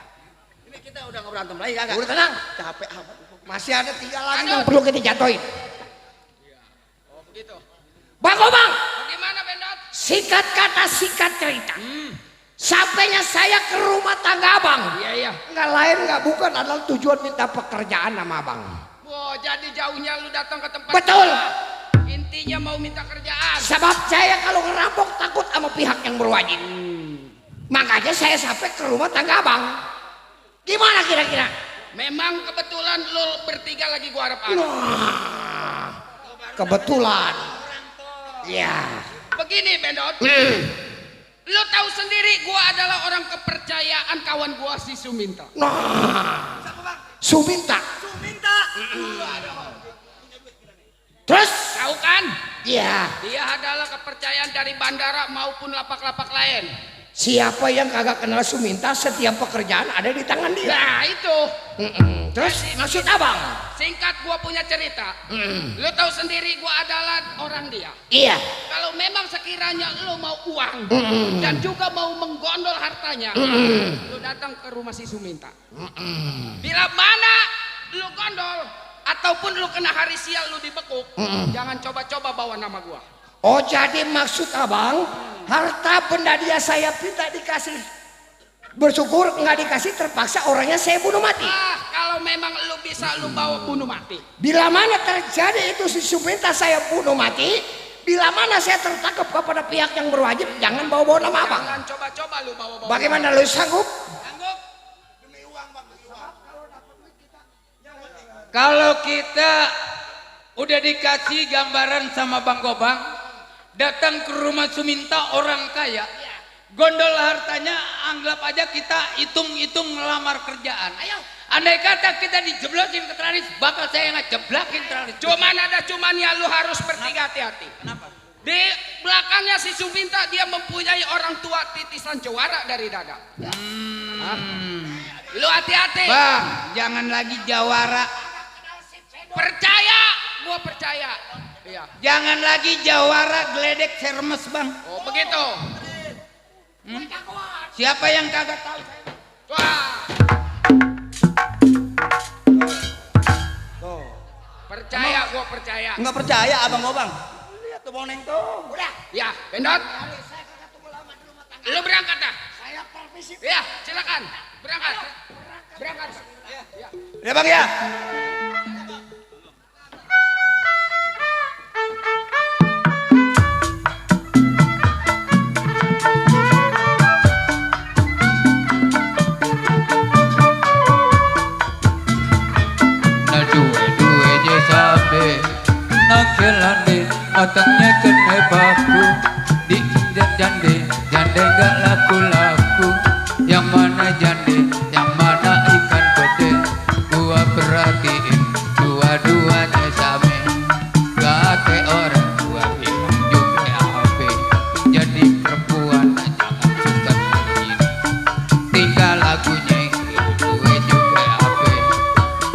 Ini kita udah nggak berantem lagi kagak? Udah tenang. Capek amat. Masih ada 3 lagi yang perlu kita jatuhin. Oh begitu. Bang Gobang, Bagaimana Bendot? singkat kata singkat cerita. Sampainya saya ke rumah tangga abang. Iya. Nggak lain nggak bukan adalah tujuan minta pekerjaan sama abang. Wah, jadi jauhnya lu datang ke tempat Betul. gua. Intinya mau minta kerjaan. Sebab saya kalau ngerampok takut sama pihak yang berwajib. Makanya saya sampai ke rumah tangga abang. Gimana kira-kira? Memang kebetulan lu bertiga lagi gua harap-harap. Nah, kebetulan. Ya. Begini Bendot. Lu tahu sendiri gua adalah orang kepercayaan kawan gua si Suminta. Nah. Suminta. Terus? Tahu kan? Ya. Dia adalah kepercayaan dari bandara maupun lapak-lapak lain. Siapa yang kagak kenal Suminta, setiap pekerjaan ada di tangan dia. Nah itu. Terus maksud abang? Singkat gua punya cerita. Lu tahu sendiri gua adalah orang dia. Iya. Kalau memang sekiranya lu mau uang dan juga mau menggondol hartanya, lu datang ke rumah si Suminta. Bila mana lu gondol ataupun lu kena hari sial lu dibekuk, jangan coba-coba bawa nama gua. Oh jadi maksud abang, harta benda dia saya minta dikasih, bersyukur nggak dikasih terpaksa orangnya saya bunuh mati. Kalau memang lu bisa lu bawa bunuh mati. Bila mana terjadi itu si Suminta saya bunuh mati, bila mana saya tertangkap kepada pihak yang berwajib, jangan bawa-bawa nama abang. Jangan coba-coba lu bawa-bawa. Bagaimana lu sanggup? Sanggup? Kalau kita udah dikasih gambaran sama Bang Gobang, datang ke rumah Suminta orang kaya, gondol hartanya, anggap aja kita hitung-hitung ngelamar kerjaan. Ayo, andai kata kita dijeblokin ke teralis, bakal saya ngejeblakin teralis. Cuman ya lu harus bertiga hati-hati. Kenapa? Di belakangnya si Suminta dia mempunyai orang tua titisan jawara dari dada. Lu hati-hati. Bang, jangan lagi jawara. Percaya, gua percaya. Iya. Jangan lagi jawara geledek sermes bang. Oh begitu. Siapa yang kagak tahu? Wah. Percaya, gua percaya. Nggak percaya abang Gobang. Lihat tuh Boneng tuh. Udah. Ya, Bendot. Lu berangkat dah. Saya permisi. Ya, silakan. Berangkat. Berangkat. Ya bang ya. Nah dua je sab otaknya kena baku. Diinjak jande, jande gak laku-laku. Yang mana jande, yang mana ikan gede. Gua perhatiin dua-duanya sama. Gak kayak orang tua bilang juga apa. Jadi perempuan jangan suka begini. Tinggal lagunya gue juga apa.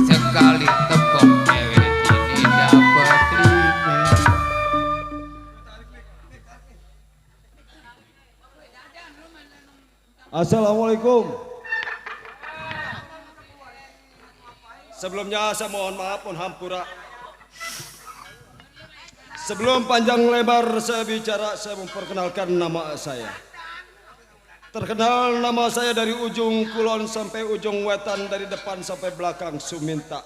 Sekali tepok cewek ini dapat lima. Assalamualaikum. Sebelumnya saya mohon maaf, mohon hampura. Sebelum panjang lebar saya bicara, saya memperkenalkan nama saya. Terkenal nama saya dari ujung kulon sampai ujung wetan, dari depan sampai belakang Suminta.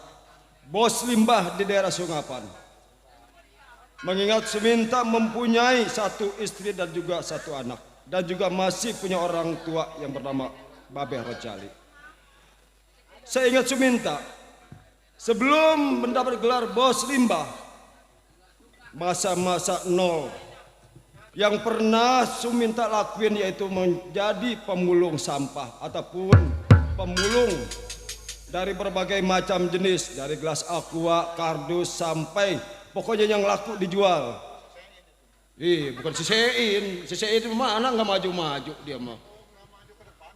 Bos limbah di daerah Sungapan. Mengingat Suminta mempunyai satu istri dan juga satu anak. Dan juga masih punya orang tua yang bernama Babeh Rojali. Saya ingat Suminta, sebelum mendapat gelar bos limbah, masa-masa nol, yang pernah Suminta lakuin yaitu menjadi pemulung sampah ataupun pemulung dari berbagai macam jenis, dari gelas aqua, kardus, sampai pokoknya yang laku dijual. Bukan sisein mana nggak maju-maju dia mah,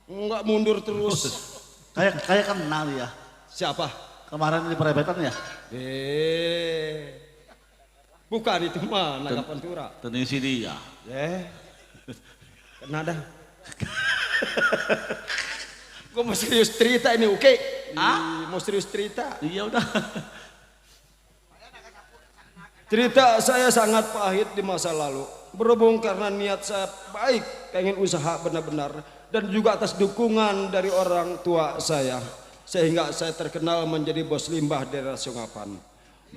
nggak mundur terus. Kayak kenal ya. Siapa? Kemarin di perebetan ya? Bukan itu mah Naga Pantura. Tenang si dia. Kena dah. Gue mau serius cerita ini, oke? Mau serius cerita? Iya udah. Cerita saya sangat pahit di masa lalu. Berhubung karena niat saya baik, pengen usaha benar-benar, dan juga atas dukungan dari orang tua saya, sehingga saya terkenal menjadi bos limbah daerah Sungapan.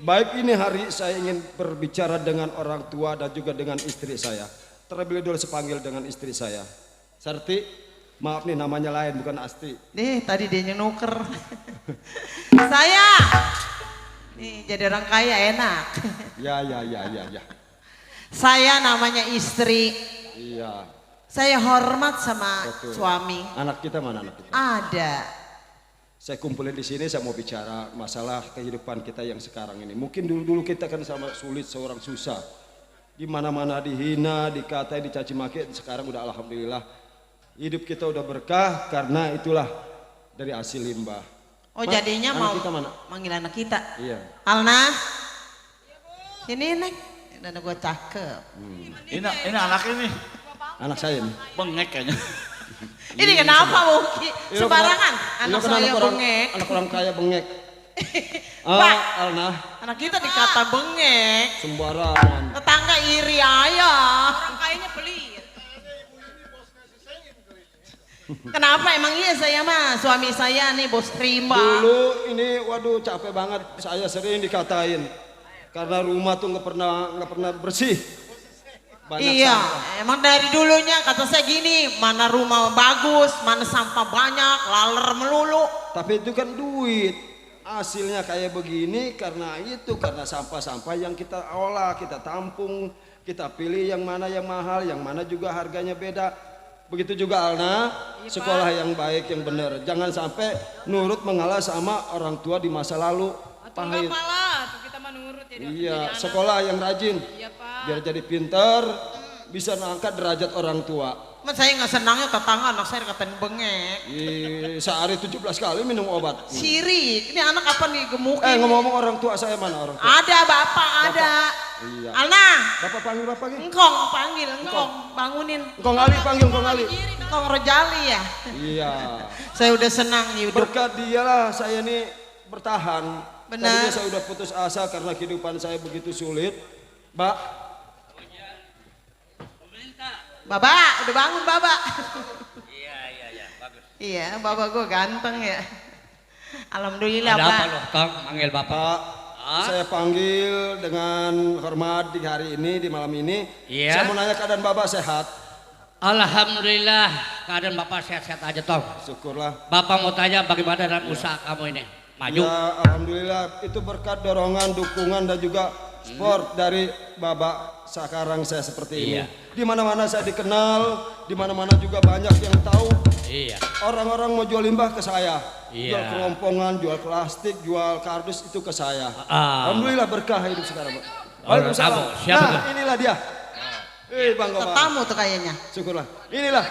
Baik ini hari saya ingin berbicara dengan orang tua dan juga dengan istri saya. Terlebih dulu saya panggil dengan istri saya. Sarti, maaf nih namanya lain bukan Asti. Nih tadi dia nuker. Saya. Nih jadi orang kaya enak. Ya. Saya namanya istri. Iya. Saya hormat sama Betul. suami. Anak kita mana anak kita? Ada. Saya kumpulin di sini, saya mau bicara masalah kehidupan kita yang sekarang ini. Mungkin dulu kita kan sama sulit, seorang susah. Di mana-mana dihina, dikatai, dicaci maki. Sekarang udah alhamdulillah hidup kita udah berkah karena itulah dari hasil limbah. Oh jadinya mau kita mana? manggil anak kita. Iya. Alna. Sini Neng. Dan gue cakep. Ini anak ini. Anak saya nih. Bengek kayaknya. Ini kenapa Wuki? Sembarangan. Anak kan saya orang, bengek. anak orang kaya bengek. Pak, Alna. anak kita dikata bengek. Sembarangan. Tetangga iri aja. Orang kayanya pelit. Kenapa emang iya saya mah suami saya nih bos terima. Dulu ini waduh capek banget, saya sering dikatain karena rumah tuh nggak pernah bersih. Banyak iya, sampah. emang dari dulunya kata saya gini, mana rumah bagus, mana sampah banyak, laler melulu. Tapi itu kan duit. Hasilnya kayak begini karena sampah-sampah yang kita olah, kita tampung, kita pilih yang mana yang mahal, yang mana juga harganya beda. Begitu juga Alna, sekolah yang baik, yang benar. Jangan sampai nurut mengalah sama orang tua di masa lalu. Pahit. Kita mah nurut Iya, sekolah yang rajin. Iya, Pak. Biar jadi pinter, bisa mengangkat derajat orang tua. Mas saya nggak senangnya tetangga anak saya dikatain bengek. Sehari 17 kali minum obat. Sirik, ini anak apa nih gemukin? Ngomong-ngomong orang tua saya mana orang tua? Ada bapak, ada. Iya. Alna. Bapak panggil bapak gitu? Engkong panggil, engkong bangunin. Engkong Ali panggil, engkong Ali. Engkong Rojali ya. Iya. Saya udah senang hidup. Berkat dialah saya ini bertahan. Benar. Tadinya saya udah putus asa karena kehidupan saya begitu sulit. Mbak. Babak, udah bangun babak. Iya, bagus. Iya, bapak gue ganteng ya. Alhamdulillah Ada Pak. apa loh, Tong? Manggil Bapak. Saya panggil dengan hormat di hari ini, di malam ini. Iya. Saya mau nanya keadaan Bapak sehat? Alhamdulillah, keadaan Bapak sehat-sehat aja, Tong. Syukurlah. Bapak mau tanya bagaimana dalam usaha kamu ini? Maju? Ya, alhamdulillah itu berkat dorongan, dukungan dan juga sport dari babak sekarang saya seperti ini. Iya. Di mana-mana saya dikenal, di mana-mana juga banyak yang tahu. Iya. Orang-orang mau jual limbah ke saya. Iya. Jual kerompongan, jual plastik, jual kardus itu ke saya. Ah. Alhamdulillah berkah hidup sekarang, Pak. Orang Waalaikumsalam. tamu, siapa Nah, tuh? inilah dia. Bang Gopang. Tamu tuh kayaknya. Syukurlah. Inilah.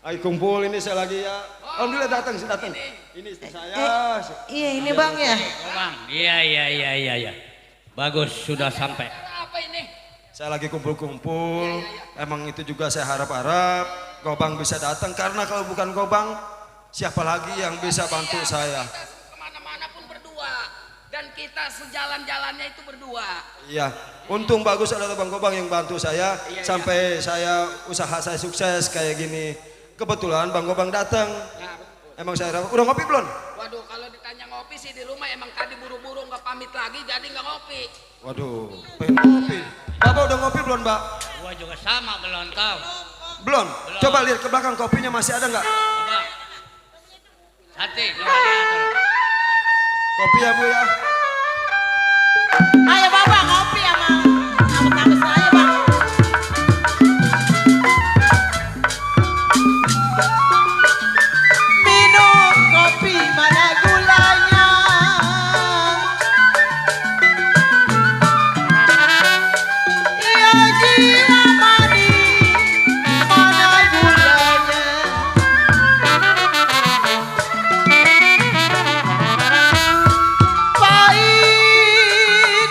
Lagi kumpul ini saya lagi ya. Alhamdulillah datang. Ini istri saya. Iya ini bang ya. Bang, iya. Bagus sudah sampai. Apa ini? Saya lagi kumpul-kumpul. Emang itu juga saya harap-harap Gobang bisa datang karena kalau bukan Gobang siapa lagi yang bisa bantu saya? Kemana-mana pun berdua. Dan kita sejalan-jalannya itu berdua. Iya, untung bagus ada Bang Gobang yang bantu saya sampai saya usaha saya sukses kayak gini. Kebetulan Bang Gobang datang. Emang saya udah ngopi belum? Waduh, kalau ditanya ngopi sih di rumah emang tadi buru-buru nggak pamit lagi jadi nggak ngopi. Waduh, pengen ngopi. Bapak udah ngopi belum, Mbak? Gua juga sama belum tahu. Belum. Coba lihat ke belakang kopinya masih ada nggak? Coba. Hati, coba lihat tuh. Kopi ya Bu ya. Ayo bapak ngopi sama tamu saya bang. Minum kopi mana gulanya. Iya jiwa manis mana gulanya.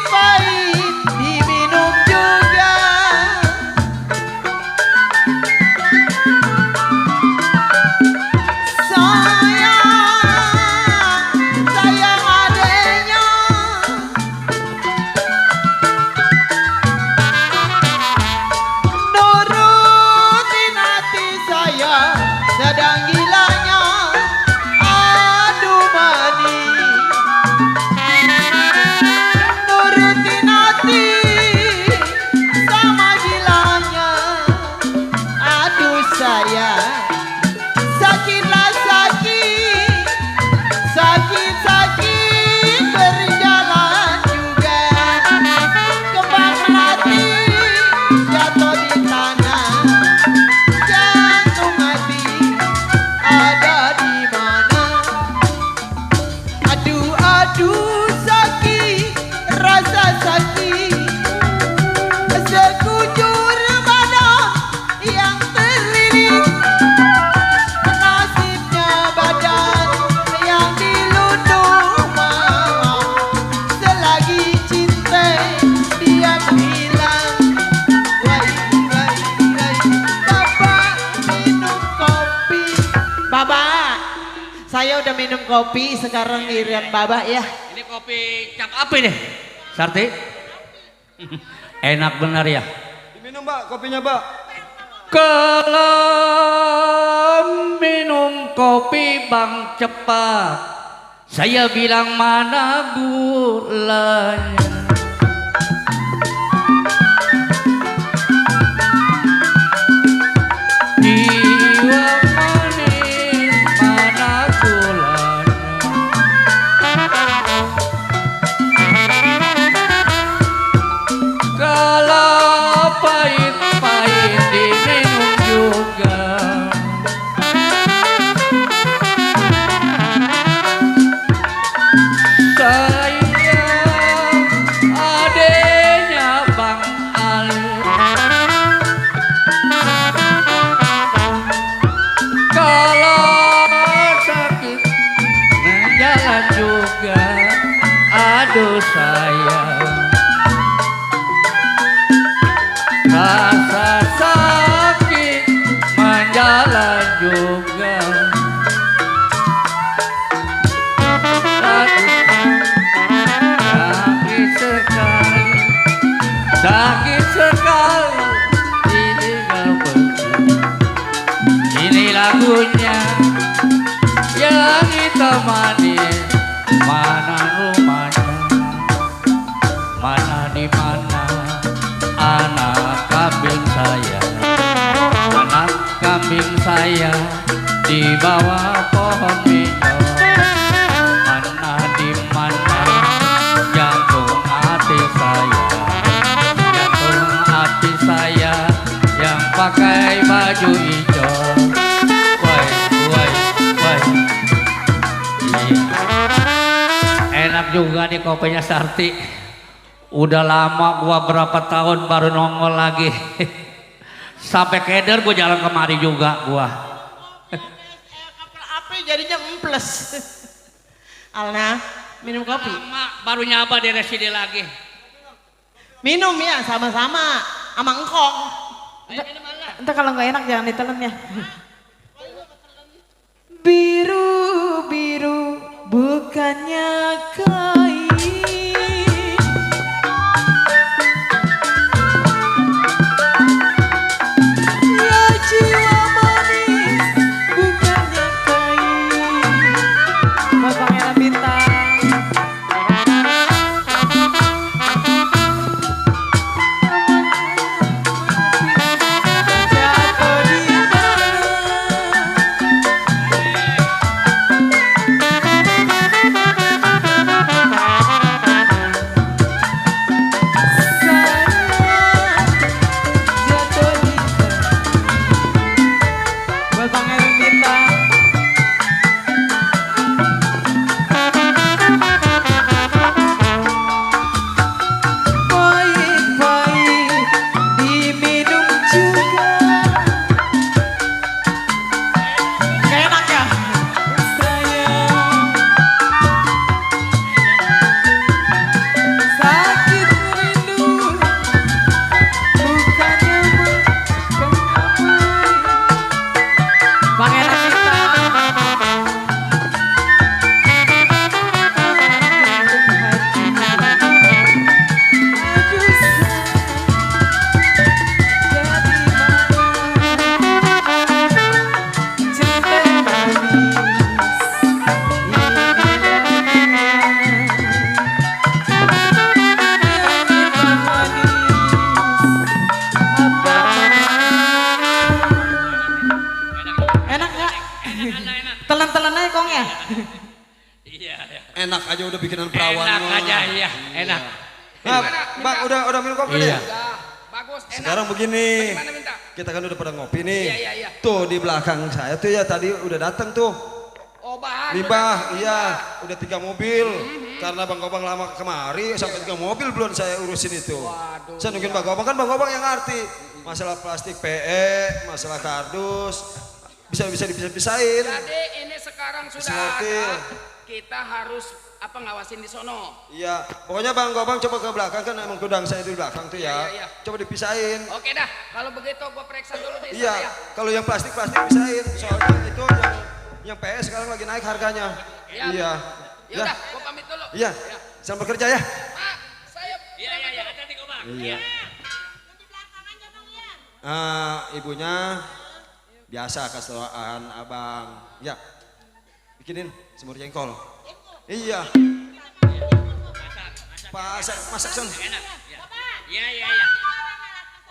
Pahit diminum juga. Sayang adanya. Nurutin hati saya sedang gilanya. Aduh manis. Nurutin hati sama gilanya. Aduh sayang, sakitlah sakit, sakit berjalan juga. Kembang hati jatuh di tanah, jantung hati ada di mana? Aduh sakit, rasa sakit, sekujur badan yang terlilit. Nasibnya badan yang dilundung mama, selagi cinta dia bilang. Wai, Bapak minum kopi. Bapak, saya udah minum kopi, sekarang giliran Bapak ya. Ini kopi cap apa ini? Sarti? Enak benar ya. Diminum, Mbak, kopinya, Mbak. Kalau minum kopi bang cepat, saya bilang mana gulanya. Jiwa manis mana gulanya. Kalau pahit-pahit diminum juga. Sayang adenya Bang Ali. Kalau sakit menjalan juga. Aduh sayang, rasa sakit menjalan juga. Sakit sekali ditinggal pergi. Ini lagunya yang ditemani mana rumahnya. baju hijau. Woi, woi, woi. Iya. Enak juga nih kopinya Sarti. Udah lama gua berapa tahun baru nongol lagi. Sampai keder gua jalan kemari juga gua. Kapal api jadinya emples. Alna, minum kopi. Lama baru nyaba di residi lagi. Minum ya sama-sama sama engkong. Entah kalau nggak enak jangan ditelan ya. Biru biru bukannya kain. Ya jiwa manis bukannya kain. Buat Pangeran Bintang. Enak aja udah bikinan perawan. Enak aja iya, enak. Nah, Bang udah minum kopi Iya. ya? Bagus, enak. Sekarang begini, Bagaimana minta? kita kan udah pada ngopi nih. Iya. Tuh di belakang saya tuh ya tadi udah datang tuh. Oh, bahan. Limbah, iya, udah 3 mobil. Karena Bang Gobang lama kemari, sampai 3 mobil belum saya urusin itu. Waduh. Saya nungguin Bang Gobang, kan Bang Gobang yang ngerti. Masalah plastik PE, masalah kardus, bisa dipisah-pisahin. Jadi ini sekarang sudah ngerti. ada, kita harus ngawasin di sono. Iya, pokoknya Bang Gobang coba ke belakang, kan emang gudang saya di belakang tuh ya. Iya. Coba dipisahin. Oke dah, kalau begitu gua periksa dulu di Iya, sana ya. kalau yang plastik pisahin. Soalnya itu yang PS sekarang lagi naik harganya. Iya. Iya. Ya udah, gua pamit dulu. Iya. Selamat bekerja ya. Pak, saya Iya, hati-hati kok, Bang. Iya. Ibunya biasa keseruan abang. Ya, bikinin semur jengkol. Iya. Masak son. Enak. Iya.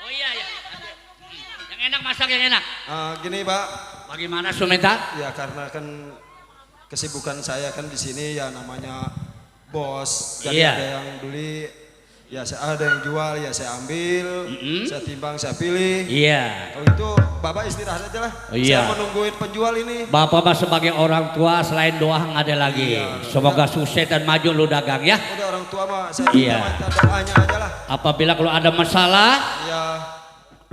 Oh iya. Yang enak masak yang enak. Gini Pak. Bagaimana Sumenta? Ya karena kan kesibukan saya kan di sini ya namanya bos. Jadi Iya. ada yang beli, ya ada yang jual, ya saya ambil, saya timbang, saya pilih. Iya. Kalau itu Bapak istirahat aja lah. Oh, iya. Saya menungguin penjual ini. Bapak mah sebagai orang tua selain doa nggak ada lagi. Iya. Semoga sukses dan maju lu dagang ya. Udah orang tua mah saya Iya. minta doanya aja lah. Apabila kalau ada masalah, Iya.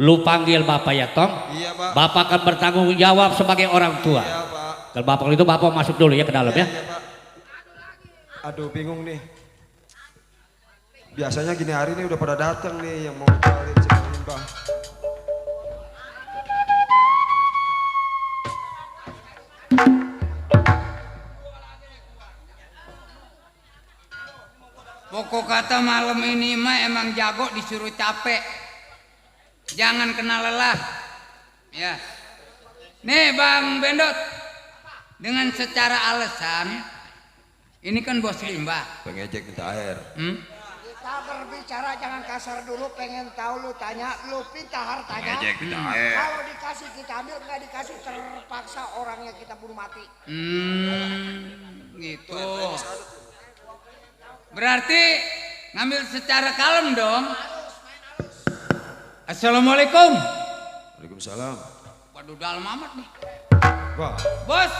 lu panggil Bapak ya Tong. Iya Pak. Bapak akan bertanggung jawab sebagai orang tua. Iya Pak. Kalau Bapak itu Bapak masuk dulu ya ke dalam ya. Iya Pak. Aduh bingung nih. Biasanya gini hari ini udah pada datang nih yang mau jualin si Bang Limbah. Pokok kata malam ini mah emang jago disuruh capek. Jangan kena lelah. Ya. Nih Bang Bendot. Dengan secara alasan ini kan bos Limbah. Pengejek minta air. Kita berbicara jangan kasar dulu, pengen tahu lu tanya, lu pinta hartanya. Ngejek minta air. Kalau dikasih kita ambil, nggak dikasih terpaksa orangnya kita bunuh mati. Gitu. Berarti ngambil secara kalem dong. Assalamualaikum. Waalaikumsalam. Waduh, dalam amat nih. Wah, Bos,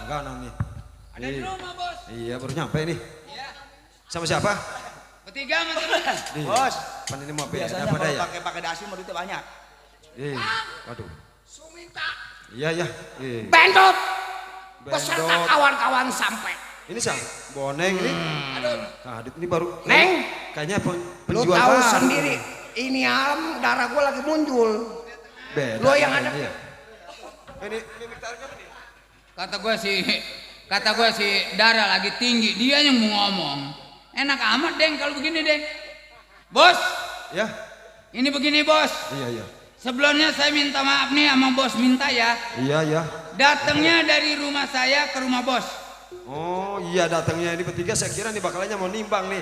langganan nih. ada di rumah, Bos. Iya, baru nyampe nih. Iya. Sama siapa? Bertiga sama teman. Nih, Bos, pan ini mau beda biasanya apa kalau daya? pakai dasi mau duitnya banyak. Waduh. Suminta. Iya, iya. Bendot. Beserta Bendot. kawan-kawan sampai. Ini sang boneng ini. Nah, ini baru. Neng, Kayaknya lu penjual tahu baru. sendiri. Ini alam darah gue lagi muncul. Beda. Lu yang ada. Ini miktarnya apa nih? Kata gue si darah lagi tinggi, dia yang mau ngomong. Enak amat, Deng, kalau begini, Deng. Bos, Ya. ini begini, Bos. Iya, iya. Sebelumnya saya minta maaf nih sama Bos minta ya. Iya, iya. Datangnya dari rumah saya ke rumah Bos. Oh, iya datangnya ini bertiga saya kira nih bakalannya mau nimbang nih.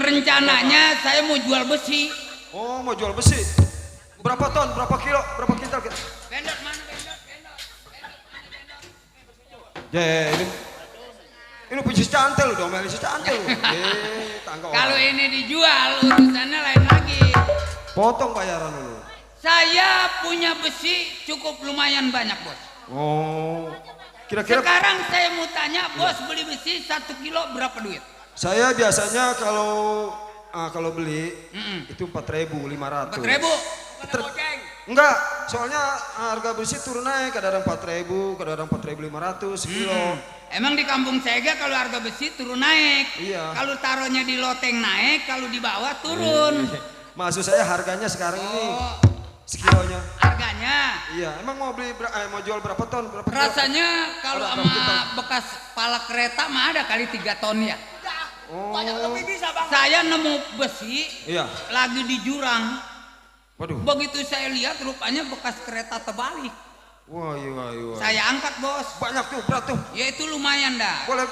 Rencananya saya mau jual besi. Oh, mau jual besi. Berapa ton, berapa kilo, berapa kintal? Bendot mana bendot? Ya, ini puji cantel dong, Meli cantel. Tangga orang. Kalau ini dijual urusannya lain lagi. Potong bayaran dulu. Saya punya besi cukup lumayan banyak, Bos. Oh, kira-kira Sekarang saya mau tanya, Bos beli besi 1 kilo berapa duit? saya biasanya kalau beli itu 4.500. 4.000? Enggak, soalnya harga besi turun naik, kadang-kadang 4.000, kadang-kadang 4.500 sekilo. Emang di kampung saya kalau harga besi turun naik. Iya. Kalau taruhnya di loteng naik, kalau di bawah turun. Maksud saya harganya sekarang ini sekilonya. Harganya? Iya, emang mau jual berapa ton? Berapa kilo? Rasanya kalau Berapa sama kintal? bekas pala kereta mah ada kali 3 ton ya. Oh. Banyak lebih bisa, Bang. Saya nemu besi Iya. lagi di jurang. Waduh. Begitu saya lihat rupanya bekas kereta terbalik. Wah, iya. Saya angkat, Bos. Banyak tuh, berat tuh. Ya itu lumayan dah. Boleh.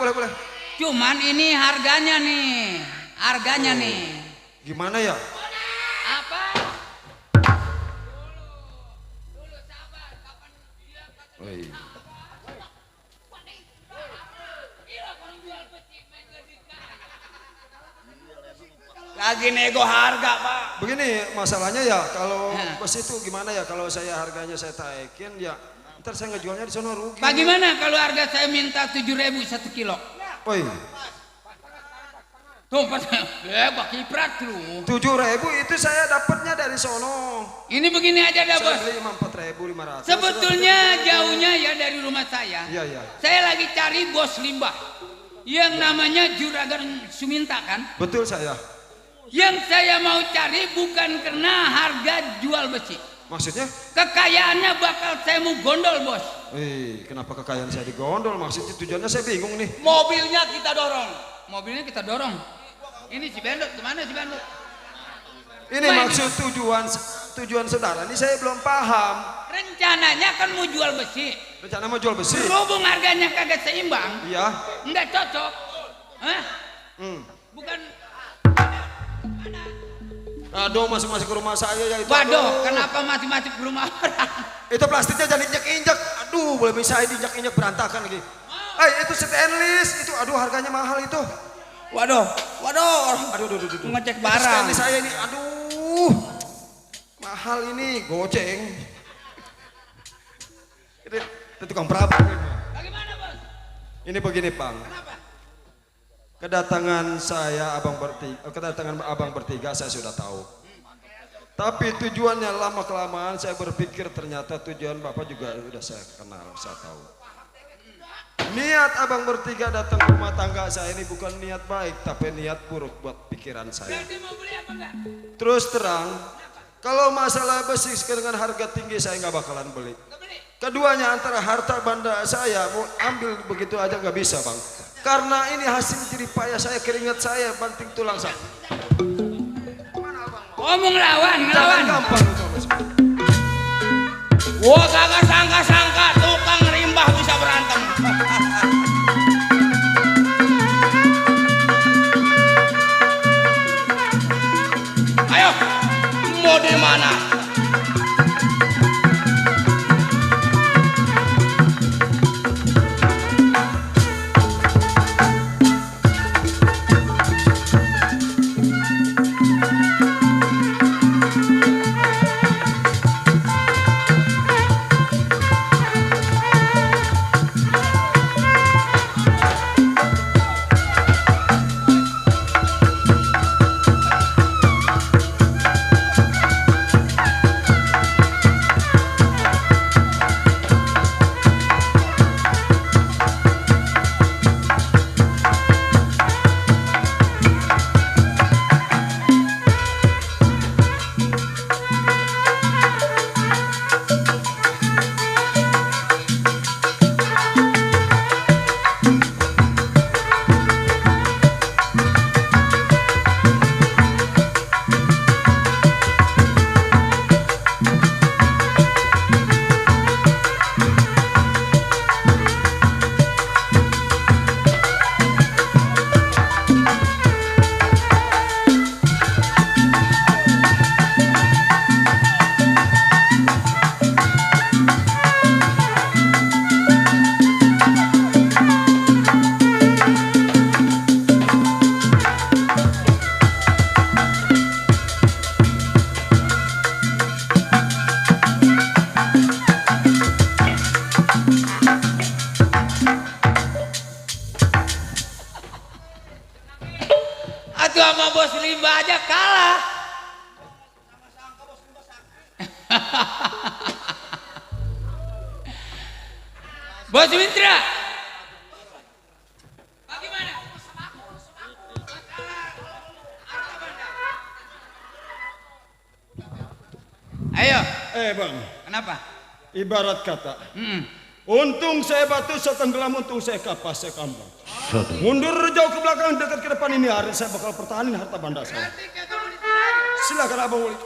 Cuman ini harganya nih. Harganya nih. Gimana ya? Apa? Woi. Lagi nego harga, Pak. Begini masalahnya ya, kalau besi itu gimana ya? Kalau saya harganya saya taikin ya, ntar saya ngejualnya di sana rugi. Bagaimana kalau harga saya minta 7.000 1 kilo? Woi. Tuh, Pak Kiprat lu. 7.000 itu saya dapatnya dari sono. Ini begini aja dah, Bos. Saya beli 4.500. Sebetulnya jauhnya ya dari rumah saya. Iya. Saya lagi cari bos limbah. Yang namanya Juragan Suminta kan? Betul saya. Yang saya mau cari bukan karena harga jual besi. Maksudnya? Kekayaannya bakal saya mau gondol, Bos. Kenapa kekayaan saya digondol? Maksudnya tujuannya saya bingung nih. Mobilnya kita dorong. Mobilnya kita dorong. Ini si Bendot, kemana si Bendot? Ini maksud tujuan saudara ini saya belum paham. Rencananya kan mau jual besi. Rencana mau jual besi? Berhubung harganya kagak seimbang. Iya. Enggak cocok. Hah? Bukan. Aduh, masuk ke rumah saya ya itu. Waduh, kenapa masih ke rumah orang? Itu plastiknya jangan injek-injek. Aduh, boleh bisa diinjek-injek berantakan lagi. Itu stainless, itu aduh harganya mahal itu. Waduh. Aduh. Ngecek Itu barang. stainless saya ini, aduh. Mahal ini, goceng. Itu tukang perabat. Bagaimana, Bos? Ini begini, Bang. Kenapa? Kedatangan abang bertiga saya sudah tahu. Tapi tujuannya lama kelamaan saya berpikir ternyata tujuan Bapak juga sudah saya kenal, saya tahu. Niat abang bertiga datang ke rumah tangga saya ini bukan niat baik, tapi niat buruk buat pikiran saya. Berarti mau beli apa enggak? Terus terang, kalau masalah besi dengan harga tinggi saya nggak bakalan beli. Keduanya antara harta benda saya mau ambil begitu aja nggak bisa, Bang. Karena ini hasil jerih payah saya, keringat saya, banting tulang saya. Ngomong ngelawan. Jangan gampang itu. Gua kagak sangka-sangka tukang rimbah bisa berantem. Ayo, mau di mana? Bos Limba aja kalah. Bos Wintra. Bagaimana? Ayo. Bang. Kenapa? Ibarat kata. Untung saya batu, saya tenggelam, untung saya kapas, saya kambang. Mundur jauh ke belakang, dekat ke depan ini hari saya bakal pertahanin harta benda saya. Silakan Abang Wali.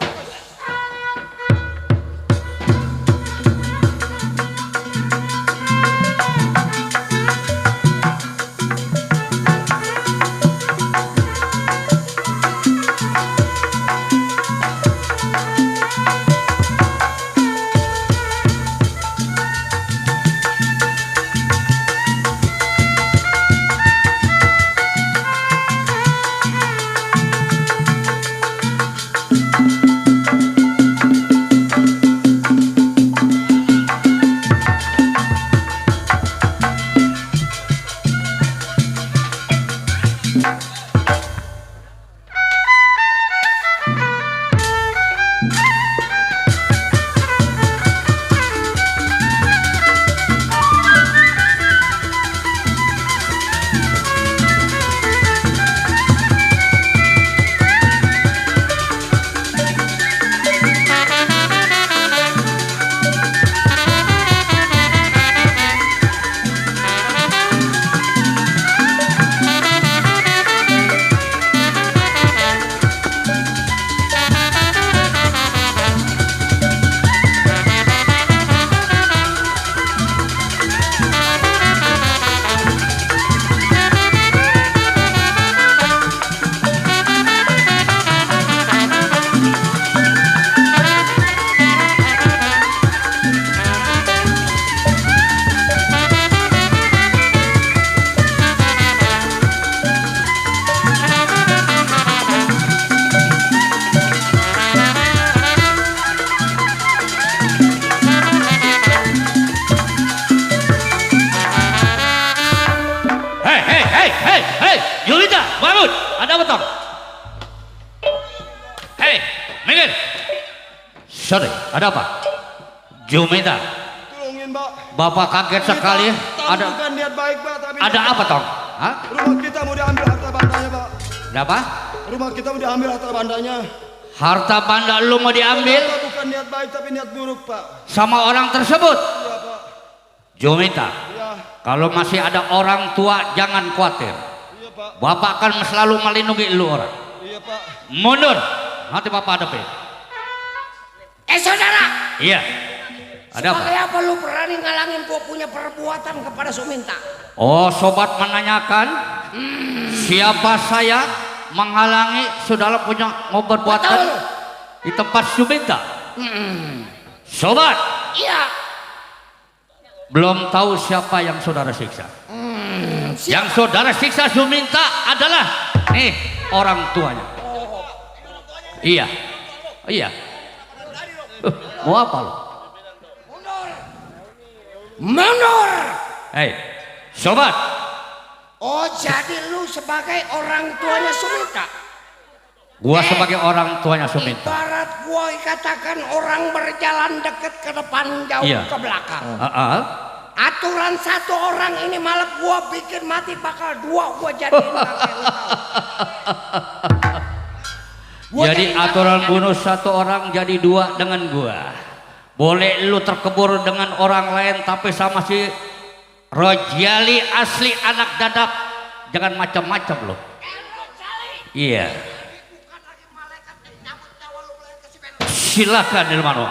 Sorry, ada apa? Jumita. Tolongin, Mbak. Bapak kaget sekali. Ada bukan niat baik, Mbak, tapi ada apa, Tong? Hah? Rumah kita mau diambil harta bandanya, Pak. Ada apa? Rumah kita mau diambil harta bandanya. Harta banda lu mau diambil? Kita bukan niat baik tapi niat buruk, Pak. Sama orang tersebut? Iya, Pak. Jumita. Iya. Kalau masih ada orang tua jangan khawatir. Iya, Pak. Bapak akan selalu melindungi lu orang. Iya, Pak. Mundur. Nanti Bapak hadapin. Saudara. Iya. Ada apa? Sebagai apa lu berani ngalangin gua punya perbuatan kepada Suminta? Oh, sobat menanyakan siapa saya menghalangi saudara punya mau berbuatan di tempat Suminta? Sobat. Iya. Belum tahu siapa yang saudara siksa. Yang saudara siksa Suminta adalah nih orang tuanya. Iya. Iya. Mau apa lo? Mundur. Hei, sobat. Oh, jadi lu sebagai orang tuanya Suminta? Gua sebagai orang tuanya Suminta. Ibarat gua katakan orang berjalan dekat ke depan jauh ke belakang. Aturan satu orang ini malah gua bikin mati bakal dua gua jadiin jadi aturan bunuh satu orang jadi dua dengan gua. Boleh lu terkebur dengan orang lain tapi sama si Rojali asli anak dadap. Jangan macam-macam lo. Iya. Silakan Ilmano.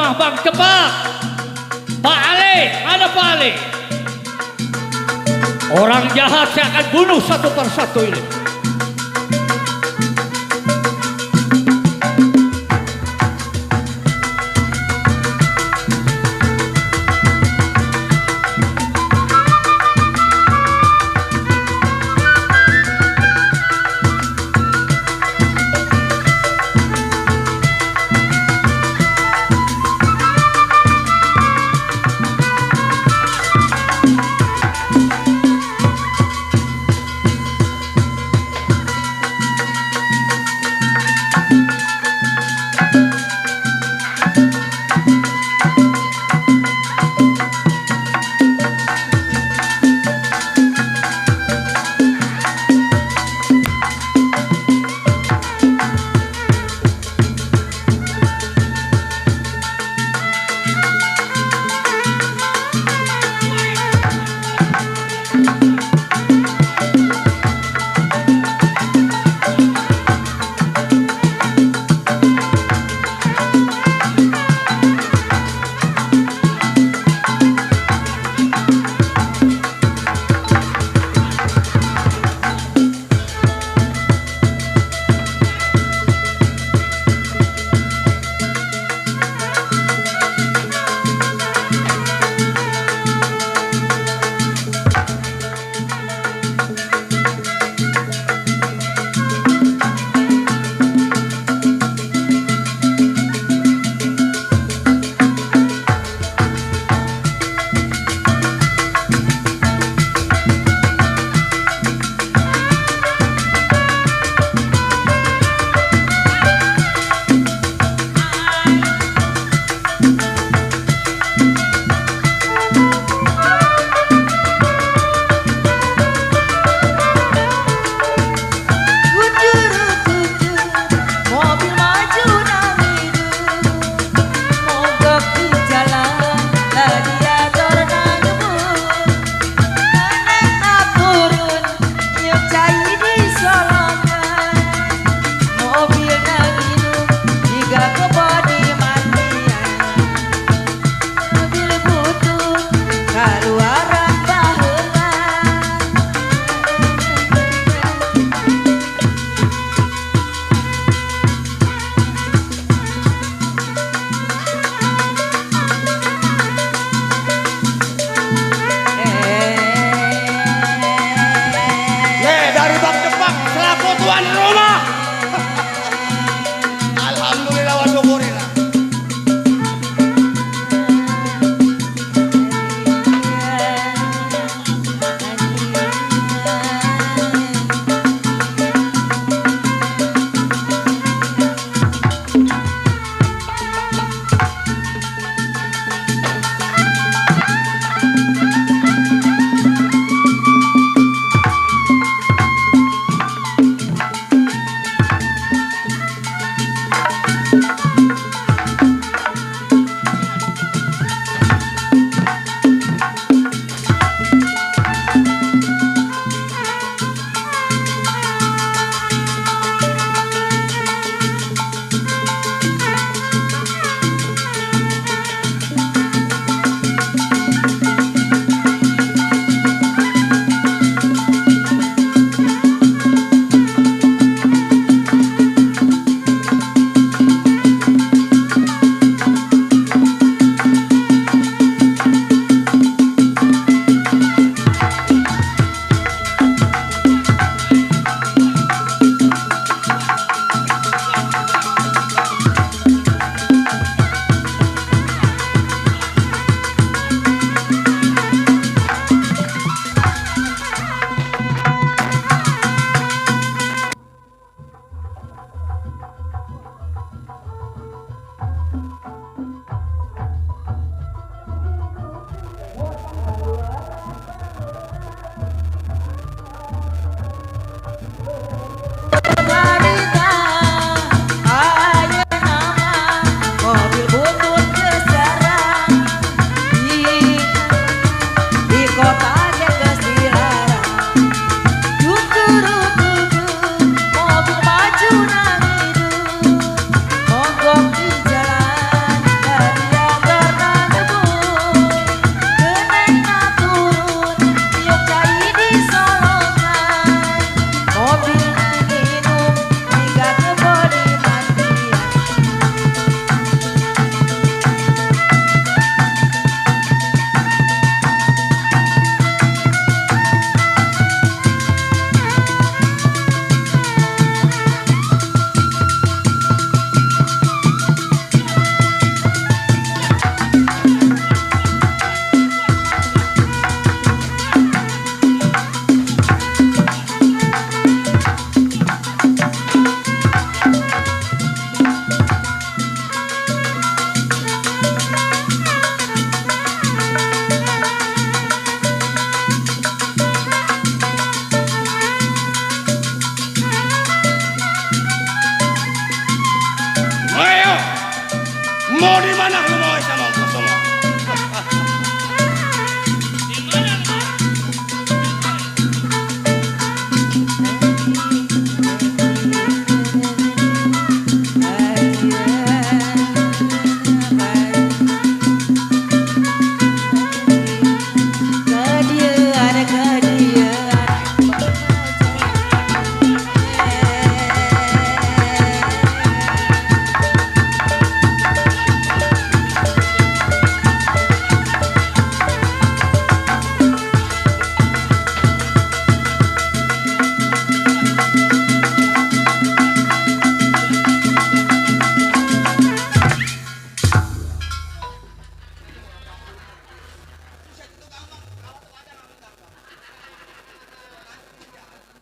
semua, Bang, cepat. Pak Ale, ada Pak Ale. Orang jahat saya akan bunuh satu persatu ini.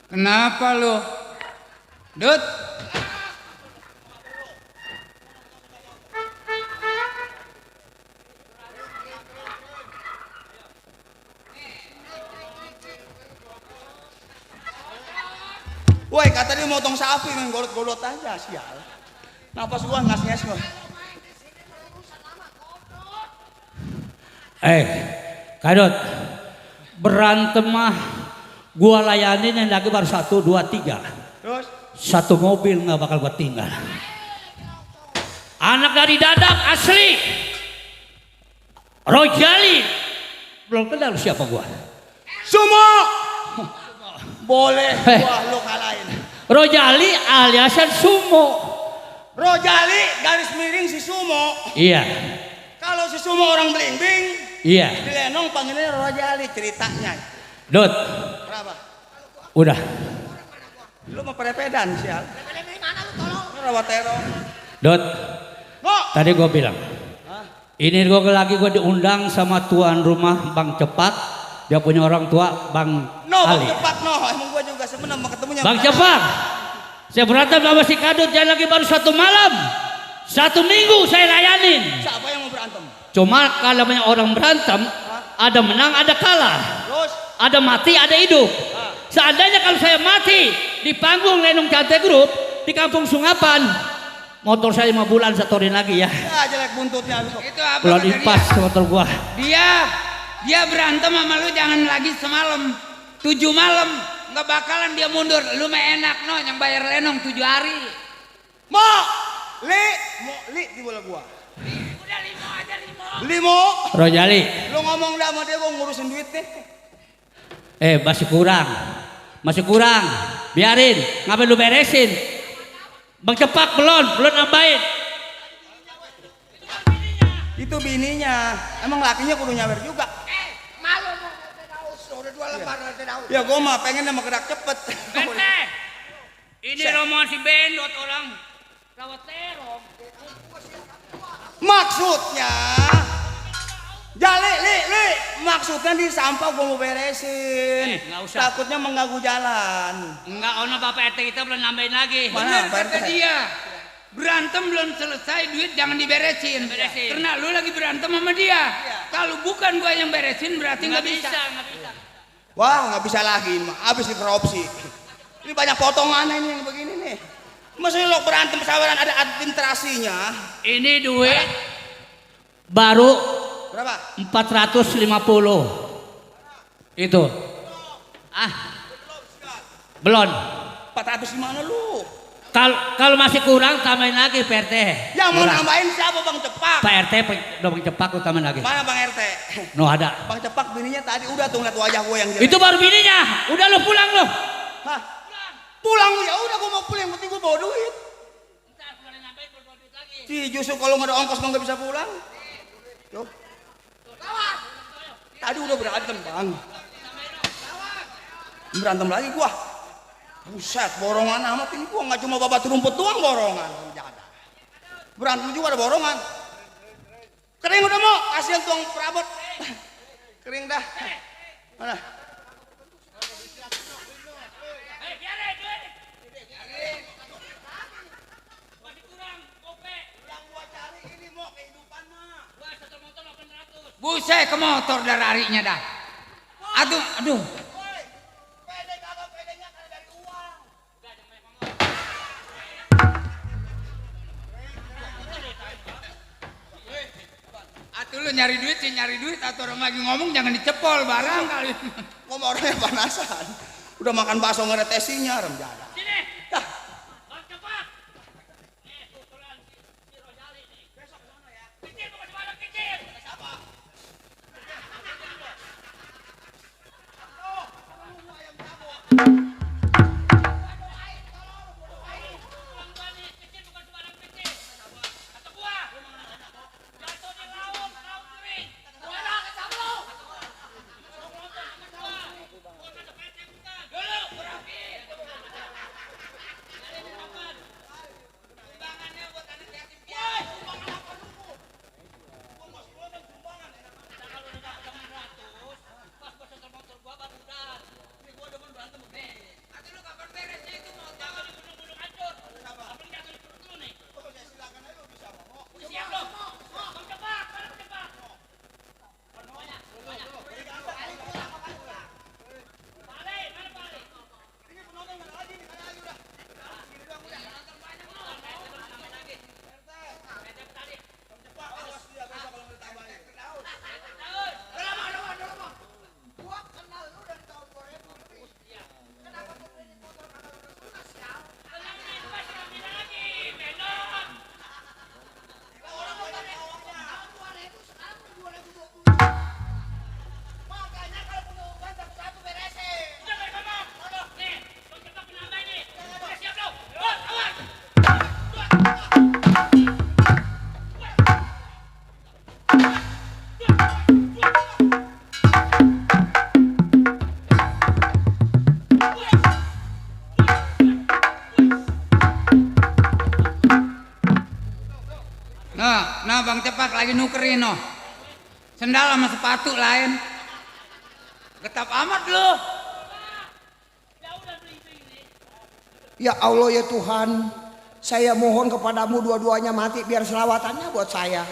Kenapa lu? Dut. Woi, kata dia motong sapi main golot-golot aja, sial. Napas gua ngas-ngas gua. Kadot, berantem mah gua layanin yang lagi baru 1, 2, 3. Terus? Satu mobil nggak bakal gua tinggal. Anak dari Dadap asli. Rojali. Belum kenal siapa gua. Sumo. Boleh gua lu kalahin. Rojali aliasan Sumo. Rojali garis miring si Sumo. Iya. Kalau si Sumo orang Blimbing, Iya. di Lenong panggilnya Rojali ceritanya. Dot. Kenapa? Udah. Lu mau perepedan sial. Lu rawat teror. Dot. No. Tadi gua bilang. Ini gua lagi diundang sama tuan rumah Bang Cepak. Dia punya orang tua Bang No, Bang Ali. Cepak no. Emang gua juga sebenarnya mau ketemunya. Bang Cepak. Saya berantem sama si Kadut jangan lagi baru 1 malam. 1 minggu saya layanin. Siapa yang mau berantem? Cuma kalau banyak orang berantem, ada menang, ada kalah. Terus? Ada mati, ada hidup. Seandainya kalau saya mati di panggung Lenong Cantik Group di Kampung Sungapan, motor saya 5 bulan setorin lagi ya. Ya jelek buntutnya lu. Itu apa Belum kata dia? impas motor gua. Dia berantem sama lu jangan lagi semalam. 7 malam nggak bakalan dia mundur. Lu mah enak no yang bayar Lenong 7 hari. Li di bola gua. Udah limo aja limo. Limo. Rojali. Lu ngomong dah sama dia gua ngurusin duit nih. Masih kurang. Masih kurang. Biarin. Ngapain lu beresin? Bang Cepak belum nambahin. Itu bininya. Emang lakinya kudu nyawer juga. Malu mau daus, udah 2 lembar daus. Ya gua mah pengen sama gerak cepet. Ini rombongan si Bendot orang rawat terong. Maksudnya Jali, li. Maksudnya di sampah gua mau beresin. Nggak usah. Takutnya mengganggu jalan. Enggak, ono Bapak RT kita belum nambahin lagi. Mana, Bener kata Pak RT? dia. Berantem belum selesai duit jangan diberesin. Karena lu lagi berantem sama dia. Kalau bukan gua yang beresin berarti nggak bisa. Wah, nggak bisa lagi, habis di korupsi. Ini banyak potongan ini yang begini nih. Maksudnya lo berantem saweran ada administrasinya. Ini duit baru Berapa? 450. Itu. Belum. 400 gimana lu? Kalau masih kurang tambahin lagi Pak RT. Yang mau Murah. nambahin siapa Bang Cepak? Pak RT udah Bang Cepak lu tambahin lagi. Mana Bang RT? No ada. Bang Cepak bininya tadi udah tuh ngeliat wajah gue yang jelek. Itu baru bininya. Udah lu pulang lu. Hah? Pulang ya udah gue mau pulang, yang penting gue bawa duit. Justru kalau nggak ada ongkos nggak bisa pulang. Yo. Tadi udah berantem Bang. Berantem lagi gua. Buset, borongan amat ini gua nggak cuma babat rumput doang borongan. Berantem juga ada borongan. Kering udah mau, kasihan tuang perabot. Kering dah. Mana? Buset ke motor dah larinya dah. Aduh. Atuh lu nyari duit atau orang lagi ngomong jangan dicepol barang kali. Ngomong orangnya panasan. Udah makan bakso ngeretesinya remjana. lagi nukerin no. Sendal sama sepatu lain. Getap amat lu. Ya Allah ya Tuhan, saya mohon kepadamu dua-duanya mati biar selawatannya buat saya.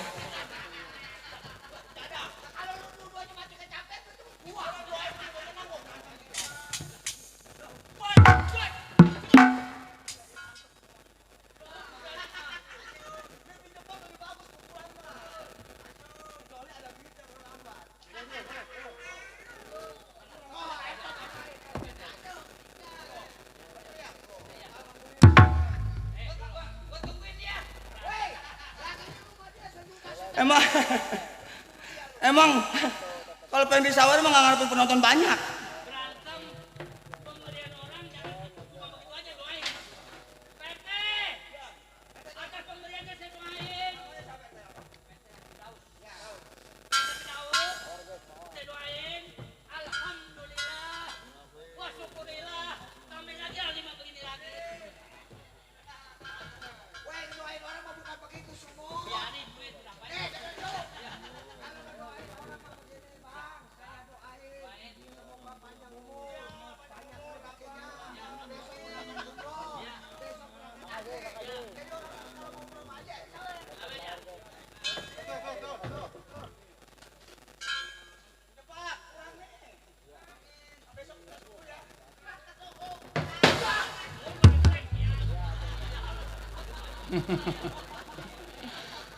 Emang kalau pengen disawar emang gak ngarepin penonton banyak.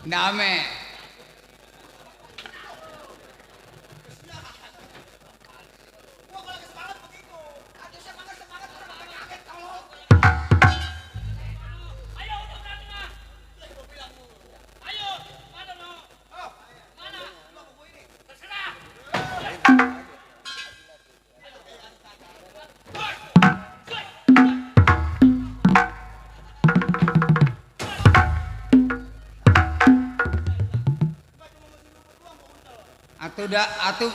Dame. Atuh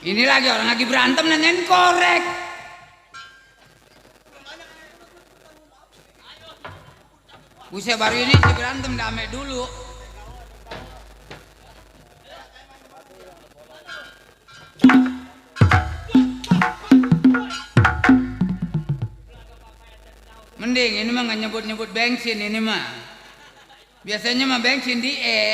ini lagi orang lagi berantem nanyain korek. Buset baru ini si berantem damai dulu. Mending ini mah nggak nyebut-nyebut bensin ini mah. Biasanya mah bensin di E.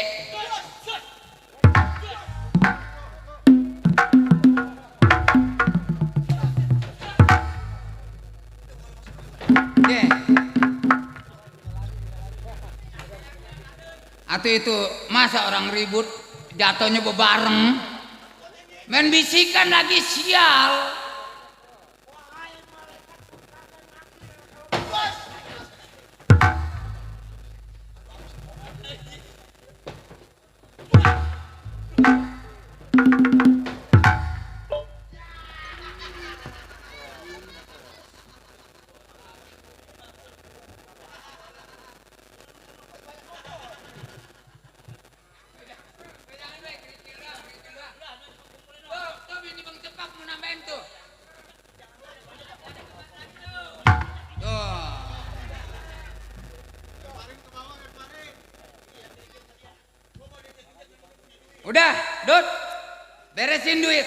Atau itu masa orang ribut jatuhnya bebareng. Main bisikan lagi sial. Udah, Dut, beresin duit,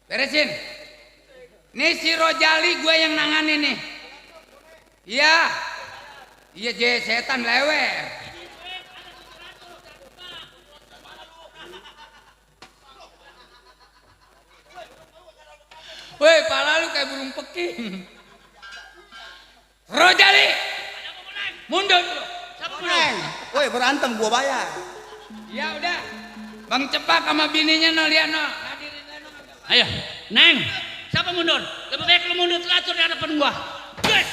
beresin. Nih si Rojali gue yang nanganin nih. Iya setan lewer. Woi, pala lu kayak burung peking. Rojali, mundur lu. Siapa mundur? Woi, berantem gua bayar. Ya udah, Bang Cepak sama bininya no lihat no. Ayo, Neng, siapa mundur? Lebih baik lu mundur teratur di hadapan gua. Yes.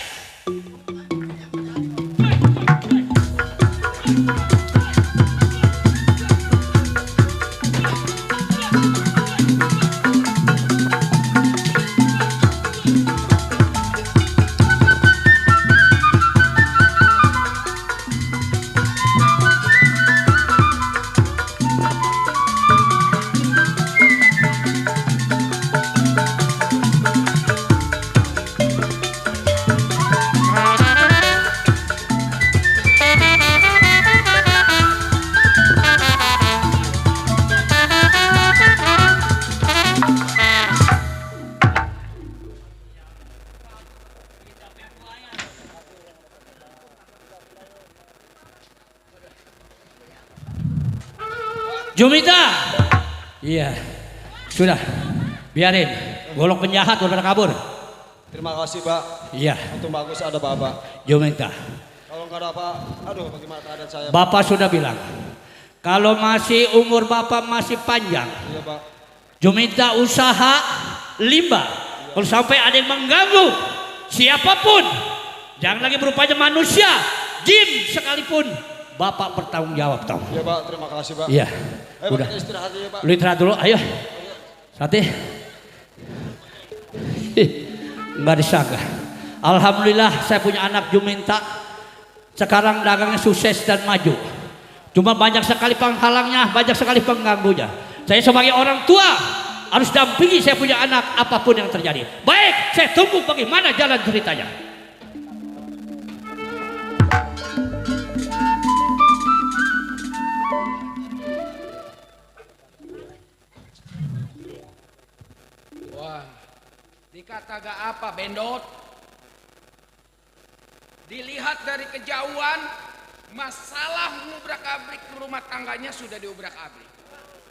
Jumita. Iya. Sudah. Biarin. Golok penjahat udah pada kabur. Terima kasih, Pak. Iya. Untung bagus ada Bapak. Jumita. Kalau nggak ada Pak, aduh bagaimana keadaan saya? Bapak sudah bilang. Kalau masih umur Bapak masih panjang. Iya, Pak. Jumita usaha limbah. Kalau sampai ada yang mengganggu siapapun, jangan lagi berupaya manusia, jin sekalipun, Bapak bertanggung jawab toh. Iya, Pak, terima kasih, Pak. Iya. Ayo, Udah. Pak, istirahat aja, Pak. Lu istirahat dulu, ayo. Sate. Nggak disangka. Alhamdulillah saya punya anak Jumita. Sekarang dagangnya sukses dan maju. Cuma banyak sekali penghalangnya, banyak sekali pengganggunya. Saya sebagai orang tua harus dampingi saya punya anak apapun yang terjadi. Baik, saya tunggu bagaimana jalan ceritanya. Wah, dikata gak apa Bendot. Dilihat dari kejauhan, masalah ngubrak-abrik rumah tangganya sudah diubrak-abrik.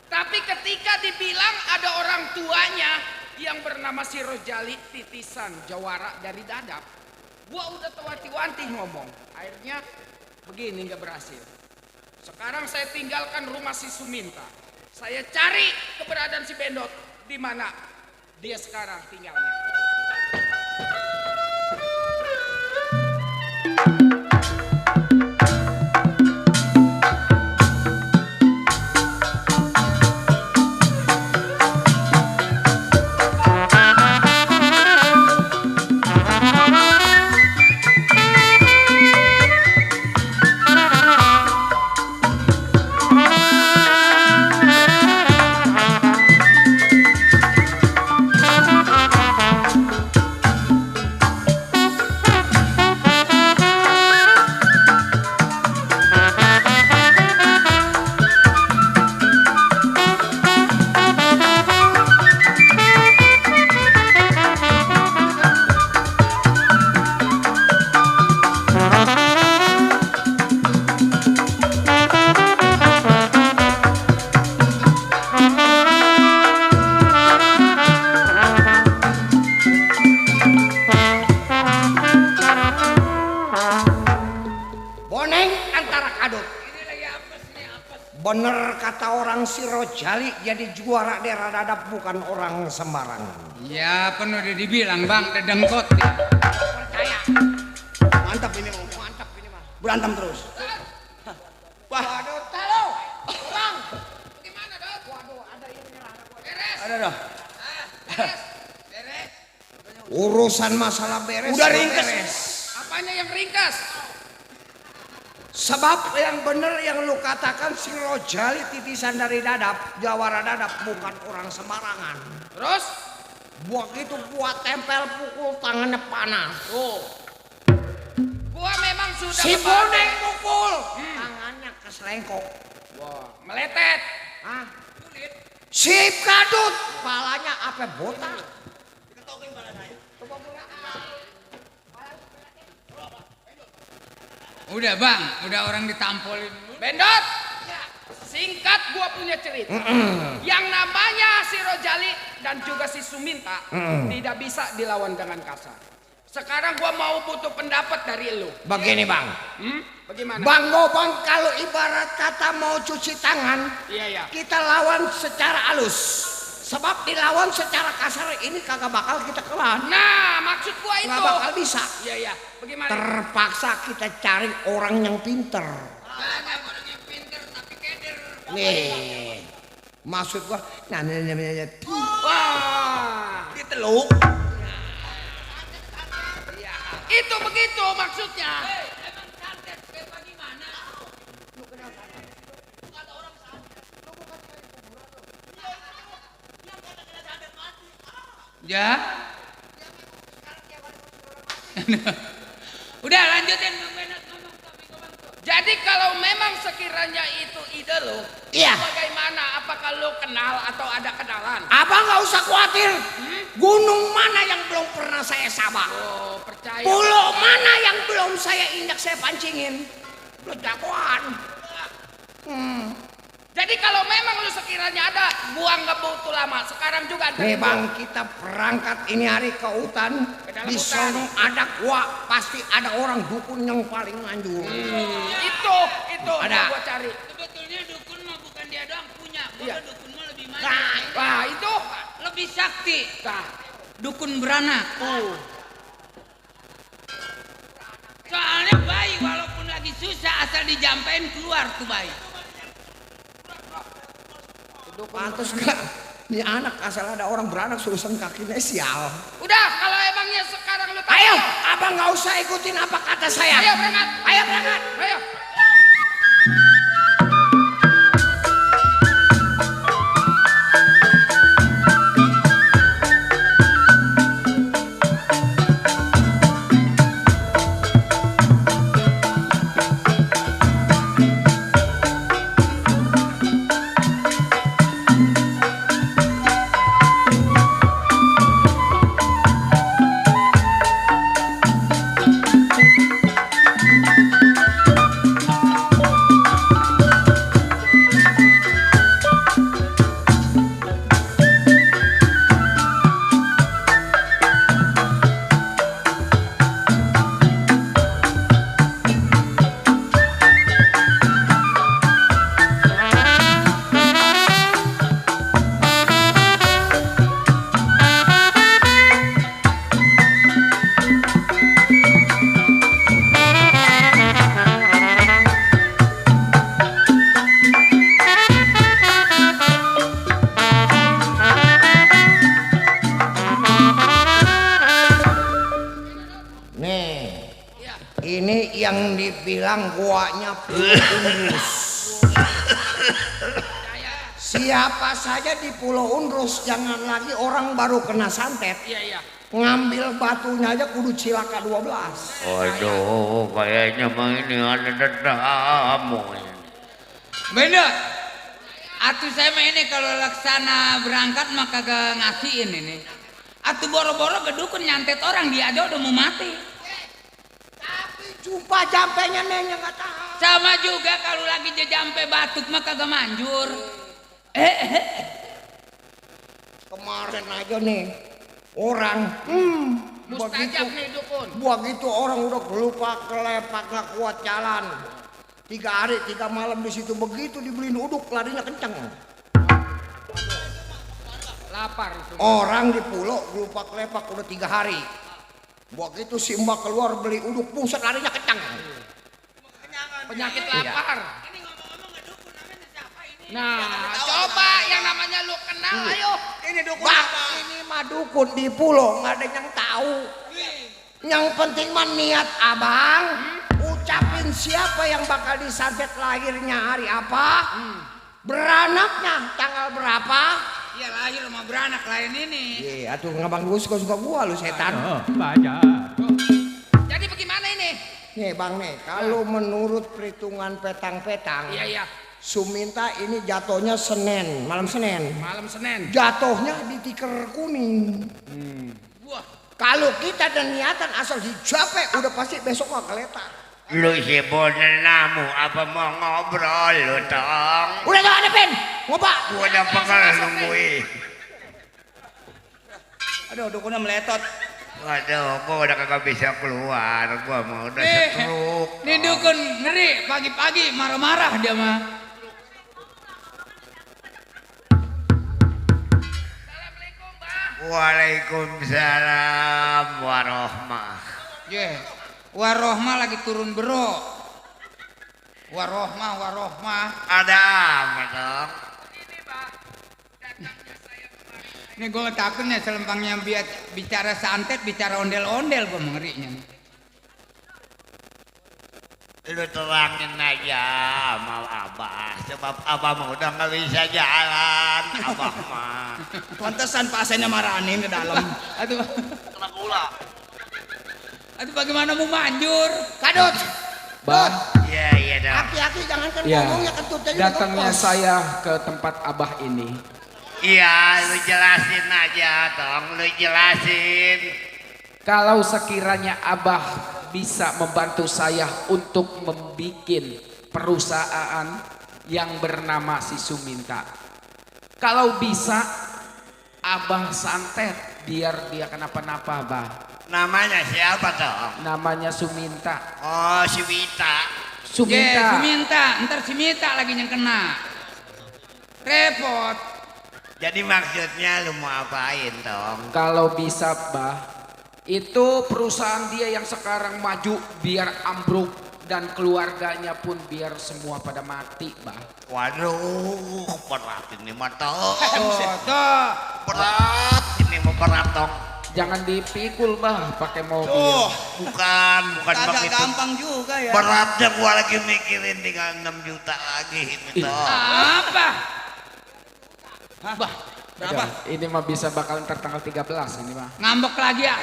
Tapi ketika dibilang ada orang tuanya yang bernama si Rojali titisan jawara dari Dadap, gua udah wanti-wanti ngomong. Akhirnya begini nggak berhasil. Sekarang saya tinggalkan rumah si Suminta. Saya cari keberadaan si Bendot di mana dia sekarang tinggalnya. Bener kata orang si Rojali, jadi juara daerah Dadap bukan orang sembarangan. Ya penuh udah dibilang bang, dedengkot. Percaya. Mantap ini mau, mantap ini mah. Berantem terus. Wah, Waduh, talo, bang. Gimana dong? Waduh, ada yang nyerang. Beres. ada dah. Beres. Beres. Urusan masalah beres. Udah ringkes. beres. Apanya yang ringkas? Sebab yang bener yang lu katakan si Rojali titisan dari Dadap, jawara Dadap bukan orang sembarangan. Terus? Begitu buat tempel pukul tangannya panas. Oh. Gua memang sudah Si kebal- Boneng pukul tangannya keselengkok. Wah, meletet. Hah? Si Kadut palanya apa botak. Udah bang, udah orang ditampolin. Bendot, singkat gua punya cerita. Yang namanya si Rojali dan juga si Suminta tidak bisa dilawan dengan kasar. Sekarang gua mau butuh pendapat dari lu. Begini bang, Bagaimana? Bang Gobang kalau ibarat kata mau cuci tangan, Iya. kita lawan secara halus. Sebab dilawan secara kasar ini kagak bakal kita kelan. Nah, maksud gua itu. Nggak bakal bisa. Iya. Bagaimana? Terpaksa kita cari orang yang pinter. Banyak orang yang pinter tapi keder. Nih, maksud gua, Wah, diteluk. itu begitu maksudnya. Ya. Udah lanjutin Bang Benot ngomong. Jadi kalau memang sekiranya itu ide lo, Iya. bagaimana? Apakah lo kenal atau ada kenalan? Abang nggak usah khawatir. Gunung mana yang belum pernah saya sabak? Oh, percaya. Pulau mana yang belum saya injak saya pancingin? Lo jagoan. Jadi kalau memang lu sekiranya ada, gua nggak butuh lama. Sekarang juga ada. Nih bang, kita berangkat ini hari ke hutan. Di sono ada gua, pasti ada orang dukun yang paling manjur. Itu ada. Gua cari. Sebetulnya dukun mah bukan dia doang punya. Iya. Dukun mah lebih maju. Nah, itu Lebih sakti. nah, Dukun beranak. Soalnya bayi walaupun lagi susah asal dijampein keluar tuh bayi. Pantes gak? Ini anak asal ada orang beranak surusan kakinya sial. udah kalau emangnya sekarang lu tahu. Ayo, abang nggak usah ikutin apa kata saya. Ayo berangkat. Ayo berangkat. Ayo. Ini yang dibilang guanya Unrus. Siapa saja di Pulau Unrus, jangan lagi orang baru kena santet. Iya. Ngambil batunya aja kudu cilaka 12. Waduh, kayaknya mah ini ada dadamu ini. Beda. Atuh saya mah ini kalau laksana berangkat mah kagak ngasihin ini. Atuh boro-boro gedukun nyantet orang dia aja udah mau mati. Jumpa jampenya nengnya nggak tahu. Sama juga kalau lagi jampe batuk mah kagak manjur. Kemarin aja nih orang Mustajab nih dukun. begitu orang udah lupa kelepak nggak kuat jalan. 3 hari 3 malam di situ, begitu dibeliin uduk larinya kenceng. Lapar itu. Orang di pulau lupa kelepak udah 3 hari. Begitu si mbak keluar beli uduk, buset larinya kenceng. Penyakit lapar. Nah, coba yang namanya lu kenal, ayo. Ini dukun ini mah dukun di pulau nggak ada yang tahu. Yang penting mah niat abang. Ucapin siapa yang bakal disantet lahirnya hari apa, beranaknya tanggal berapa. Iya lahir sama beranak lain ini. Iya, atuh ngabang gue suka gua lu setan. Jadi bagaimana ini? Nih bang nih, kalau menurut perhitungan petang-petang, Iya. Suminta ini jatuhnya Senin, malam Senin. Malam Senin. Jatuhnya di tikar kuning. Wah. Kalau kita ada niatan asal dicapai, udah pasti besok gak geletak. Lu si namu apa mau ngobrol lu tong? Udah jangan ada pen, ngobak. Gua udah pengel nungguin. Aduh, dukunnya meletot. Waduh, gua udah kagak bisa keluar, gua mau udah stroke. Nih dukun ngeri pagi-pagi marah-marah dia mah. Waalaikumsalam warahmah. Warohmah lagi turun bro. Warohmah. Ada apa dong? Nih gue takut nih selempangnya bicara santet, bicara ondel-ondel gue ngerinya. Lu terangin aja sama Abah, sebab Abah mah udah nggak bisa jalan, Abah mah. Pantesan pasennya marahin ke dalam. Aduh, Kena gula. aduh bagaimana mau manjur? Kadut. Bang, Iya dong. Hati-hati jangan kan ya, ngomongnya kentut aja. datangnya saya ke tempat Abah ini. Iya, lu jelasin aja, tong, lu jelasin. Kalau sekiranya Abah bisa membantu saya untuk membuat perusahaan yang bernama si Suminta. Kalau bisa Abah santet biar dia kenapa-napa, Abah. Namanya siapa toh? Namanya Suminta. Oh, si Wita. Suminta. Suminta, ntar si Mita lagi yang kena. Repot. Jadi maksudnya lu mau apain Tong? Kalau bisa, Bah, itu perusahaan dia yang sekarang maju biar ambruk dan keluarganya pun biar semua pada mati, Bah. Waduh, berat ini mah Tong. Toh. Berat ini mah berat Tong. Jangan dipikul, Bah, pakai mobil. Bukan Kagak begitu. gampang juga ya. Beratnya gua lagi mikirin tinggal 6 juta lagi ini Tong. Apa? Bah, berapa? Ini mah bisa bakal ntar tanggal 13 ini mah. Ngambek lagi ya.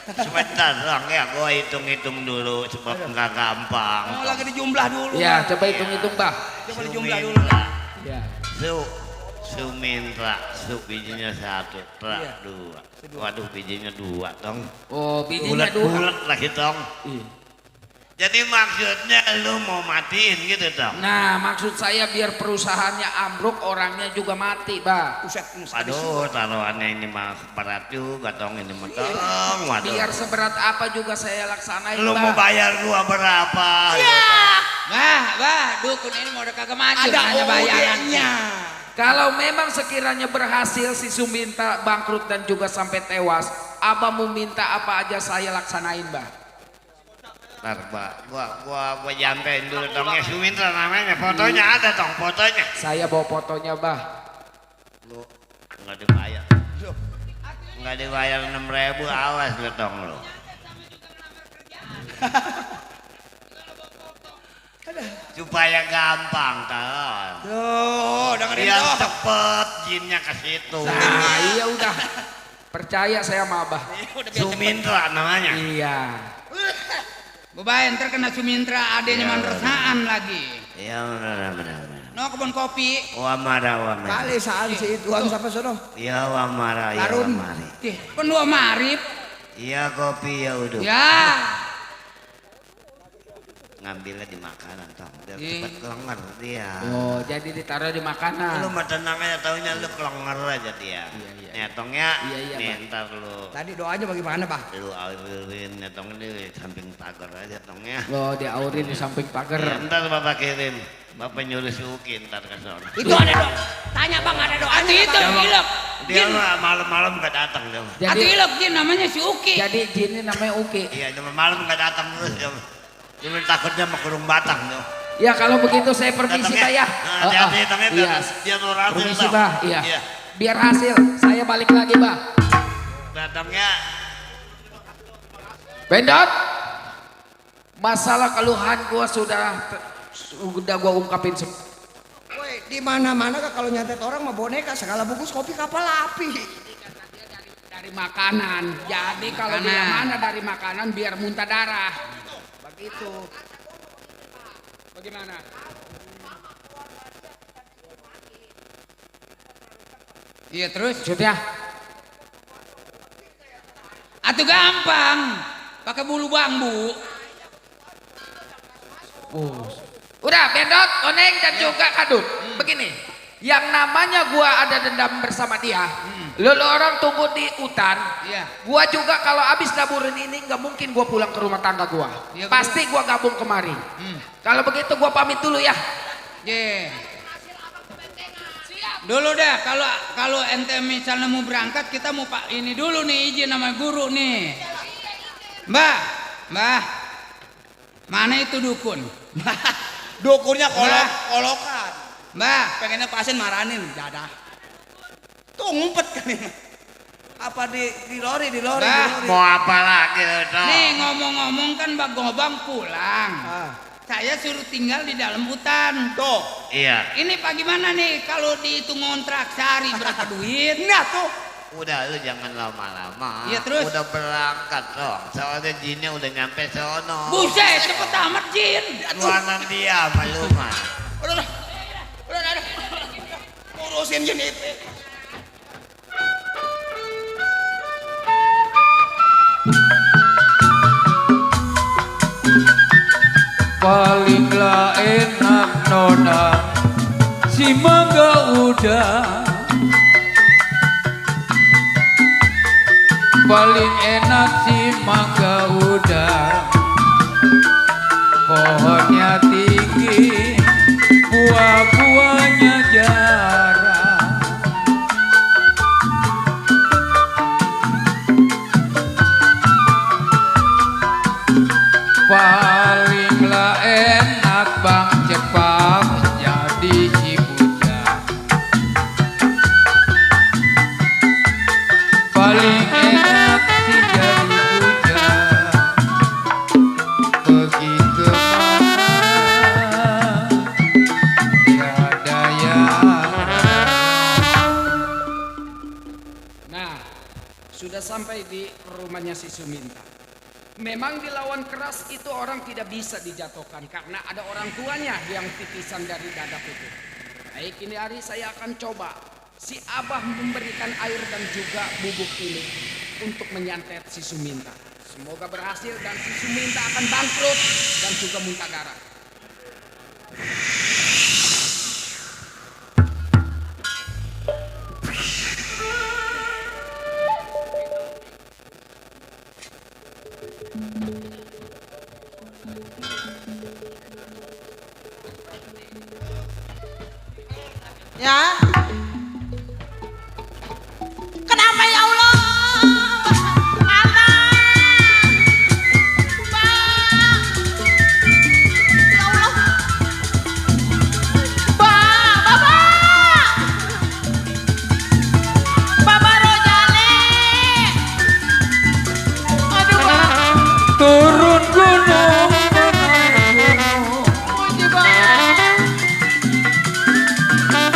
Sebentar dong ya, gua hitung-hitung dulu sebab nggak gampang. Oh, lagi dijumlah dulu. Ya, coba hitung-hitung, Bah. Coba dijumlah dulu. Ya. Sumintra, bijinya 1, Iya. 2. Waduh, bijinya 2 Tong. Oh, bijinya 2. Bulat lagi Tong. Iya. Jadi maksudnya lu mau matiin gitu Tong? Nah, maksud saya biar perusahaannya ambruk, orangnya juga mati, Bah. Aduh, taruhannya ini mah berat juga Tong, ini mah Tong. Waduh. Biar seberat apa juga saya laksanain, Lu Bah. mau bayar gua berapa? Bah, dukun ini mau udah kagak maju. Ada nanya bayaran. OD-nya. Kalau memang sekiranya berhasil si Suminta bangkrut dan juga sampai tewas, Abah mau minta apa aja saya laksanain, Bah. Ntar gua jampein dulu Tong ya, Sumintra namanya, fotonya ada Tong, fotonya. Saya bawa fotonya, Bah. Lu nggak dibayar. Nggak dibayar 6.000, awas lu Tong lu. Supaya gampang Tong. Tuh, dengerin Biar toh. cepet jinnya ke situ. Nah, iya udah. Percaya saya sama Abah. Sumintra namanya. Iya. Bobay, ntar kena Sumintra adanya Iya. mandrasaan lagi. Iya benar. No kebun kopi. Wamara. Kali saan si Tuhan siapa sono? Iya wamara, iya Tarun. wamari. Pendua marip. Iya kopi ya udah. Ya. Ngambilnya di makanan Tong, biar Iya. cepet kelengar dia. Oh, jadi ditaruh di makanan. Lu mah tenang aja, taunya lu kelengar aja dia. Iya. Nih Tong ya, Iya, nih Bang. ntar lu. Tadi doanya bagaimana, Bah? Lu aurin ya Tong di samping pagar aja Tong ya. Lo diaurin di samping pagar. Ya, ntar bapak kirim, bapak nyuruh si Uki ntar ke sana. Itu ada doa. Tanya Bang, ada doanya. Ati itu ilok. Dia mah malam-malam gak datang dia. Ati ilok dia namanya si Uki. Jadi jin ini namanya Uki. Iya, cuma malam gak datang terus dia. Dia takutnya mau kurung batang dia. Ya kalau begitu saya permisi, Pak ya. Hati-hati Tong ya, Iya. dia mau hasil Permisi, Tong. Bah. Iya. Biar hasil, saya balik lagi, Bah. Datangnya. Bendot. Masalah keluhan gua sudah gua ungkapin semua. Woi, di mana-mana kalau nyantet orang mah boneka, segala bungkus kopi kapal api. Dari makanan. Jadi kalau dia mana dari makanan biar muntah darah. Begitu. Bagaimana? Iya terus. Maksudnya? Atuh gampang. Pakai bulu bambu. Udah, Bendot, Oneng dan juga Kadut. Begini, yang namanya gua ada dendam bersama dia. Lu orang tunggu di hutan. Iya. Gua juga kalau abis naburin ini nggak mungkin gua pulang ke rumah tangga gua. Iya, Pasti gua gabung kemari. Kalau begitu gua pamit dulu ya. Ye. Dulu dah kalau ente misalnya mau berangkat kita mau pak ini dulu nih izin sama guru nih. Mbah. Mana itu dukun? Dukunnya Mbah. kolokan. Mbah. Pengennya pasien maranin, dadah. Tuh ngumpet kan ini. Apa di lori. Bah. Mau apa lagi lu Tong? Nih ngomong-ngomong kan Bang Gobang pulang. Saya suruh tinggal di dalam hutan. Tuh. Iya. Ini pak gimana nih kalau dihitung ngontrak sehari berapa duit? Nah tuh. Udah lu jangan lama-lama. Iya, terus? Udah berangkat Tong. Soalnya jinnya udah nyampe sono. Buset cepet amat Jin. Tuanan dia malu mah. Udah. Urusin Jennifer. palinglah enak nona si mangga udang. Paling enak si mangga udang, pohonnya tinggi, buah-buahnya jarang. Palinglah enak Bang Jepang jadi si bujang. Paling enak si jadi bujang, pergi kemana tiada yang. Nah, sudah sampai di rumahnya si Suminta. Memang dilawan keras itu orang tidak bisa dijatuhkan karena ada orang tuanya yang titisan dari dadap itu. Baik, ini hari saya akan coba si Abah memberikan air dan juga bubuk ini untuk menyantet si Suminta. Semoga berhasil dan si Suminta akan bangkrut dan juga muntah darah. Ya. Kenapa ya Allah? Anak. Bang. Ya Allah. Baba. Baba Rojali. Aduh, Bang. Turun gunung menaik gunung,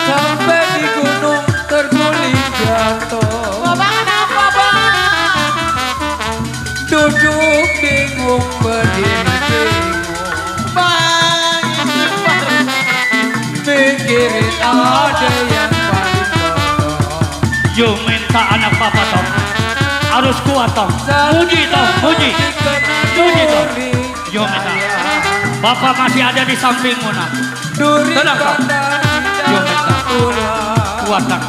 sampai di gunung terguling jatuh. Baba kenapa, Bang? Duduk bingung berdiri bingung, Bang. mikirin ada yang paling pokok. Yo minta anak bapak Tom, harus kuat Tom, muji Tom, muji Tom. Yo minta, bapak masih ada di sampingmu nak. Tenang Tom. Yo minta, kuat nak,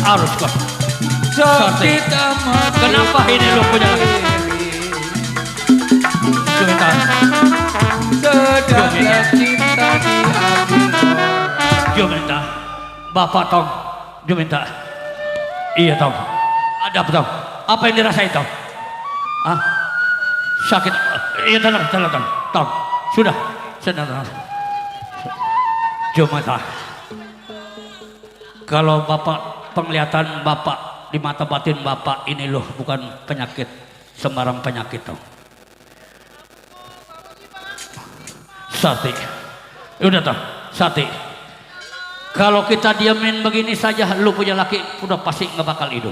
harus kuat. Sakit amat. Kenapa ini lo punya lagi? Yo minta, Sedanglah cinta diambil. yo minta, bapak Tom, yo minta. Iya Tom, ada apa Tom? Apa yang dirasain Tom? Ah, sakit. Iya tenang Tom. Sudah, tenang. Yo minta. Kalau bapak penglihatan bapak di mata batin bapak ini loh bukan penyakit sembarang penyakit Tom. Sati, udah Tom, Sati. Kalau kita diamin begini saja, lu punya laki udah pasti nggak bakal hidup.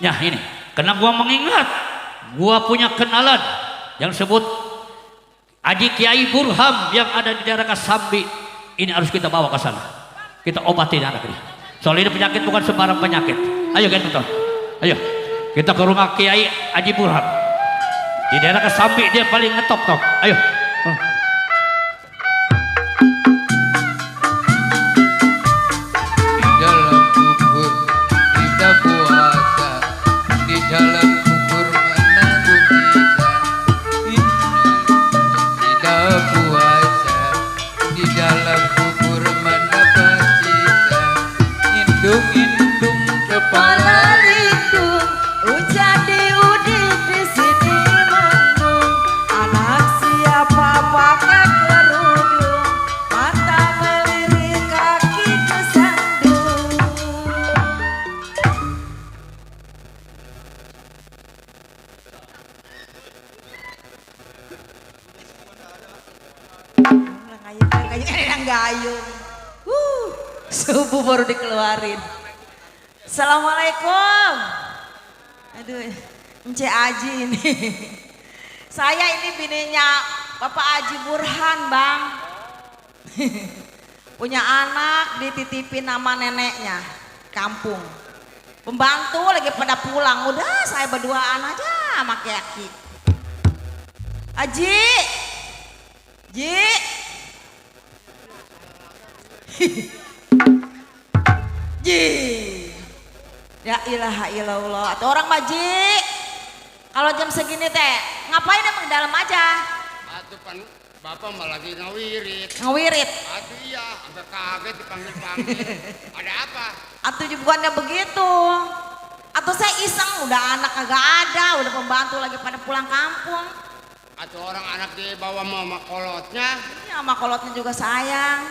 Nah ini, karena gua mengingat, gua punya kenalan yang sebut Haji Kiai Burham yang ada di daerah Kasambi. Ini harus kita bawa ke sana. Kita obatin anak ini. Soal ini penyakit bukan sembarang penyakit. Ayo kan betul. Ayo, kita ke rumah Kiai Haji Burham. Di daerah Kasambi dia paling ngetop Tom. Ayo. Dalam kubur kita puasa, di dalam kubur menanggung kita puasa, di dalam kubur mendapat sisa. Indung-indung kepala lindung, hujan diudik di sini mendung. Anak siapa pakai kerudung, mata melirik kaki kesandung. Gayung gayung. Subuh baru dikeluarin. Assalamualaikum. Aduh, Ence Aji ini. Saya ini bininya Bapak Haji Burhan, Bang. Punya anak dititipin nama neneknya, kampung. Pembantu lagi pada pulang, udah saya berduaan aja sama Ki. Haji, Ji. Ji. Ya ilaha illallah. Atau orang mah Ji. Kalau jam segini teh ngapain emang dalam aja? Atuh pan bapak malah lagi ngawirit. Ngawirit. Atuh iya, sampai kaget dipanggil-panggil. Ada apa? Atuh bukannya begitu. Atau saya iseng udah anak kagak ada, udah pembantu lagi pada pulang kampung. Atau orang anak dibawa sama kolotnya. Iya, sama kolotnya juga sayang.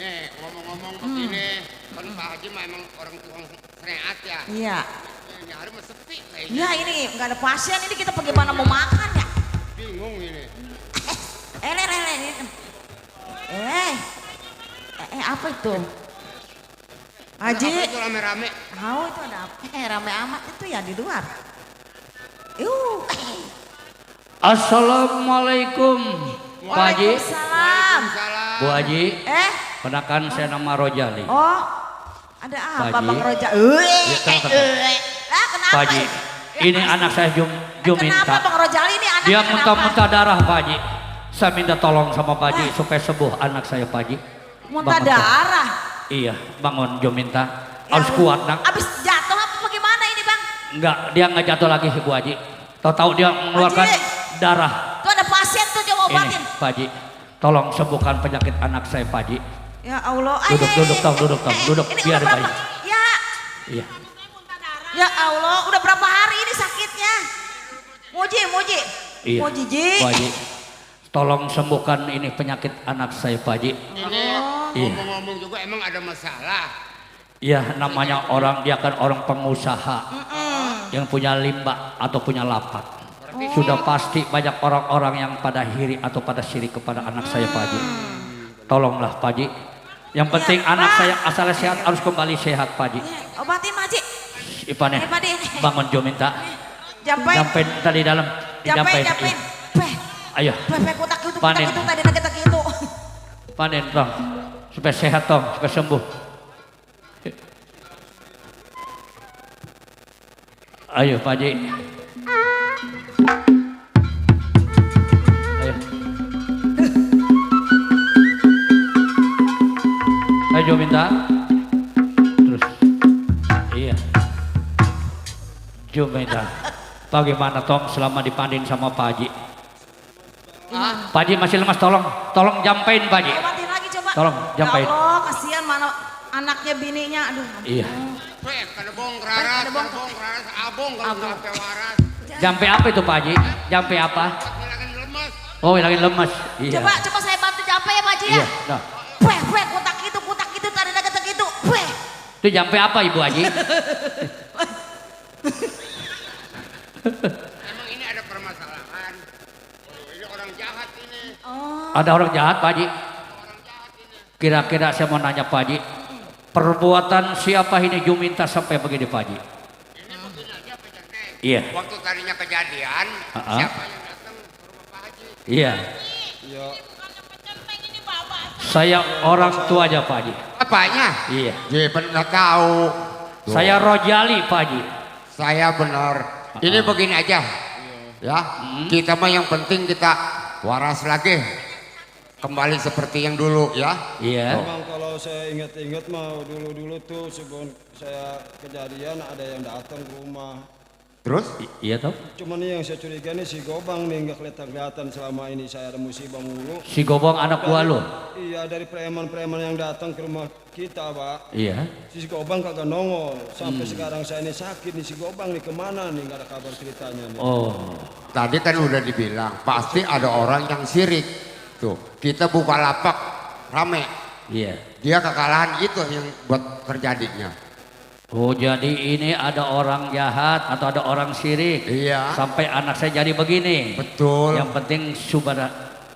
Nih ngomong-ngomong begini, kan Pak Haji mah emang orang tukang sereat ya. Iya. Nyari mah sepi kayaknya. Iya ini nggak ada pasien, ini kita bagaimana mau makan ya? Bingung ini. Apa itu? Haji. Apa itu rame-rame? Tahu itu ada apa? Rame amat itu ya di luar. Assalamualaikum Pak Haji. Waalaikumsalam. Bu Haji. Kenakan saya nama Rojali. Oh, ada apa Pak Haji. Bang Roja? Kenapa? Pak Haji, ini anak saya Juminta. Kenapa Bang Rojali ini anaknya Dia kenapa? muntah-muntah darah Pak Haji. Saya minta tolong sama Pak Haji supaya sembuh anak saya Pak Haji. Muntah Bangun, Pak. darah? Iya, bangun Juminta. Harus kuat nak. Abis jatuh apa bagaimana ini Bang? Enggak, dia nggak jatuh lagi Bu Haji. Tahu-tahu dia mengeluarkan darah. Tuh ada pasien tuh coba Ini obatin. Pak Haji, tolong sembuhkan penyakit anak saya Pak Haji. Ya Allah. Duduk biar udah Pak berapa? Haji. Ya. Iya. Ya Allah, udah berapa hari ini sakitnya? Muji. Iya. Muji Ji. Pak Haji, tolong sembuhkan ini penyakit anak saya Pak Haji. Ini Iya. ngomong-ngomong juga emang ada masalah. Iya, namanya orang, dia kan orang pengusaha yang punya limbah atau punya lapak. Sudah pasti banyak orang-orang yang pada hiri atau pada sirik kepada anak saya Pak Haji. Tolonglah Pak Haji. Yang penting anak saya asalnya sehat, harus kembali sehat Pak Haji. Obatin Maji. Ipane, bangun Juminta. Jampen tadi dalam. Jampen. Ayo. Kutak Panen. itu tadi kita gitu. Panen tong, supaya sehat tong, supaya sembuh. Ayo Pak Haji. Ayo Juminta. Terus. Iya. Juminta. Bagaimana tong selama dipandin sama Pak Haji? Pak Haji masih lemas, tolong jampein Pak Haji. Obatin lagi coba. Tolong jampein. Ya Allah, kasihan mana anaknya bininya, aduh. Iya. Kada bong raras, abong kalau sampai waras. Jampe apa itu Pak Haji? Jampe apa? Oh, lagi lemas. Iya. Coba saya bantu jampe ya Pak Haji ya. Iya, nah. Kutak itu tadi kata gitu. Itu jampe apa Ibu Haji? Emang ini ada permasalahan. Ini orang jahat ini. Ada orang jahat Pak Haji? Kira-kira saya mau nanya Pak Haji, perbuatan siapa ini Juminta sampai begini Pak Haji? Ini begini aja Pak Cantek. Iya. Waktu tadinya kejadian, siapa yang datang ke rumah Pak Haji? Iya. Saya orang tuanya Pak Haji. Apanya? Iya. Dia pernah tahu. Saya Rojali Pak Haji. Saya benar. Ini begini aja. Ya, kita mah yang penting kita waras lagi. Kembali seperti yang dulu ya. Iya. Memang kalau saya ingat-ingat mah dulu-dulu tuh sebelum saya kejadian ada yang datang ke rumah. Terus? Iya toh. Cuman nih yang saya curiga nih si Gobang nih nggak kelihatan selama ini saya ada musibah mulu. Si Gobang anak gua lo. Iya, dari preman-preman yang datang ke rumah kita Pak. Iya. Si Gobang kagak nongol. Sampai sekarang saya ini sakit nih, si Gobang nih kemana nih, nggak ada kabar ceritanya nih. Oh. Tadi kan udah dibilang pasti ada orang yang sirik. Tuh, kita buka lapak rame. Iya. Dia kekalahan itu yang buat terjadinya. Oh, jadi ini ada orang jahat atau ada orang sirik. Iya. Sampai anak saya jadi begini. Betul. Yang penting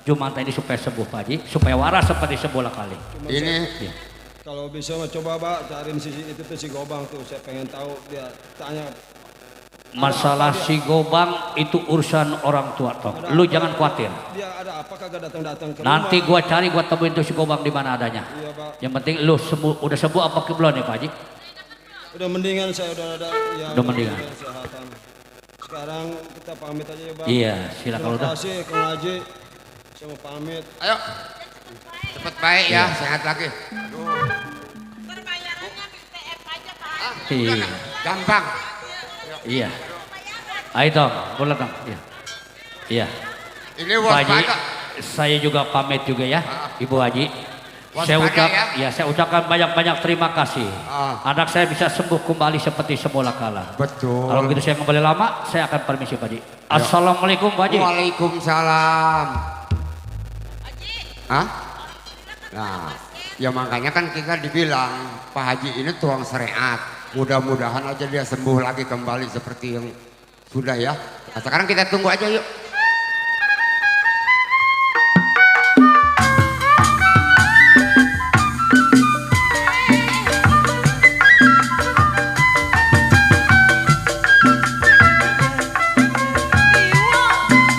Juminta ini supaya sembuh Pak Haji, supaya waras seperti sebola kali. Ini ya. Kalau bisa mah coba Pak cariin itu tuh si Gobang tuh, saya pengen tahu dia tanya. Masalah si Gobang itu urusan orang tua toh. Lu jangan khawatir. Dia ada apa kagak datang-datang ke Nanti rumah. gua cari, gua temuin tuh si Gobang di mana adanya. Iya Pak. Yang penting lu udah sembuh apa belum nih Pak Haji? Udah mendingan saya udah ada ya. Udah mendingan. Kesehatan. Sekarang kita pamit aja ya Bang. Iya, silakan udah. Terima kasih Kang Haji. Saya mau pamit. Ayo. Cepet baik ya, sehat lagi. Aduh. Perbayarannya BTF aja Pak. Iya. Gampang. Iya. Ayo dong, boleh dong. Iya. Iya. Ini Pak Haji, waspada. saya juga pamit juga ya, Ibu Haji. Waspada Saya ucapkan banyak-banyak terima kasih. Anak saya bisa sembuh kembali seperti semula kala. Betul. Kalau begitu saya kembali lama, saya akan permisi Pak Haji. Assalamualaikum Pak Haji. Waalaikumsalam. Hah? Nah, ya makanya kan kita dibilang Pak Haji ini tuang syariat. Mudah-mudahan aja dia sembuh lagi kembali seperti yang sudah ya. Nah, sekarang kita tunggu aja yuk.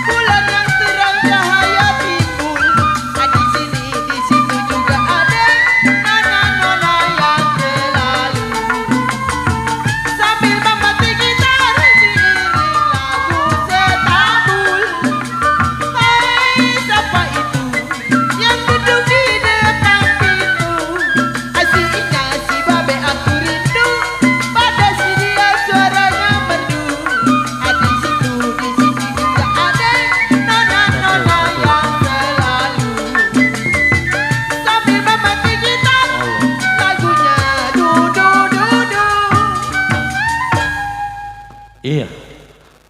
Bulan yang terang cahaya timbul. Di sini, di situ juga ada nona-nona yang selalu sambil memetik gitar diiring lagu setabul. Hai, siapa itu yang duduk di depan pintu? Asiknya si babe aku rindu, pada si dia suaranya merdu. Di situ juga ada nona-nona yang selalu sambil memetik gitar lagunya du-du-du-du. Iya.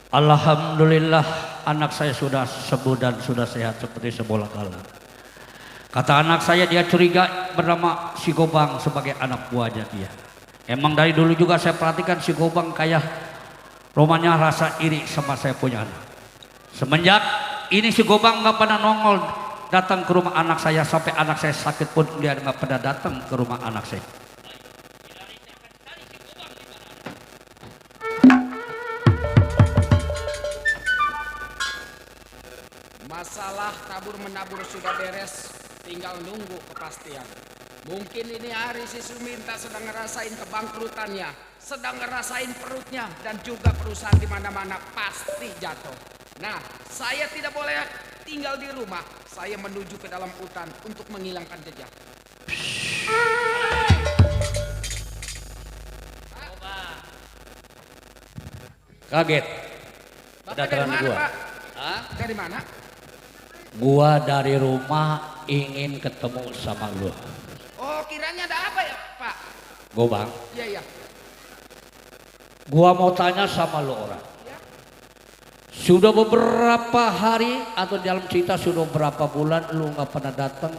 Alhamdulillah anak saya sudah sembuh dan sudah sehat seperti semula kala. Kata anak saya dia curiga bernama si Gobang sebagai anak buahnya dia. Emang dari dulu juga saya perhatikan si Gobang kayak romanya rasa iri sama saya punya anak. Semenjak ini si Gobang nggak pernah nongol datang ke rumah anak saya, sampai anak saya sakit pun dia nggak pernah datang ke rumah anak saya. Masalah tabur menabur sudah beres, tinggal nunggu kepastian. Mungkin ini hari si Suminta sedang ngerasain kebangkrutannya, sedang ngerasain perutnya, dan juga perusahaan di mana-mana pasti jatuh. Nah, saya tidak boleh tinggal di rumah. Saya menuju ke dalam hutan untuk menghilangkan jejak. Kaget. Bapak dari Kedatangan mana, gua. Pak? Dari mana? Gua dari rumah ingin ketemu sama lu. Oh, kiranya ada apa ya, Pak? Gobang, Iya, iya. gua mau tanya sama lu orang. Sudah beberapa hari atau dalam cerita sudah beberapa bulan lu nggak pernah datang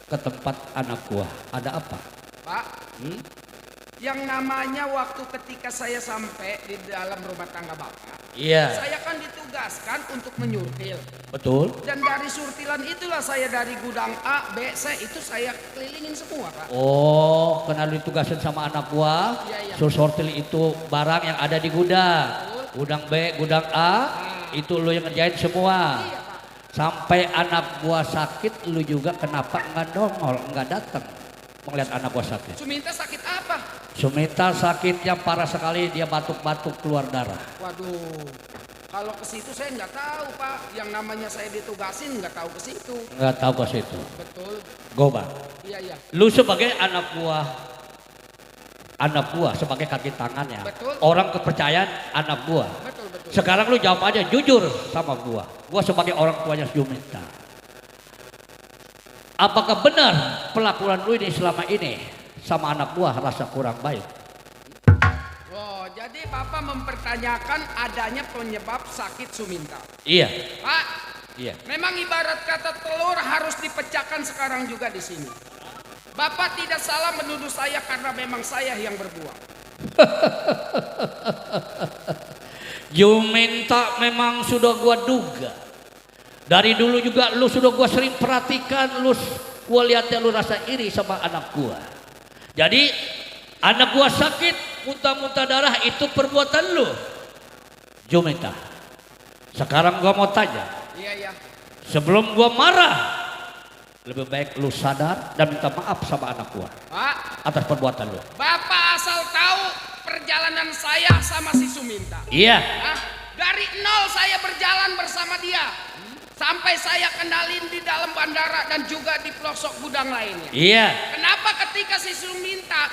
ke tempat anak gua. Ada apa? Pak, yang namanya waktu ketika saya sampai di dalam rumah tangga Bapak, Iya. saya kan ditugaskan untuk menyurtil. Betul? Dan dari surtilan itulah saya dari gudang A, B, C itu saya kelilingin semua, Pak. Oh, karena lu ditugasin sama anak gua. Iya, iya. Sortil itu barang yang ada di gudang. Gudang B, gudang A, itu lu yang ngerjain semua. Iya, Pak. Sampai anak gua sakit, lu juga kenapa nggak nongol, nggak datang melihat anak gua sakit? Suminta sakit apa? Sumita sakitnya parah sekali, dia batuk-batuk keluar darah. Waduh, kalau ke situ saya nggak tahu, Pak. Yang namanya saya ditugasin nggak tahu ke situ. Nggak tahu ke situ. Betul. Gobang, Iya, iya. lu sebagai anak buah sebagai kaki tangannya. Betul. Orang kepercayaan anak buah. Betul, betul. Sekarang lu jawab aja jujur sama gua. Gua sebagai orang tuanya Sumita. Apakah benar pelakuan lu ini selama ini sama anak buah rasa kurang baik? Oh, jadi Bapak mempertanyakan adanya penyebab sakit Suminta. Iya. Pak, Iya. memang ibarat kata telur harus dipecahkan sekarang juga di sini. Bapak tidak salah menuduh saya karena memang saya yang berbuat. Juminta memang sudah gua duga. Dari dulu juga lu sudah gua sering perhatikan, gua lihatnya lu rasa iri sama anak gua. Jadi anak gua sakit, muntah-muntah darah itu perbuatan lu. Juminta. Sekarang gua mau tanya. Iya, iya. Sebelum gua marah, lebih baik lu sadar dan minta maaf sama anak gua Pak, atas perbuatan lu. Bapak asal tahu perjalanan saya sama si Suminta. Iya. Nah, dari nol saya berjalan bersama dia. Sampai saya kenalin di dalam bandara dan juga di pelosok gudang lainnya. Iya. Kenapa ketika si Suminta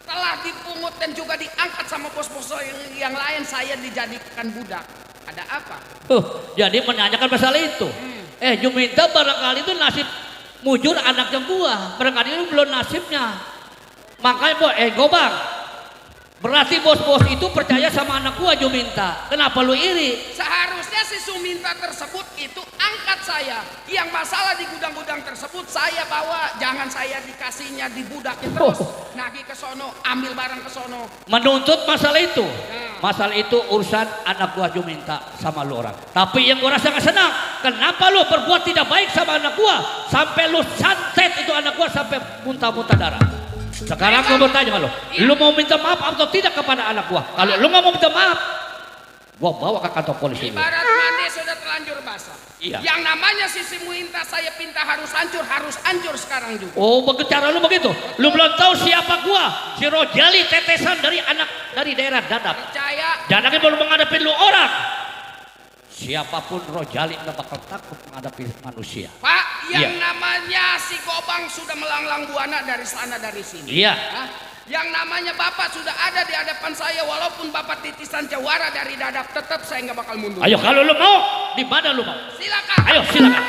telah dipungut dan juga diangkat sama bos-bos yang lain saya dijadikan budak? Ada apa? Jadi menanyakan masalah itu. Juminta barangkali itu nasib mujur anaknya gua. Barangkali itu belum nasibnya. Makanya Gobang. Berarti bos-bos itu percaya sama anak gua Juminta. Kenapa lu iri? Seharusnya si Suminta tersebut itu angkat saya. Yang masalah di gudang-gudang tersebut saya bawa. Jangan saya dikasihnya dibudakin terus. Nagih ke sono, ambil barang ke sono. Menuntut masalah itu. Masalah itu urusan anak gua Juminta sama lu orang. Tapi yang gua rasa gak senang, kenapa lu berbuat tidak baik sama anak gua sampai lu santet itu anak gua sampai muntah-muntah darah. Sekarang gua mau tanya sama lu mau minta maaf atau tidak kepada anak gua? Kalau lu nggak mau minta maaf, gua bawa ke kantor polisi. Ibarat mandi sudah terlanjur basah. Iya. Yang namanya si Muinta saya pinta harus hancur sekarang juga. Oh, cara lu begitu? Lu belum tahu siapa gua? Si Rojali tetesan dari daerah Dadap. Percaya? Jangan baru menghadapi lu orang. Siapapun Rojali nggak bakal takut menghadapi manusia. Pak, yang namanya si Gobang sudah melanglang buana dari sana dari sini. Iya. Yang namanya Bapak sudah ada di hadapan saya, walaupun Bapak titisan jawara dari Dadap, tetap saya nggak bakal mundur. Ayo kalau lu mau, di mana lu mau? Silakan. Ayo silakan.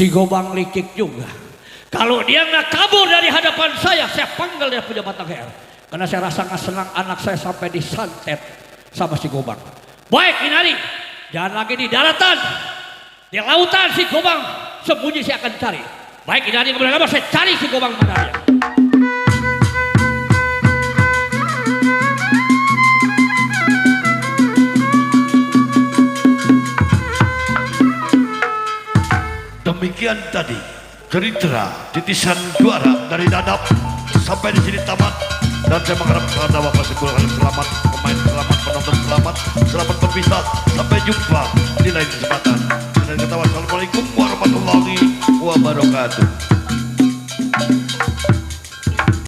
Si Gobang licik juga. Kalau dia nggak kabur dari hadapan saya panggil dia punya batang leher. Karena saya rasa nggak senang anak saya sampai disantet sama si Gobang. Baik Inari, jangan lagi di daratan, di lautan si Gobang sembunyi saya akan cari. Baik Inari, kemudian apa saya cari si Gobang mana dia. Demikian tadi cerita titisan juara dari Dadap sampai di sini tamat, dan saya mengharap kepada Bapak sekalian selamat, pemain selamat, penonton selamat berpisah, sampai jumpa di lain kesempatan. Dan kata wassalamualaikum warahmatullahi wabarakatuh.